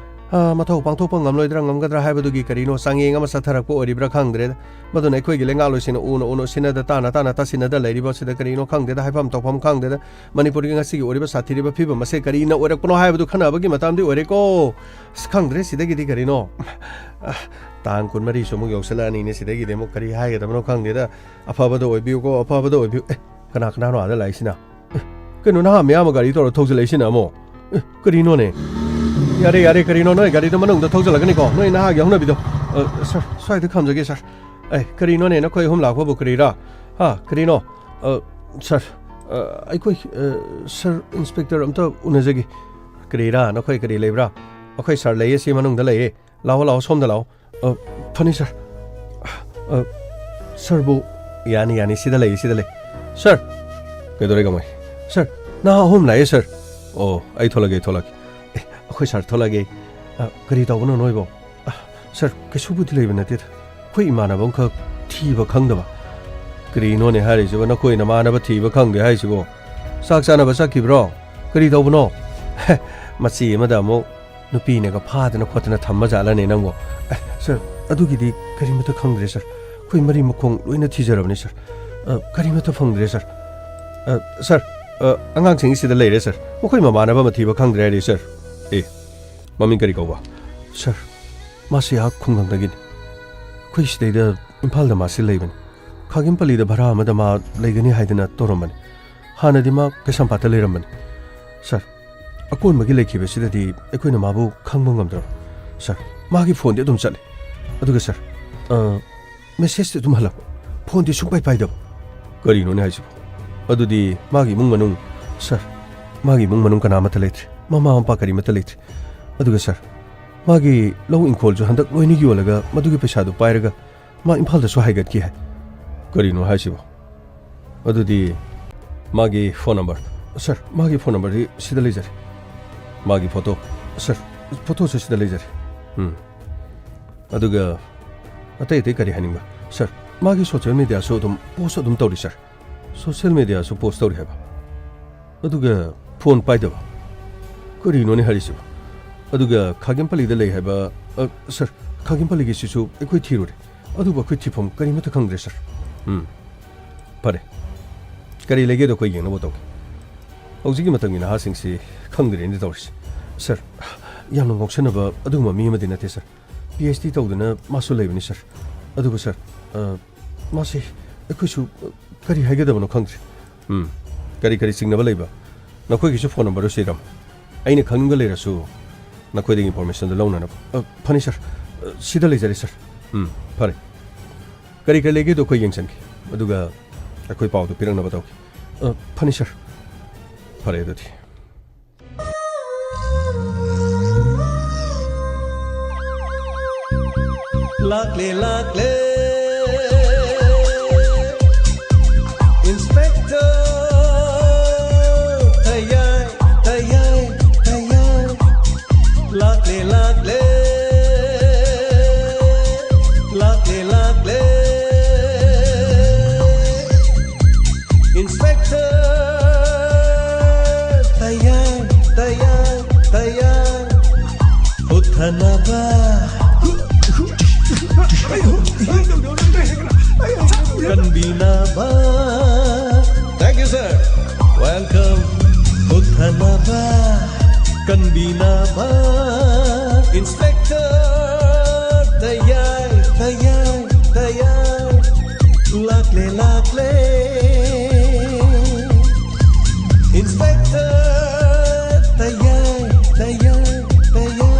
ꯑꯥ, ꯃꯊꯧ ꯄꯥꯡꯊꯣꯛꯄ ꯉꯝꯂꯣꯏꯗ꯭ꯔꯥ ꯉꯝꯒꯗ꯭ꯔꯥ ꯍꯥꯏꯕꯗꯨꯒꯤ ꯀꯔꯤꯅꯣ ꯆꯥꯡꯌꯦꯡ ꯑꯃ ꯆꯠꯊꯔꯛꯄ ꯑꯣꯏꯔꯤꯕ꯭ꯔꯥ ꯈꯪꯗ꯭ꯔꯦꯗ꯫ ꯃꯗꯨꯅ ꯑꯩꯈꯣꯏꯒꯤ ꯂꯩꯉꯥꯛꯂꯣꯏꯁꯤꯡꯅ ꯎꯅ ꯎꯅ ꯁꯤꯟꯅꯗ ꯇꯥꯅ ꯇꯥꯅ ꯇꯥꯁꯤꯟꯅꯗ ꯂꯩꯔꯤꯕ ꯑꯁꯤꯗ ꯀꯔꯤꯅꯣ ꯈꯪꯗꯦꯗ, ꯍꯥꯏꯐꯝ ꯇꯧꯐꯝ ꯈꯪꯗꯦꯗ꯫ ꯃꯅꯤꯄꯨꯔꯒꯤ ꯉꯁꯤꯒꯤ ꯑꯣꯏꯔꯤꯕ ꯁꯥꯊꯤꯔꯤꯕ ꯐꯤꯕꯝ ꯑꯁꯦ ꯀꯔꯤꯅ ꯑꯣꯏꯔꯛꯄꯅꯣ ꯍꯥꯏꯕꯗꯨ ꯈꯟꯅꯕꯒꯤ ꯃꯇꯝꯗꯤ ꯑꯣꯏꯔꯦꯀꯣ꯫ ꯑꯁ, ꯈꯪꯗ꯭ꯔꯦ ꯁꯤꯗꯒꯤꯗꯤ ꯀꯔꯤꯅꯣ꯫ ꯑꯥ, ꯇꯥꯡ ꯀꯨꯟꯃꯔꯤꯁꯨ ꯑꯃꯨꯛ ꯌꯧꯁꯤꯜꯂꯛꯑꯅꯤꯅꯦ, ꯁꯤꯗꯒꯤꯗꯤ ꯑꯃꯨꯛ ꯀꯔꯤ ꯍꯥꯏꯒꯗꯕꯅꯣ ꯈꯪꯗꯦꯗ꯫ ꯑꯐꯕꯗ ꯑꯣꯏꯕꯤꯌꯨꯀꯣ, ꯑꯐꯕꯗ ꯑꯣꯏꯕꯤꯌꯨ꯫ ꯑꯦ, ꯀꯅꯥ ꯀꯅꯥꯅꯣ ꯑꯥꯗ ꯂꯥꯛꯏꯁꯤꯅ? ꯑꯦ, ꯀꯩꯅꯣ, ꯅꯍꯥ ꯃꯌꯥꯝ ꯑꯃ ꯒꯥꯔꯤ ꯇꯧꯔ ꯊꯧꯖꯤꯜꯂꯛꯏꯁꯤꯅ ꯑꯃꯨꯛ? ꯑꯦ, ꯀꯔꯤꯅꯣꯅꯦ? ꯌꯥꯔꯦ, ꯌꯥꯔꯦ, ꯀꯔꯤꯅꯣ ꯅꯣꯏ ꯒꯥꯔꯤꯗꯣ ꯃꯅꯨꯡꯗ ꯊꯧꯖꯤꯜꯂꯛꯀꯅꯤꯀꯣ, ꯅꯣꯏ ꯅꯍꯥꯒꯤ ꯍꯧꯅꯕꯤꯗꯣ꯫ ꯑ, ꯁꯥꯔ, ꯁ꯭ꯋꯥꯏꯗ ꯈꯥꯝꯖꯒꯦ, ꯁꯥꯔ꯫ ꯑꯦ, ꯀꯔꯤꯅꯣꯅꯦ, ꯅꯈꯣꯏ ꯑꯍꯨꯝ ꯂꯥꯛꯄꯕꯨ ꯀꯔꯤꯔꯥ? ꯍꯥ, ꯀꯔꯤꯅꯣ? ꯑ, ꯁꯥꯔ, ꯑ, ꯑꯩꯈꯣꯏ, ꯑ, ꯁꯥꯔ ꯏꯟꯁꯄꯦꯛꯇꯔ ꯑꯝꯇ ꯎꯅꯖꯒꯦ꯫ ꯀꯔꯤꯔꯥ, ꯅꯈꯣꯏ ꯀꯔꯤ ꯂꯩꯕ꯭ꯔꯥ? ꯑꯩꯈꯣꯏ ꯁꯥꯔ ꯂꯩꯌꯦ, ꯁꯤ ꯃꯅꯨꯡꯗ ꯂꯩꯌꯦ꯫ ꯂꯥꯛꯑꯣ, ꯂꯥꯛꯑꯣ, ꯁꯣꯝꯗ ꯂꯥꯛꯑꯣ꯫ ꯑ, ꯐꯅꯤ, ꯁꯥꯔ꯫ ꯑ, ꯁꯥꯔꯕꯨ ꯌꯥꯅꯤ, ꯌꯥꯅꯤ, ꯁꯤꯗ ꯂꯩ, ꯁꯤꯗ ꯂꯩ꯫ ꯁꯥꯔ! ꯀꯩꯗꯧꯔꯦ, ꯀꯃꯥꯏ? ꯁꯥꯔ, ꯅꯍꯥ ꯑꯍꯨꯝ ꯂꯥꯛꯑꯦ, ꯁꯥꯔ꯫ ꯑꯣ, ꯑꯩ ꯊꯣꯛꯂꯛꯀꯦ, ꯑꯩ ꯊꯣꯛꯂꯛꯀꯦ꯫ ꯑꯦ, ꯑꯩꯈꯣꯏ ꯁꯥꯔ ꯊꯣꯛꯂꯛꯑꯒꯦ꯫ ꯑ, ꯀꯔꯤ ꯇꯧꯕꯅꯣ ꯅꯣꯏꯕꯣ? ꯑ, ꯁꯥꯔ, ꯀꯩꯁꯨꯕꯨꯗꯤ ꯂꯩꯕ ꯅꯠꯇꯦꯗ꯫ ꯑꯩꯈꯣꯏ ꯏꯃꯥꯟꯅꯕ ꯑꯃꯈꯛ ꯊꯤꯕ ꯈꯪꯗꯕ꯫ ꯀꯔꯤꯅꯣꯅꯦ ꯍꯥꯏꯔꯤꯁꯤꯕꯣ? ꯅꯈꯣꯏ ꯅꯃꯥꯟꯅꯕ ꯊꯤꯕ ꯈꯪꯗꯦ ꯍꯥꯏꯁꯤꯕꯣ? ꯆꯥꯛ ꯆꯥꯅꯕ ꯆꯠꯈꯤꯕ꯭ꯔꯣ? ꯀꯔꯤ ꯇꯧꯕꯅꯣ? ꯃꯆꯦ ꯑꯃꯗ ꯑꯃꯨꯛ ꯅꯨꯄꯤꯅꯒ ꯐꯥꯗꯅ ꯈꯣꯠꯇꯅ ꯊꯝꯃ ꯖꯥꯠꯂꯅꯦ ꯅꯪꯕꯣ? ꯑꯦ, ꯁꯥꯔ, ꯑꯗꯨꯒꯤꯗꯤ ꯀꯔꯤꯃꯠꯇ ꯈꯪꯗ꯭ꯔꯦ, ꯁꯥꯔ꯫ ꯑꯩꯈꯣꯏ ꯃꯔꯤ ꯃꯈꯣꯡ ꯂꯣꯏꯅ ꯊꯤꯖꯔꯕꯅꯤ, ꯁꯥꯔ꯫ ꯑ, ꯀꯔꯤꯃꯠꯇ ꯐꯪꯗ꯭ꯔꯦ, ꯁꯥꯔ꯫ ꯑ, ꯁꯥꯔ, ꯑ, ꯑꯉꯥꯡꯁꯤꯡ ꯁꯤꯗ ꯂꯩꯔꯦ, ꯁꯥꯔ꯫ ꯃꯈꯣꯏ ꯃꯃꯥꯟꯅꯕ ꯑꯃ ꯊꯤꯕ ꯈꯪꯗ꯭ꯔꯦ ꯍꯥꯏꯔꯤ, ꯁꯥꯔ꯫ ꯑꯦ, ꯃꯃꯤꯡ ꯀꯔꯤ ꯀꯧꯕ? ꯁꯥꯔ, ꯃꯥꯁꯤ ꯑꯥ ꯈꯨꯡꯒꯪꯗꯒꯤꯅꯤ꯫ ꯑꯩꯈꯣꯏ ꯁꯤꯗꯩꯗ ꯏꯝꯐꯥꯜꯗ ꯃꯥꯁꯤ ꯂꯩꯕꯅꯤ꯫ ꯈꯥꯒꯦꯝꯄꯜꯂꯤꯗ ꯚꯔꯥ ꯑꯃꯗ ꯃꯥ ꯂꯩꯒꯅꯤ ꯍꯥꯏꯗꯅ ꯇꯧꯔꯝꯕꯅꯤ꯫ ꯍꯥꯟꯅꯗꯤ ꯃꯥ ꯀꯩꯁꯥꯝꯄꯥꯠꯇ ꯂꯩꯔꯝꯕꯅꯤ꯫ ꯁꯥꯔ, ꯑꯀꯣꯟꯕꯒꯤ ꯂꯩꯈꯤꯕꯁꯤꯗꯗꯤ ꯑꯩꯈꯣꯏꯅ ꯃꯥꯕꯨ ꯈꯪꯕ ꯉꯝꯗ꯭ꯔꯕ꯫ ꯁꯥꯔ, ꯃꯥꯒꯤ ꯐꯣꯟꯗꯤ ꯑꯗꯨꯝ ꯆꯠꯂꯤ꯫ ꯑꯗꯨꯒ ꯁꯥꯔ, ꯑ, ꯃꯦꯁꯦꯖꯇꯤ ꯑꯗꯨꯝ ꯍꯜꯂꯛꯄ, ꯐꯣꯟꯗꯤ ꯁꯨꯡꯄꯥꯏ ꯄꯥꯏꯗꯕ꯫ ꯀꯔꯤꯅꯣꯅꯦ ꯍꯥꯏꯁꯤꯕꯣ? ꯑꯗꯨꯗꯤ ꯃꯥꯒꯤ ꯏꯃꯨꯡ ꯃꯅꯨꯡ, ꯁꯥꯔ, ꯃꯥꯒꯤ ꯏꯃꯨꯡ ꯃꯅꯨꯡ ꯀꯅꯥꯃꯠꯇ ꯂꯩꯇ꯭ꯔꯦ, ꯃꯃꯥ ꯃꯄꯥ ꯀꯔꯤꯃꯠꯇ ꯂꯩꯇ꯭ꯔꯦ꯫ ꯑꯗꯨꯒ ꯁꯥꯔ, ꯃꯥꯒꯤ ꯂꯧ ꯏꯪꯈꯣꯜꯁꯨ ꯍꯟꯗꯛ ꯂꯣꯏꯅ ꯌꯣꯜꯂꯒ ꯃꯗꯨꯒꯤ ꯄꯩꯁꯥꯗꯨ ꯄꯥꯏꯔꯒ ꯃꯥ ꯏꯝꯐꯥꯜꯗꯁꯨ ꯍꯥꯏꯒꯠꯈꯤ ꯍꯥꯏ꯫ ꯀꯔꯤꯅꯣ ꯍꯥꯏꯁꯤꯕꯣ? ꯑꯗꯨꯗꯤ ꯃꯥꯒꯤ ꯐꯣꯟ ꯅꯝꯕꯔ? ꯁꯥꯔ, ꯃꯥꯒꯤ ꯐꯣꯟ ꯅꯝꯕꯔꯗꯤ ꯁꯤꯗ ꯂꯩꯖꯔꯦ꯫ ꯃꯥꯒꯤ ꯐꯣꯇꯣ? ꯁꯥꯔ, ꯐꯣꯇꯣꯁꯨ ꯁꯤꯗ ꯂꯩꯖꯔꯦ꯫ ꯎꯝ꯫ ꯑꯗꯨꯒ ꯑꯇꯩ ꯑꯇꯩ ꯀꯔꯤ ꯍꯥꯏꯅꯤꯡꯕ? ꯁꯥꯔ, ꯃꯥꯒꯤ ꯁꯣꯁꯤꯌꯦꯜ ꯃꯦꯗꯤꯌꯥꯁꯨ ꯑꯗꯨꯝ ꯄꯣꯁ ꯑꯗꯨꯝ ꯇꯧꯔꯤ, ꯁꯥꯔ꯫ ꯁꯣꯁꯤꯌꯦꯜ ꯃꯦꯗꯤꯌꯥꯁꯨ ꯄꯣꯁ ꯇꯧꯔꯤ ꯍꯥꯏꯕ? ꯑꯗꯨꯒ ꯐꯣꯟ ꯄꯥꯏꯗꯕ? ꯀꯔꯤꯅꯣꯅꯦ ꯍꯥꯏꯔꯤꯁꯤꯕꯣ? ꯑꯗꯨꯒ ꯈꯥꯒꯦꯝꯄꯜꯂꯤꯗ ꯂꯩ ꯍꯥꯏꯕ, ꯑ, ꯁꯥꯔ, ꯈꯥꯒꯦꯝꯄꯜꯂꯤꯒꯤꯁꯤꯁꯨ ꯑꯩꯈꯣꯏ ꯊꯤꯔꯨꯔꯦ꯫ ꯑꯗꯨꯕꯨ ꯑꯩꯈꯣꯏ ꯊꯤꯐꯝ ꯀꯔꯤꯃꯠꯇ ꯈꯪꯗ꯭ꯔꯦ, ꯁꯥꯔ꯫ ꯎꯝ꯫ ꯐꯔꯦ꯫ ꯀꯔꯤ ꯂꯩꯒꯦꯗꯣ ꯑꯩꯈꯣꯏ ꯌꯦꯡꯅꯕ ꯇꯧꯒꯦ꯫ ꯍꯧꯖꯤꯛꯀꯤ ꯃꯇꯝꯒꯤ ꯅꯍꯥꯁꯤꯡꯁꯤ ꯈꯪꯗ꯭ꯔꯦꯅꯦ ꯇꯧꯔꯤꯁꯦ꯫ ꯁꯥꯔ, ꯌꯥꯝꯅ ꯉꯥꯎꯁꯟꯅꯕ ꯑꯗꯨꯒꯨꯝꯕ ꯃꯤ ꯑꯃꯗꯤ ꯅꯠꯇꯦ, ꯁꯥꯔ꯫ ꯄꯤ ꯑꯩꯆ ꯗꯤ ꯇꯧꯗꯅ ꯃꯥꯁꯨ ꯂꯩꯕꯅꯤ, ꯁꯥꯔ꯫ ꯑꯗꯨꯒ, ꯁꯥꯔ, ꯑ, ꯃꯥꯁꯤ ꯑꯩꯈꯣꯏꯁꯨ, ꯑ, ꯀꯔꯤ ꯍꯥꯏꯒꯗꯕꯅꯣ ꯈꯪꯗ꯭ꯔꯦ꯫ ꯎꯝ꯫ ꯀꯔꯤ ꯀꯔꯤ ꯆꯤꯡꯅꯕ ꯂꯩꯕ? ꯅꯈꯣꯏꯒꯤꯁꯨ ꯐꯣꯟ ꯅꯝꯕꯔꯗꯨ ꯁꯤꯔꯝ? ꯑꯩꯅ ꯈꯪꯅꯤꯡꯕ ꯂꯩꯔꯁꯨ ꯅꯈꯣꯏꯗꯒꯤ ꯏꯟꯐꯣꯔꯃꯦꯁꯟꯗꯨ ꯂꯧꯅꯅꯕ꯫ ꯑ, ꯐꯅꯤ, ꯁꯥꯔ꯫ ꯑ, ꯁꯤꯗ ꯂꯩꯖꯔꯦ, ꯁꯥꯔ꯫ ꯎꯝ, ꯐꯔꯦ꯫ ꯀꯔꯤ ꯀꯔꯤ ꯂꯩꯒꯦꯗꯣ ꯑꯩꯈꯣꯏ ꯌꯦꯡꯁꯟꯒꯦ꯫ ꯑꯗꯨꯒ ꯑꯩꯈꯣꯏ ꯄꯥꯎꯗꯨ ꯄꯤꯔꯛꯅꯕ ꯇꯧꯒꯦ꯫ ꯑ, ꯐꯅꯤ, ꯁꯥꯔ꯫ ꯐꯔꯦ ꯑꯗꯨꯗꯤ꯫ ꯂꯥꯛꯂꯦ, ꯂꯥꯛꯂꯦ, Inspector ꯊꯌꯥꯏ, ꯊꯌꯥꯏ, ꯊꯌꯥꯏ꯫ ꯂꯥꯛꯂꯦ, ꯂꯥꯛꯂꯦ꯫ ꯀꯟꯕꯤꯅꯕ꯫ Thank you, sir. Welcome. ꯃꯨꯠꯊꯅꯕ, ꯀꯟꯕꯤꯅꯕ꯫ Inspector ꯇꯌꯥꯏ, ꯇꯌꯥꯏ, ꯇꯌꯥꯏ꯫ ꯂꯥꯛꯂꯦ, ꯂꯥꯛꯂꯦ꯫ Inspector ꯇꯌꯥꯏ, ꯇꯌꯥꯏ, ꯇꯌꯥꯏ꯫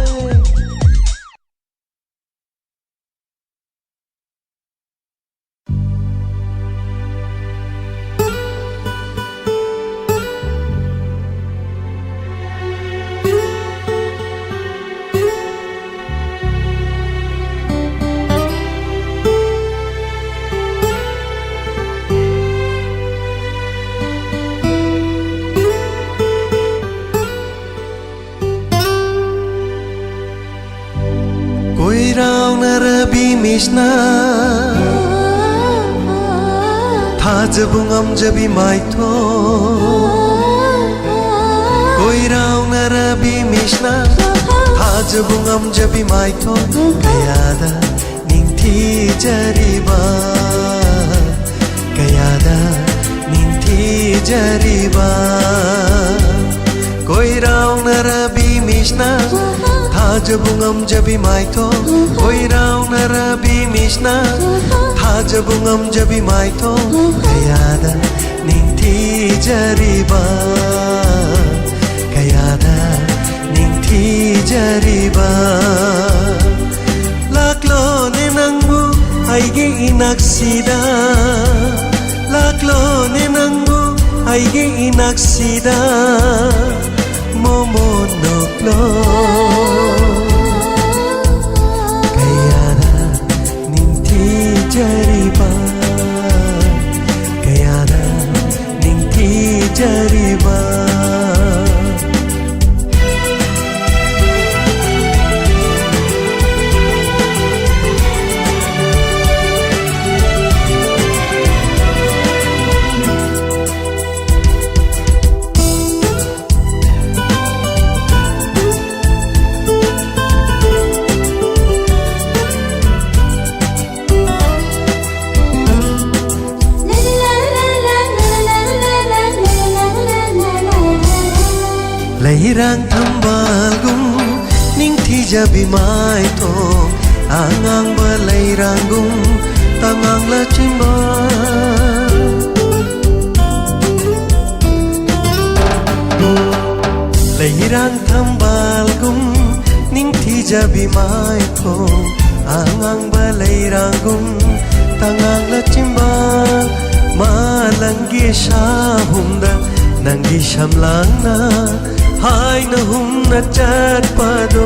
ꯀꯣꯏꯔꯥꯎꯅꯔꯕꯤ ꯃꯤꯁꯅ ꯊꯥꯖꯕ ꯉꯝꯖꯕꯤ ꯃꯥꯏꯊꯣꯡ꯫ ꯀꯣꯏꯔꯥꯎꯅꯔꯕꯤ ꯃꯤꯁꯅ ꯊꯥꯖꯕ ꯉꯝꯖꯕꯤ ꯃꯥꯏꯊꯣꯡ ꯀꯌꯥꯗ ꯅꯤꯡꯊꯤꯖꯔꯤꯕ, ꯀꯌꯥꯗ ꯅꯤꯡꯊꯤꯖꯔꯤꯕ꯫ ꯀꯣꯏꯔꯥꯎꯅꯔꯕꯤ ꯃꯤꯁꯅ ꯊꯥꯖꯕ ꯉꯝꯖꯕꯤ ꯃꯥꯏꯊꯣꯡ, ꯀꯣꯏꯔꯥꯎꯅꯔꯕꯤ ꯃꯤꯁꯅ ꯊꯥꯖꯕ ꯉꯝꯖꯕꯤ ꯃꯥꯏꯊꯣꯡ ꯀꯌꯥꯗ ꯅꯤꯡꯊꯤꯖꯔꯤꯕ, ꯀꯌꯥꯗ ꯅꯤꯡꯊꯤꯖꯔꯤꯕ꯫ ꯂꯥꯛꯂꯣꯅꯦ ꯅꯪꯕꯨ ꯑꯩꯒꯤ ꯏꯅꯥꯛꯁꯤꯗ, ꯂꯥꯛꯂꯣꯅꯦ ꯅꯪꯕꯨ ꯑꯩꯒꯤ ꯏꯅꯥꯛꯁꯤꯗ꯫ ꯃꯣꯃꯣꯟ ꯅꯣꯛꯂꯣ꯫ ꯀꯌꯥꯗ ꯅꯤꯡꯊꯤꯖꯔꯤꯕ, ꯀꯌꯥꯗ ꯅꯤꯡꯊꯤꯖꯔꯤꯕ꯫ ꯏꯔꯥꯡ ꯊꯝꯕꯥꯜꯒꯨꯝ ꯅꯤꯡꯊꯤꯖꯕꯤ ꯃꯥꯏꯊꯣꯡ, ꯑꯉꯥꯡꯕ ꯂꯩꯔꯥꯡꯒꯨꯝ ꯇꯉꯥꯡꯂ ꯆꯤꯝꯕꯥꯜ꯫ ꯂꯩꯔꯥꯡ ꯊꯝꯕꯥꯜꯒꯨꯝ ꯅꯤꯡꯊꯤꯖꯕꯤ ꯃꯥꯏꯊꯣꯡ, ꯑꯉꯥꯡꯕ ꯂꯩꯔꯥꯡꯒꯨꯝ ꯇꯉꯥꯡꯂ ꯆꯤꯝꯕꯥꯜ꯫ ꯃꯥꯂꯪꯒꯤ ꯁꯥꯍꯨꯝꯗ ꯅꯪꯒꯤ ꯁꯝꯂꯥꯡꯅ ꯍꯥꯏꯅ ꯍꯨꯝꯅ ꯆꯠꯄꯗꯣ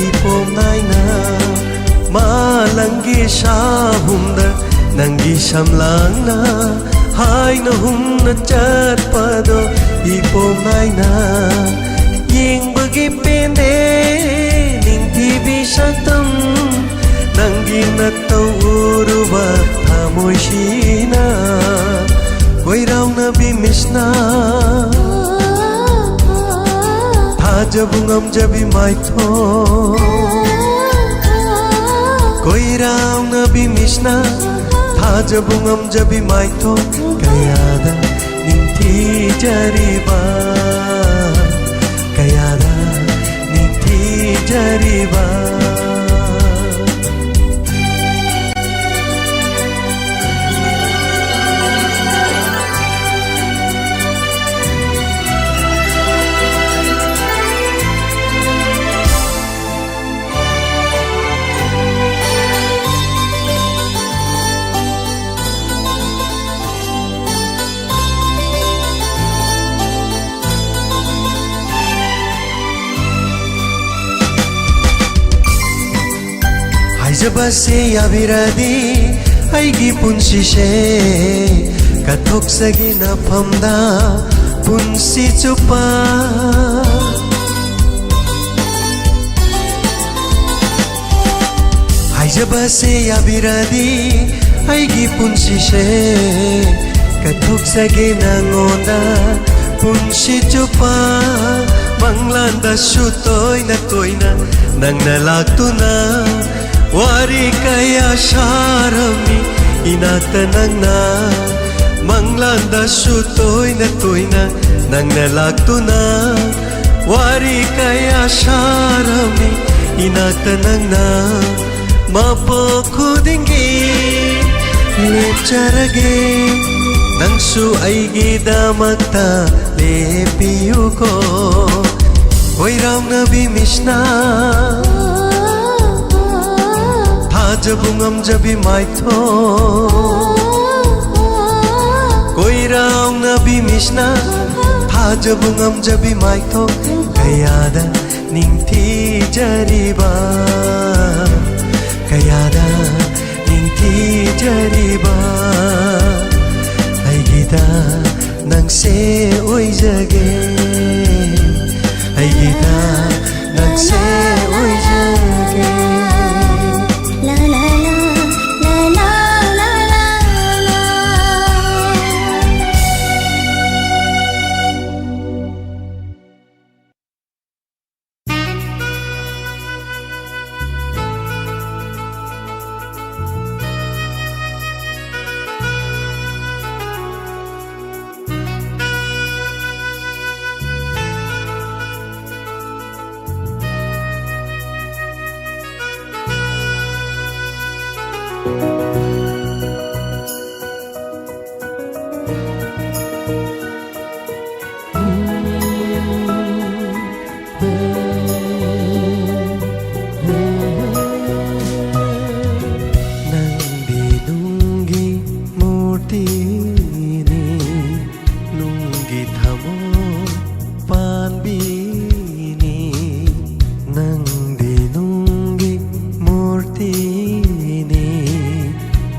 ꯏꯄꯣꯝ ꯅꯥꯏꯅ꯫ ꯃꯥꯂꯪꯒꯤ ꯁꯥꯍꯨꯝꯗ ꯅꯪꯒꯤ ꯁꯝꯂꯥꯡꯅ ꯍꯥꯏꯅ ꯍꯨꯝꯅ ꯆꯠꯄꯗꯣ ꯏꯄꯣꯝ ꯅꯥꯏꯅ꯫ ꯌꯦꯡꯕꯒꯤ ꯄꯦꯟꯗꯦ ꯅꯤꯡꯊꯤꯕꯤ ꯁꯛꯇꯝ, ꯅꯪꯒꯤ ꯅꯠꯇꯧ ꯎꯔꯨꯕ ꯊꯃꯣꯏꯁꯤꯅ꯫ ꯀꯣꯏꯔꯥꯎꯅꯕꯤ ꯃꯤꯁꯅ ꯊꯥꯖꯕ ꯉꯝꯖꯕꯤ ꯃꯥꯏꯊꯣꯡ, ꯀꯣꯏꯔꯥꯎꯅꯕꯤ ꯃꯤꯁꯅ ꯊꯥꯖꯕ ꯉꯝꯖꯕꯤ ꯃꯥꯏꯊꯣꯡ꯫ ꯀꯌꯥꯗ ꯅꯤꯡꯊꯤꯖꯔꯤꯕ, ꯀꯌꯥꯗ ꯅꯤꯡꯊꯤꯖꯔꯤꯕ꯫ ꯍꯥꯏꯖꯕꯁꯦ ꯌꯥꯕꯤꯔꯗꯤ ꯑꯩꯒꯤ ꯄꯨꯟꯁꯤꯁꯦ ꯀꯠꯊꯣꯛꯆꯒꯦ ꯅꯐꯝꯗ ꯄꯨꯟꯁꯤ ꯆꯨꯞꯄ꯫ ꯍꯥꯏꯖꯕꯁꯦ ꯌꯥꯕꯤꯔꯗꯤ ꯑꯩꯒꯤ ꯄꯨꯟꯁꯤꯁꯦ ꯀꯠꯊꯣꯛꯆꯒꯦ ꯅꯉꯣꯟꯗ ꯄꯨꯟꯁꯤ ꯆꯨꯞꯄ꯫ ꯃꯪꯂꯥꯟꯗꯁꯨ ꯇꯣꯏꯅ ꯇꯣꯏꯅ ꯅꯪꯅ ꯂꯥꯛꯇꯨꯅ ꯋꯥꯔꯤ ꯀꯌꯥ ꯁꯥꯔꯝꯃꯤ ꯏꯅꯥꯛꯇ ꯅꯪꯅ꯫ ꯃꯪꯂꯥꯟꯗꯁꯨ ꯇꯣꯏꯅ ꯇꯣꯏꯅ ꯅꯪꯅ ꯂꯥꯛꯇꯨꯅ ꯋꯥꯔꯤ ꯀꯌꯥ ꯁꯥꯔꯝꯃꯤ ꯏꯅꯥꯛꯇ ꯅꯪꯅ, ꯃꯄꯣꯛ ꯈꯨꯗꯤꯡꯒꯤ ꯂꯦꯞꯆꯔꯒꯦ꯫ ꯅꯪꯁꯨ ꯑꯩꯒꯤꯗꯃꯛꯇ ꯂꯦꯞꯄꯤꯌꯨꯀꯣ꯫ ꯀꯣꯏꯔꯥꯎꯅꯕꯤ ꯃꯤꯁꯅ, ꯊꯥꯖꯕ ꯉꯝꯖꯕꯤ ꯃꯥꯏꯊꯣꯡ꯫ ꯀꯣꯏꯔꯥꯎꯅꯕꯤ ꯃꯤꯁꯅ, ꯊꯥꯖꯕ ꯉꯝꯖꯕꯤ ꯃꯥꯏꯊꯣꯡ꯫ ꯀꯌꯥꯗ ꯅꯤꯡꯊꯤꯖꯔꯤꯕ, ꯀꯌꯥꯗ ꯅꯤꯡꯊꯤꯖꯔꯤꯕ꯫ ꯑꯩꯒꯤꯗ ꯅꯪꯁꯦ ꯑꯣꯏꯖꯒꯦ, ꯑꯩꯒꯤꯗ ꯅꯪꯁꯦ ꯑꯣꯏꯖꯒꯦ꯫ ꯅꯪꯗꯤ ꯅꯨꯡꯒꯤ ꯃꯨꯔꯇꯤꯅꯤ, ꯅꯨꯡꯒꯤ ꯊꯃꯣꯏ ꯄꯥꯟꯕꯤꯅꯤ꯫ ꯅꯪꯗꯤ ꯅꯨꯡꯒꯤ ꯃꯨꯔꯇꯤꯅꯤ,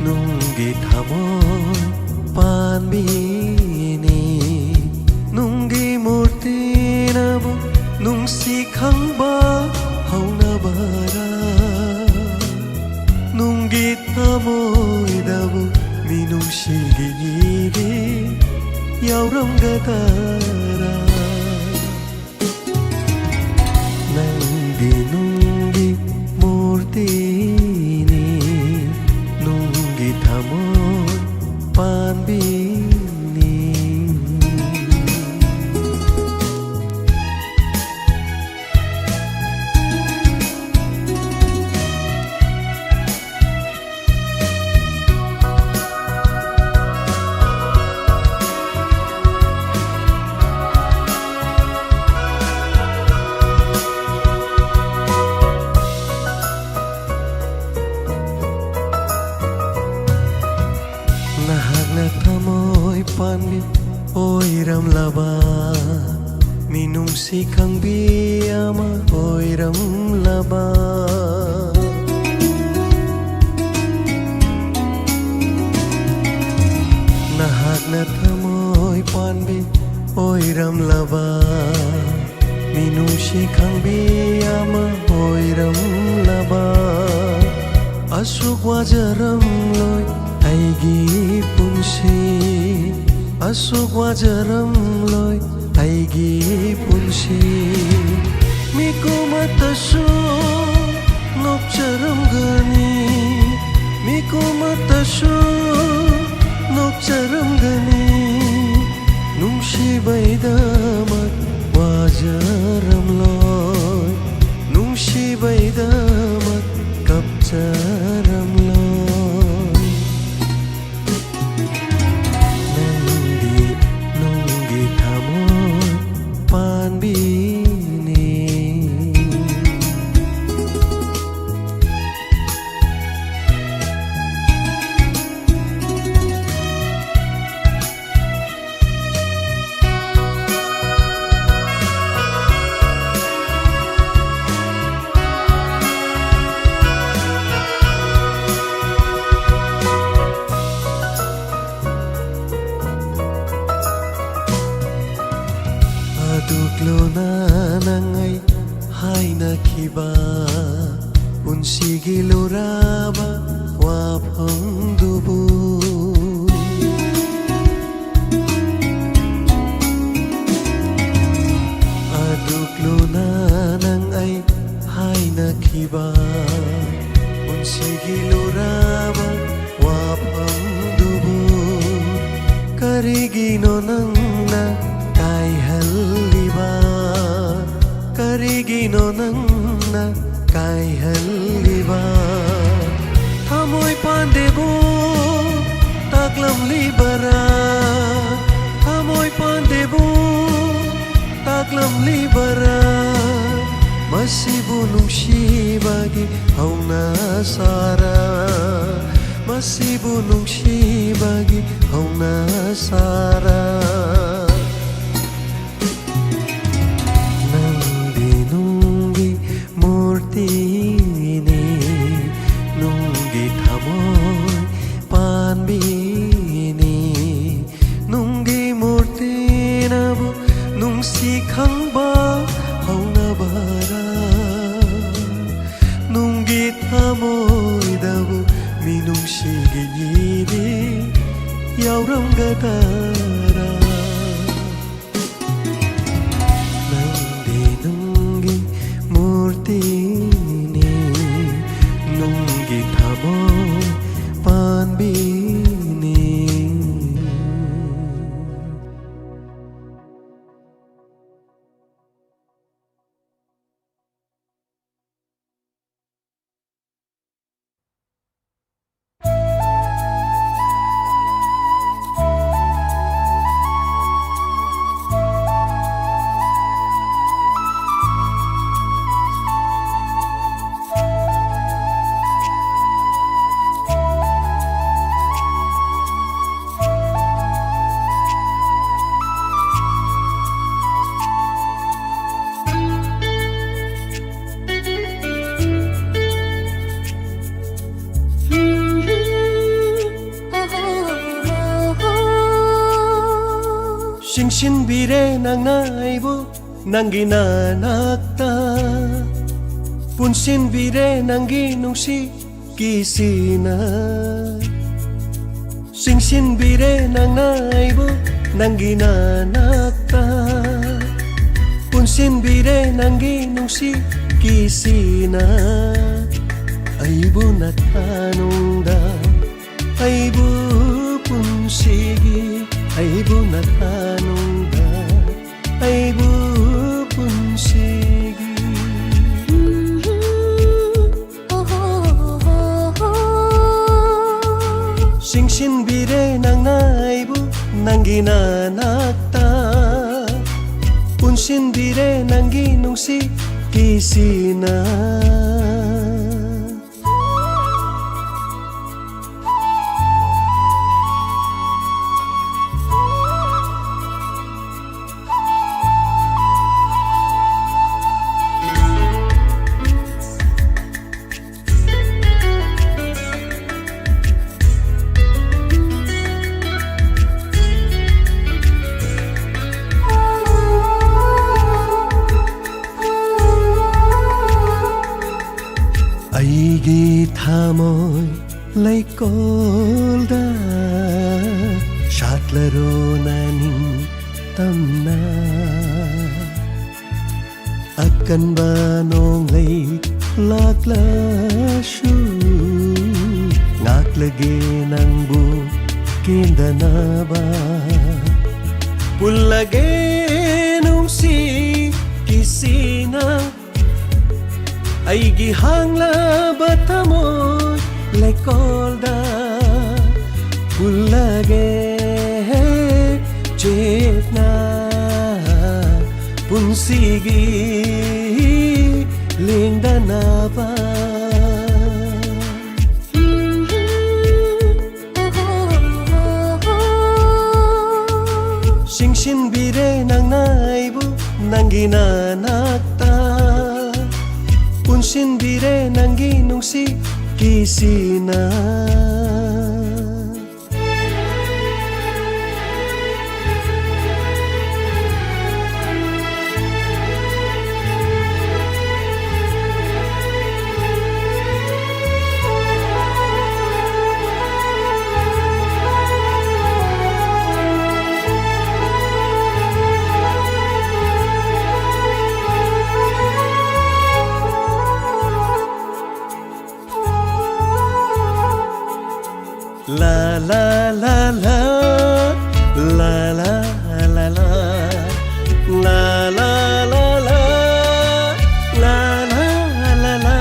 ꯅꯨꯡꯒꯤ ꯊꯃꯣꯏ ꯄꯥꯟꯕꯤꯅꯤ꯫ ꯅꯨꯡꯒꯤ ꯃꯨꯔꯇꯤꯅꯕꯨ ꯅꯨꯡꯁꯤ ꯈꯪꯕ ꯍꯧꯅꯕꯔꯥ? ꯅꯨꯡꯒꯤ ꯊꯃꯣꯏꯗꯕꯨ ꯃꯤꯅꯨꯡꯁꯤꯒꯤ ꯏꯔꯤ ꯌꯥꯎꯔꯝꯒꯗꯔꯥ? ꯅꯪꯗꯤ ꯅꯨꯡꯒꯤ ꯃꯨꯔꯇꯤꯅꯤ, ꯅꯨꯡꯒꯤ ꯊꯃꯣꯏ ꯄꯥꯟꯕꯤꯅꯤ꯫ ꯄꯥꯟꯕꯤ ꯑꯣꯏꯔꯝꯂꯕ, ꯃꯤꯅꯨꯡꯁꯤ ꯈꯪꯕꯤ ꯑꯃ ꯑꯣꯏꯔꯝꯂꯕ꯫ ꯅꯍꯥꯛꯅ ꯊꯃꯣꯏ ꯄꯥꯟꯕꯤ ꯑꯣꯏꯔꯝꯂꯕ, ꯃꯤꯅꯨꯡꯁꯤ ꯈꯪꯕꯤ ꯑꯃ ꯑꯣꯏꯔꯝꯂꯕ꯫ ꯑꯁꯨꯛ ꯋꯥꯖꯔꯝꯂꯣꯏ ꯑꯩꯒꯤ ꯄꯨꯟꯁꯤ, ꯑꯁꯨꯛ ꯋꯥꯖꯔꯝꯂꯣꯏ ꯑꯩꯒꯤ ꯄꯨꯟꯁꯤ꯫ ꯃꯤꯀꯨꯝ ꯑꯃꯠꯇꯁꯨ ꯅꯣꯛꯆꯔꯝꯒꯅꯤ, ꯃꯤꯀꯨꯝ ꯑꯃꯠꯇꯁꯨ ꯅꯣꯛꯆꯔꯝꯒꯅꯤ꯫ ꯅꯨꯡꯁꯤꯕꯩꯗꯃꯛ ꯋꯥꯖꯔꯝꯂꯣꯏ, ꯅꯨꯡꯁꯤꯕꯩꯗꯃꯛ ꯀꯞꯆꯔꯝꯂꯣꯏ꯫ ꯅꯪꯗꯤ ꯅꯨꯡꯒꯤ ꯊꯃꯣꯏ ꯄꯥꯟꯕꯤꯅꯤ꯫ ꯑꯗꯨꯛ ꯂꯨꯅ ꯅꯪ ꯑꯩ ꯍꯥꯏꯅꯈꯤꯕ, ꯄꯨꯟꯁꯤꯒꯤ ꯂꯨꯔꯕ ꯋꯥꯐꯝꯗꯨꯕꯨ꯫ ꯑꯗꯨꯛ ꯂꯨꯅ ꯅꯪ ꯑꯩ ꯍꯥꯏꯅꯈꯤꯕ, ꯄꯨꯟꯁꯤꯒꯤ ꯂꯨꯔꯕ ꯋꯥꯐꯝꯗꯨꯕꯨ ꯀꯔꯤꯒꯤꯅꯣ ꯅꯪꯅ ꯀꯥꯏꯍꯜꯂꯤꯕ? ꯀꯔꯤꯒꯤꯅꯣ ꯅꯪꯅ ꯀꯥꯏꯍꯜꯂꯤꯕ? ꯊꯃꯣꯏ ꯄꯥꯟꯗꯦꯕꯨ ꯇꯥꯛꯂꯝꯂꯤꯕꯔꯥ? ꯊꯃꯣꯏ ꯄꯥꯟꯗꯦꯕꯨ ꯇꯥꯛꯂꯝꯂꯤꯕꯔꯥ? ꯃꯁꯤꯕꯨ ꯅꯨꯡꯁꯤꯕꯒꯤ ꯍꯧꯅ ꯁꯥꯔ? ꯃꯁꯤꯕꯨ ꯅꯨꯡꯁꯤꯕꯒꯤ ꯍꯧꯅꯁꯥꯔꯥ? ꯅꯪꯗꯤ ꯅꯨꯡꯒꯤ ꯃꯨꯔꯇꯤꯅꯤ, ꯅꯨꯡꯒꯤ ꯊꯃꯣꯏ ꯄꯥꯟꯕꯤꯅꯤ꯫ ꯅꯨꯡꯒꯤ ꯃꯨꯔꯇꯤꯅꯕꯨ ꯅꯨꯡꯁꯤ ꯈꯪꯕ ꯍꯧꯅꯕꯔꯥ? ꯅꯨꯡꯒꯤ ꯊꯃꯣꯏꯗꯕꯨ ꯃꯤꯅꯨꯡꯁꯤꯒꯤ ꯏꯗꯤ ꯌꯥꯎꯔꯝꯒꯗꯔꯥ? ꯅꯪꯗꯤ ꯅꯨꯡꯒꯤ ꯃꯨꯔꯇꯤꯅꯤ, ꯅꯨꯡꯒꯤ ꯊꯃꯣꯏ ꯄꯥꯟꯕꯤꯅꯤ꯫ ꯆꯤꯡꯁꯤꯟꯕꯤꯔꯦ ꯅꯪꯅ ꯑꯩꯕꯨ ꯅꯪꯒꯤ ꯅꯅꯥꯛꯇ, ꯄꯨꯟꯁꯤꯟꯕꯤꯔꯦ ꯅꯪꯒꯤ ꯅꯨꯡꯁꯤ ꯀꯤꯁꯤꯅ꯫ ꯆꯤꯡꯁꯤꯟꯕꯤꯔꯦ ꯅꯪꯅ ꯑꯩꯕꯨ ꯅꯪꯒꯤ ꯅꯅꯥꯛꯇ, ꯄꯨꯟꯁꯤꯟꯕꯤꯔꯦ ꯅꯪꯒꯤ ꯅꯨꯡꯁꯤ ꯀꯤꯁꯤꯅ꯫ ꯑꯩꯕꯨ ꯅꯊꯥꯅꯨꯡꯗ, ꯑꯩꯕꯨ ꯄꯨꯟꯁꯤꯒꯤ, ꯑꯩꯕꯨ ꯅꯊꯥꯅꯨꯡꯗ, ꯑꯩꯕꯨ ꯄꯨꯟꯁꯤꯒꯤ꯫ ꯆꯤꯡꯁꯤꯟꯕꯤꯔꯦ ꯅꯪꯅ ꯑꯩꯕꯨ ꯅꯪꯒꯤ ꯅꯅꯥꯛꯇ, ꯄꯨꯟꯁꯤꯟꯕꯤꯔꯦ ꯅꯪꯒꯤ ꯅꯨꯡꯁꯤ ꯀꯤꯁꯤꯅ꯫ ꯊꯃꯣꯏ ꯂꯩꯀꯣꯜꯗ ꯁꯥꯠꯂꯔꯣ ꯅꯅꯤꯡ ꯇꯝꯅ꯫ ꯑꯀꯟꯕ ꯅꯣꯡꯂꯩ ꯂꯥꯛꯂꯁꯨ ꯉꯥꯛꯂꯒꯦ ꯅꯪꯕꯨ ꯀꯦꯟꯗꯅꯕ꯫ ꯄꯨꯜꯂꯒꯦ ꯅꯨꯡꯁꯤ ꯀꯤꯁꯤꯅ ꯑꯩꯒꯤ ꯍꯥꯡꯂꯕ ꯊꯃꯣꯏ ꯂꯩꯀꯣꯜꯗ ꯄꯨꯜꯂꯒꯦ ꯆꯦꯠꯅ ꯄꯨꯟꯁꯤꯒꯤ ꯂꯦꯡꯗꯅꯕ꯫ ꯆꯤꯡꯁꯤꯟꯕꯤꯔꯦ ꯅꯪꯅ ꯑꯩꯕꯨ ꯅꯪꯒꯤ ꯅꯅꯥꯛꯇ, ꯄꯨꯟꯁꯤꯟꯕꯤꯔꯦ ꯅꯪꯒꯤ ꯅꯨꯡꯁꯤ ꯀꯤꯁꯤꯅ꯫ La la la la, la la la la, la la la la, la la la la.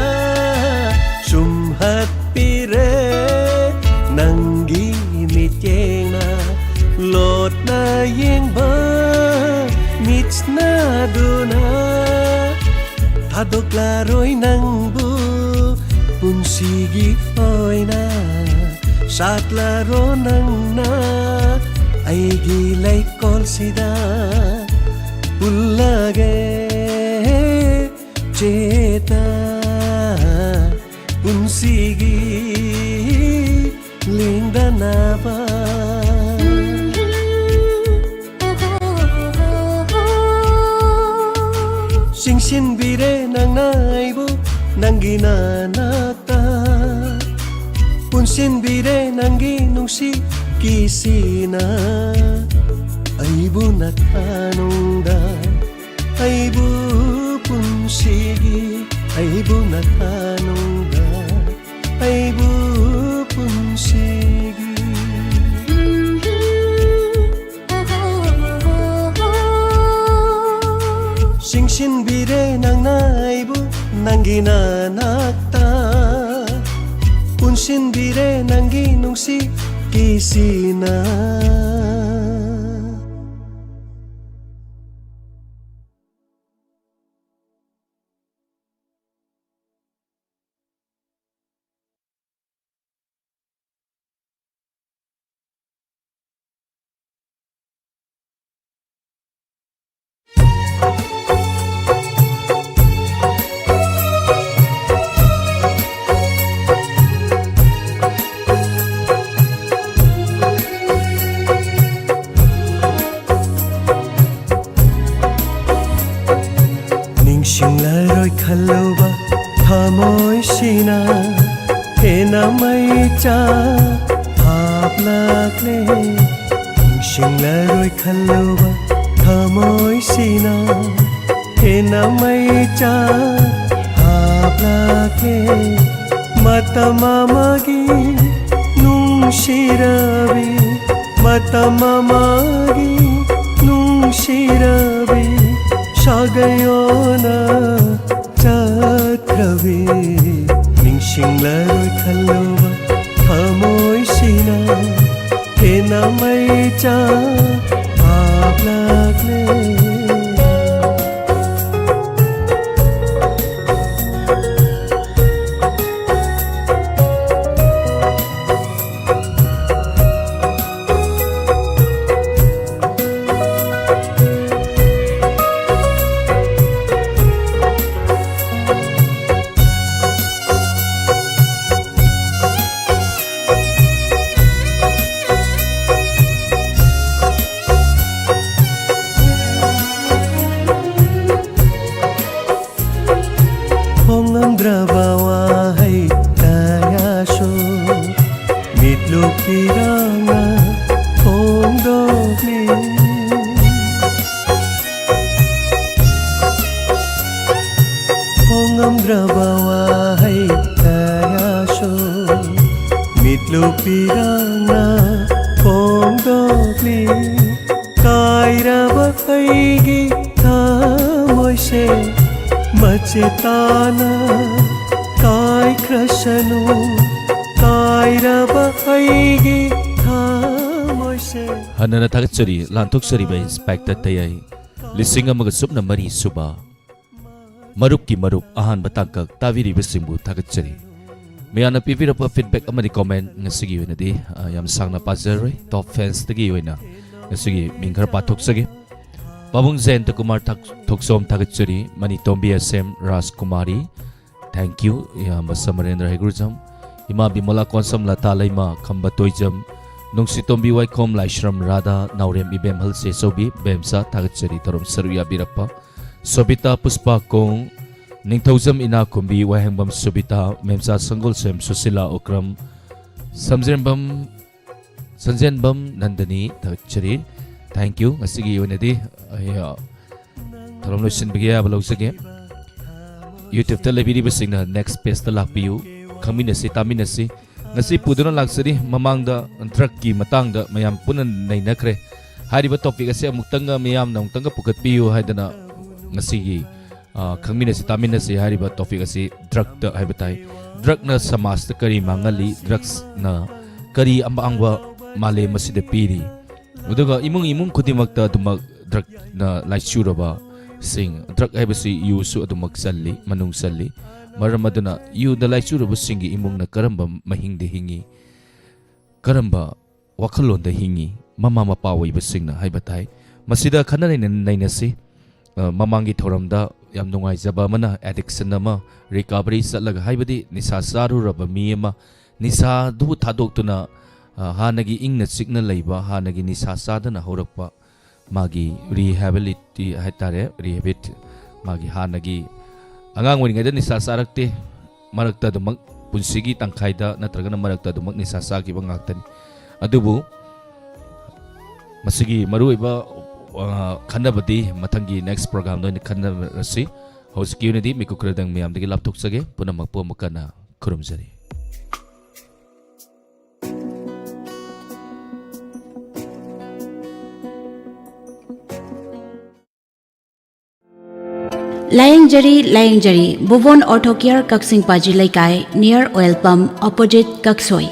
ꯁꯨꯝꯍꯠꯄꯤꯔꯦ ꯅꯪꯒꯤ ꯃꯤꯠꯌꯦꯡꯅ ꯂꯣꯠꯅ ꯌꯦꯡꯕ ꯃꯤꯠꯁꯅꯗꯨꯅ꯫ ꯊꯥꯗꯣꯛꯂꯔꯣꯏ ꯅꯪꯕꯨ ꯄꯨꯟꯁꯤꯒꯤ ꯑꯣꯏꯅ꯫ ꯁꯥꯠꯂꯔꯣ ꯅꯪꯅ ꯑꯩꯒꯤ ꯂꯩꯀꯣꯜꯁꯤꯗ꯫ ꯄꯨꯜꯂꯒꯦ ꯆꯦꯠꯅ ꯄꯨꯟꯁꯤꯒꯤ ꯂꯦꯡꯗꯅꯕ꯫ ꯆꯤꯡꯁꯤꯟꯕꯤꯔꯦ ꯅꯪꯅ ꯑꯩꯕꯨ ꯅꯪꯒꯤ ꯅꯅꯥꯛꯇ꯫ ꯆꯤꯟꯕꯤꯔꯦ ꯅꯪꯒꯤ ꯅꯨꯡꯁꯤ ꯀꯤꯁꯤꯅ ꯑꯩꯕꯨ ꯅꯊꯥꯅꯨꯡꯗ, ꯑꯩꯕꯨ ꯄꯨꯟꯁꯤꯒꯤ, ꯑꯩꯕꯨ ꯅꯊꯥꯅꯨꯡꯗ, ꯑꯩꯕꯨ ꯄꯨꯟꯁꯤꯒꯤ꯫ ꯆꯤꯡꯁꯤꯟꯕꯤꯔꯦ ꯅꯪꯅ ꯑꯩꯕꯨ ꯅꯪꯒꯤ ꯅꯅꯥꯛꯇ, ꯄꯨꯟꯁꯤꯟꯕꯤꯔꯦ ꯅꯪꯒꯤ ꯅꯨꯡꯁꯤ ꯀꯤꯁꯤꯅ꯫ ꯅꯤꯡꯁꯤꯡꯂꯔꯣꯏ ꯈꯜꯂꯨꯕ ꯊꯃꯣꯏꯁꯤꯅ ꯍꯦꯟꯅ ꯃꯩꯆꯥꯛ ꯍꯥꯞꯂꯛꯂꯦ꯫ ꯅꯤꯡꯁꯤꯡꯂꯔꯣꯏ ꯈꯜꯂꯨꯕ ꯊꯃꯣꯏꯁꯤꯅ ꯍꯦꯟꯅ ꯃꯩꯆꯥꯛ ꯍꯥꯞꯂꯛꯂꯦ꯫ ꯃꯇꯝ ꯑꯃꯒꯤ ꯅꯨꯡꯁꯤꯔꯕꯤ, ꯃꯇꯝ ꯑꯃꯒꯤ ꯅꯨꯡꯁꯤꯔꯕꯤ ꯁꯥꯒꯩ ꯑꯣꯟꯅ ꯆꯠꯈ꯭ꯔꯕꯤ꯫ ꯅꯤꯡꯁꯤꯡꯂꯔꯣꯏ ꯈꯜꯂꯨꯕ ꯊꯃꯣꯏꯁꯤꯅ ꯍꯦꯟꯅ ꯃꯩꯆꯥꯛ ꯍꯥꯞꯂꯛꯂꯦ꯫ ꯄꯤꯔꯥꯡꯅ ꯐꯣꯡꯗꯣꯛꯂꯤ꯫ ꯀꯥꯏꯔꯕ ꯑꯩꯒꯤ ꯊꯃꯣꯏꯁꯦ ꯃꯆꯦ ꯇꯥꯅ ꯀꯥꯏꯈ꯭ꯔꯁꯅꯨ꯫ ꯀꯥꯏꯔꯕ ꯑꯩꯒꯤ ꯊꯃꯣꯏꯁꯦ꯫ ꯍꯟꯅꯅ ꯊꯥꯒꯠꯆꯔꯤ ꯂꯥꯟꯊꯣꯛꯆꯔꯤꯕ ꯏꯟꯁꯄꯦꯛꯇꯔ ꯇꯌꯥꯏ, ꯂꯤꯁꯤꯡ ꯑꯃꯒ ꯁꯨꯞꯅ ꯃꯔꯤ ꯁꯨꯕ ꯃꯔꯨꯞꯀꯤ ꯃꯔꯨꯞ ꯑꯍꯥꯟꯕ ꯇꯥꯡꯀꯛ ꯇꯥꯕꯤꯔꯤꯕꯁꯤꯡꯕꯨ ꯊꯥꯒꯠꯆꯔꯤ꯫ ꯃꯌꯥꯝꯅ ꯄꯤꯕꯤꯔꯛꯄ feedback ꯑꯃꯗꯤ comment ꯉꯁꯤꯒꯤ ꯑꯣꯏꯅꯗꯤ, ꯑ, ꯌꯥꯝ ꯁꯥꯡꯅ ꯄꯥꯖꯔꯣꯏ꯫ Top fansꯇꯒꯤ ꯑꯣꯏꯅ ꯉꯁꯤꯒꯤ ꯃꯤꯡ ꯈꯔ ꯄꯥꯊꯣꯛꯆꯒꯦ꯫ ꯄꯥꯕꯨꯡ ꯖꯌꯟꯇ ꯀꯨꯃꯥꯔ ꯊꯥꯛ-, ꯊꯣꯛꯆꯣꯝ ꯊꯥꯒꯠꯆꯔꯤ꯫ ꯃꯅꯤꯇꯣꯝꯕꯤ ꯑꯦꯁ ꯑꯦꯝ ꯔꯥꯖꯀꯨꯃꯥꯔꯤ, thank you꯫ ꯏꯌꯥꯝꯕ ꯁꯃꯔꯦꯟꯗ꯭ꯔ ꯍꯩꯒ꯭ꯔꯨꯖꯝ, ꯏꯃꯥ ꯕꯤꯃꯣꯂꯥ ꯀꯣꯟꯁꯝ, ꯂꯇꯥ ꯂꯩꯃ ꯈꯝꯕ ꯇꯣꯏꯖꯝ, ꯅꯨꯡꯁꯤꯇꯣꯝꯕꯤ ꯋꯥꯏꯈꯣꯝ ꯂꯥꯏꯁ꯭ꯔꯝ ꯔꯥꯙꯥ, ꯅꯥꯎꯔꯦꯝ ꯏꯕꯦꯝꯍꯜ ꯁꯦꯁꯧꯕꯤ, ꯕꯦꯝꯆꯥ ꯊꯥꯒꯠꯆꯔꯤ ꯊꯧꯔꯝ ꯁꯔꯨꯛ ꯌꯥꯕꯤꯔꯛꯄ꯫ ꯁꯣꯕꯤꯇꯥ ꯄꯨꯁꯄꯥ ꯀꯣꯡ, ꯅꯤꯡꯊꯧꯖꯝ ꯏꯅꯥꯈꯨꯝꯕꯤ, ꯋꯥꯍꯦꯡꯕꯝ ꯁꯣꯕꯤꯇꯥ, ꯃꯦꯝꯆꯥ ꯁꯪꯒꯣꯜꯁꯦꯝ ꯁꯨꯁꯤꯂꯥ ꯎꯀ꯭ꯔꯝ, ꯁꯝꯖꯦꯟꯕꯝ, ꯁꯟꯖꯦꯟꯕꯝ ꯅꯟꯗꯅꯤ ꯊꯥꯒꯠꯆꯔꯤ꯫ Thank you꯫ ꯉꯁꯤꯒꯤ ꯑꯣꯏꯅꯗꯤ ꯑꯩ, ꯑ, ꯊꯧꯔꯝ ꯂꯣꯏꯁꯤꯟꯕꯒꯤ ꯑꯌꯥꯕ ꯂꯧꯖꯒꯦ꯫ YouTubeꯇ ꯂꯩꯕꯤꯔꯤꯕꯁꯤꯡꯅ next pageꯇ ꯂꯥꯛꯄꯤꯌꯨ꯫ ꯈꯪꯃꯤꯟꯅꯁꯤ, ꯇꯥꯃꯤꯟꯅꯁꯤ꯫ ꯉꯁꯤ ꯄꯨꯗꯨꯅ ꯂꯥꯛꯆꯔꯤ, ꯃꯃꯥꯡꯗ drugꯀꯤ ꯃꯇꯥꯡꯗ ꯃꯌꯥꯝ ꯄꯨꯟꯅ ꯅꯩꯅꯈ꯭ꯔꯦ꯫ ꯍꯥꯏꯔꯤꯕ topic ꯑꯁꯤ ꯑꯃꯨꯛꯇꯪꯒ ꯃꯤꯌꯥꯝꯅ ꯑꯃꯨꯛꯇꯪꯒ ꯄꯨꯈꯠꯄꯤꯌꯨ ꯍꯥꯏꯗꯅ ꯉꯁꯤꯒꯤ, ꯑ, ꯈꯪꯃꯤꯟꯅꯁꯤ ꯇꯥꯃꯤꯟꯅꯁꯤ ꯍꯥꯏꯔꯤꯕ topic ꯑꯁꯤ drugꯇ ꯍꯥꯏꯕ ꯇꯥꯏ꯫ Drugꯅ ꯁꯃꯥꯖꯇ ꯀꯔꯤ ꯃꯥꯡꯍꯜꯂꯤ? Drugsꯅ ꯀꯔꯤ ꯑꯃꯥꯡꯕ ꯃꯥꯂꯦꯝ ꯑꯁꯤꯗ ꯄꯤꯔꯤ? ꯑꯗꯨꯒ ꯏꯃꯨꯡ ꯏꯃꯨꯡ ꯈꯨꯗꯤꯡꯃꯛꯇ ꯑꯗꯨꯃꯛ drugꯅ ꯂꯥꯏꯆꯨꯔꯕꯁꯤꯡ, drug ꯍꯥꯏꯕꯁꯤ ꯌꯨꯁꯨ ꯑꯗꯨꯃꯛ ꯆꯜꯂꯤ, ꯃꯅꯨꯡ ꯆꯜꯂꯤ꯫ ꯃꯔꯝ ꯑꯗꯨꯅ ꯌꯨꯗ ꯂꯥꯏꯆꯨꯔꯕꯁꯤꯡꯒꯤ ꯏꯃꯨꯡꯅ ꯀꯔꯝꯕ ꯃꯍꯤꯡꯗ ꯍꯤꯡꯉꯤ? ꯀꯔꯝꯕ ꯋꯥꯈꯜꯂꯣꯟꯗ ꯍꯤꯡꯉꯤ ꯃꯃꯥ ꯃꯄꯥ ꯑꯣꯏꯕꯁꯤꯡꯅ ꯍꯥꯏꯕ ꯇꯥꯏ꯫ ꯃꯁꯤꯗ ꯈꯟꯅ ꯅꯩꯅ-, ꯅꯩꯅꯁꯤ꯫ ꯑ, ꯃꯃꯥꯡꯒꯤ ꯊꯧꯔꯝꯗ ꯌꯥꯝ ꯅꯨꯡꯉꯥꯏꯖꯕ ꯑꯃꯅ addiction ꯑꯃ recovery ꯆꯠꯂꯒ, ꯍꯥꯏꯕꯗꯤ ꯅꯤꯁꯥ ꯆꯥꯔꯨꯔꯕ ꯃꯤ ꯑꯃ ꯅꯤꯁꯥꯗꯨꯕꯨ ꯊꯥꯗꯣꯛꯇꯨꯅ, ꯑ, ꯍꯥꯟꯅꯒꯤ ꯏꯪꯅ ꯆꯤꯛꯅ ꯂꯩꯕ, ꯍꯥꯟꯅꯒꯤ ꯅꯤꯁꯥ ꯆꯥꯗꯅ ꯍꯧꯔꯛꯄ ꯃꯥꯒꯤ rehability ꯍꯥꯏꯇꯥꯔꯦ, rehabilit ꯃꯥꯒꯤ ꯍꯥꯟꯅꯒꯤ ꯑꯉꯥꯡ ꯑꯣꯏꯔꯤꯉꯩꯗ ꯅꯤꯁꯥ ꯆꯥꯔꯛꯇꯦ, ꯃꯔꯛꯇ ꯑꯗꯨꯃꯛ ꯄꯨꯟꯁꯤꯒꯤ ꯇꯪꯈꯥꯏꯗ ꯅꯠꯇ꯭ꯔꯒꯅ ꯃꯔꯛꯇ ꯑꯗꯨꯃꯛ ꯅꯤꯁꯥ ꯆꯥꯈꯤꯕ ꯉꯥꯛꯇꯅꯤ꯫ ꯑꯗꯨꯕꯨ ꯃꯁꯤꯒꯤ ꯃꯔꯨꯑꯣꯏꯕ, ꯑ, ꯈꯟꯅꯕꯗꯤ ꯃꯊꯪꯒꯤ next programꯗ ꯑꯣꯏꯅ ꯈꯟꯅꯔꯁꯤ꯫ ꯍꯧꯖꯤꯛꯀꯤ ꯑꯣꯏꯅꯗꯤ ꯃꯤꯀꯨꯞ ꯈꯔꯗꯪ ꯃꯌꯥꯝꯗꯒꯤ ꯂꯥꯞꯊꯣꯛꯆꯒꯦ꯫ ꯄꯨꯝꯅꯃꯛꯄꯨ ꯑꯃꯨꯛ ꯍꯟꯅ ꯈꯨꯔꯨꯝꯖꯔꯤ꯫ ꯂꯥꯌꯦꯡꯖꯔꯤ, ꯂꯥꯌꯦꯡꯖꯔꯤ꯫ Bhuvan Ortho Care, ꯀꯛꯆꯤꯡ ꯄꯥꯖꯤ ꯂꯩꯀꯥꯏ, near oil pump, opposite ꯀꯛꯁꯣꯏ꯫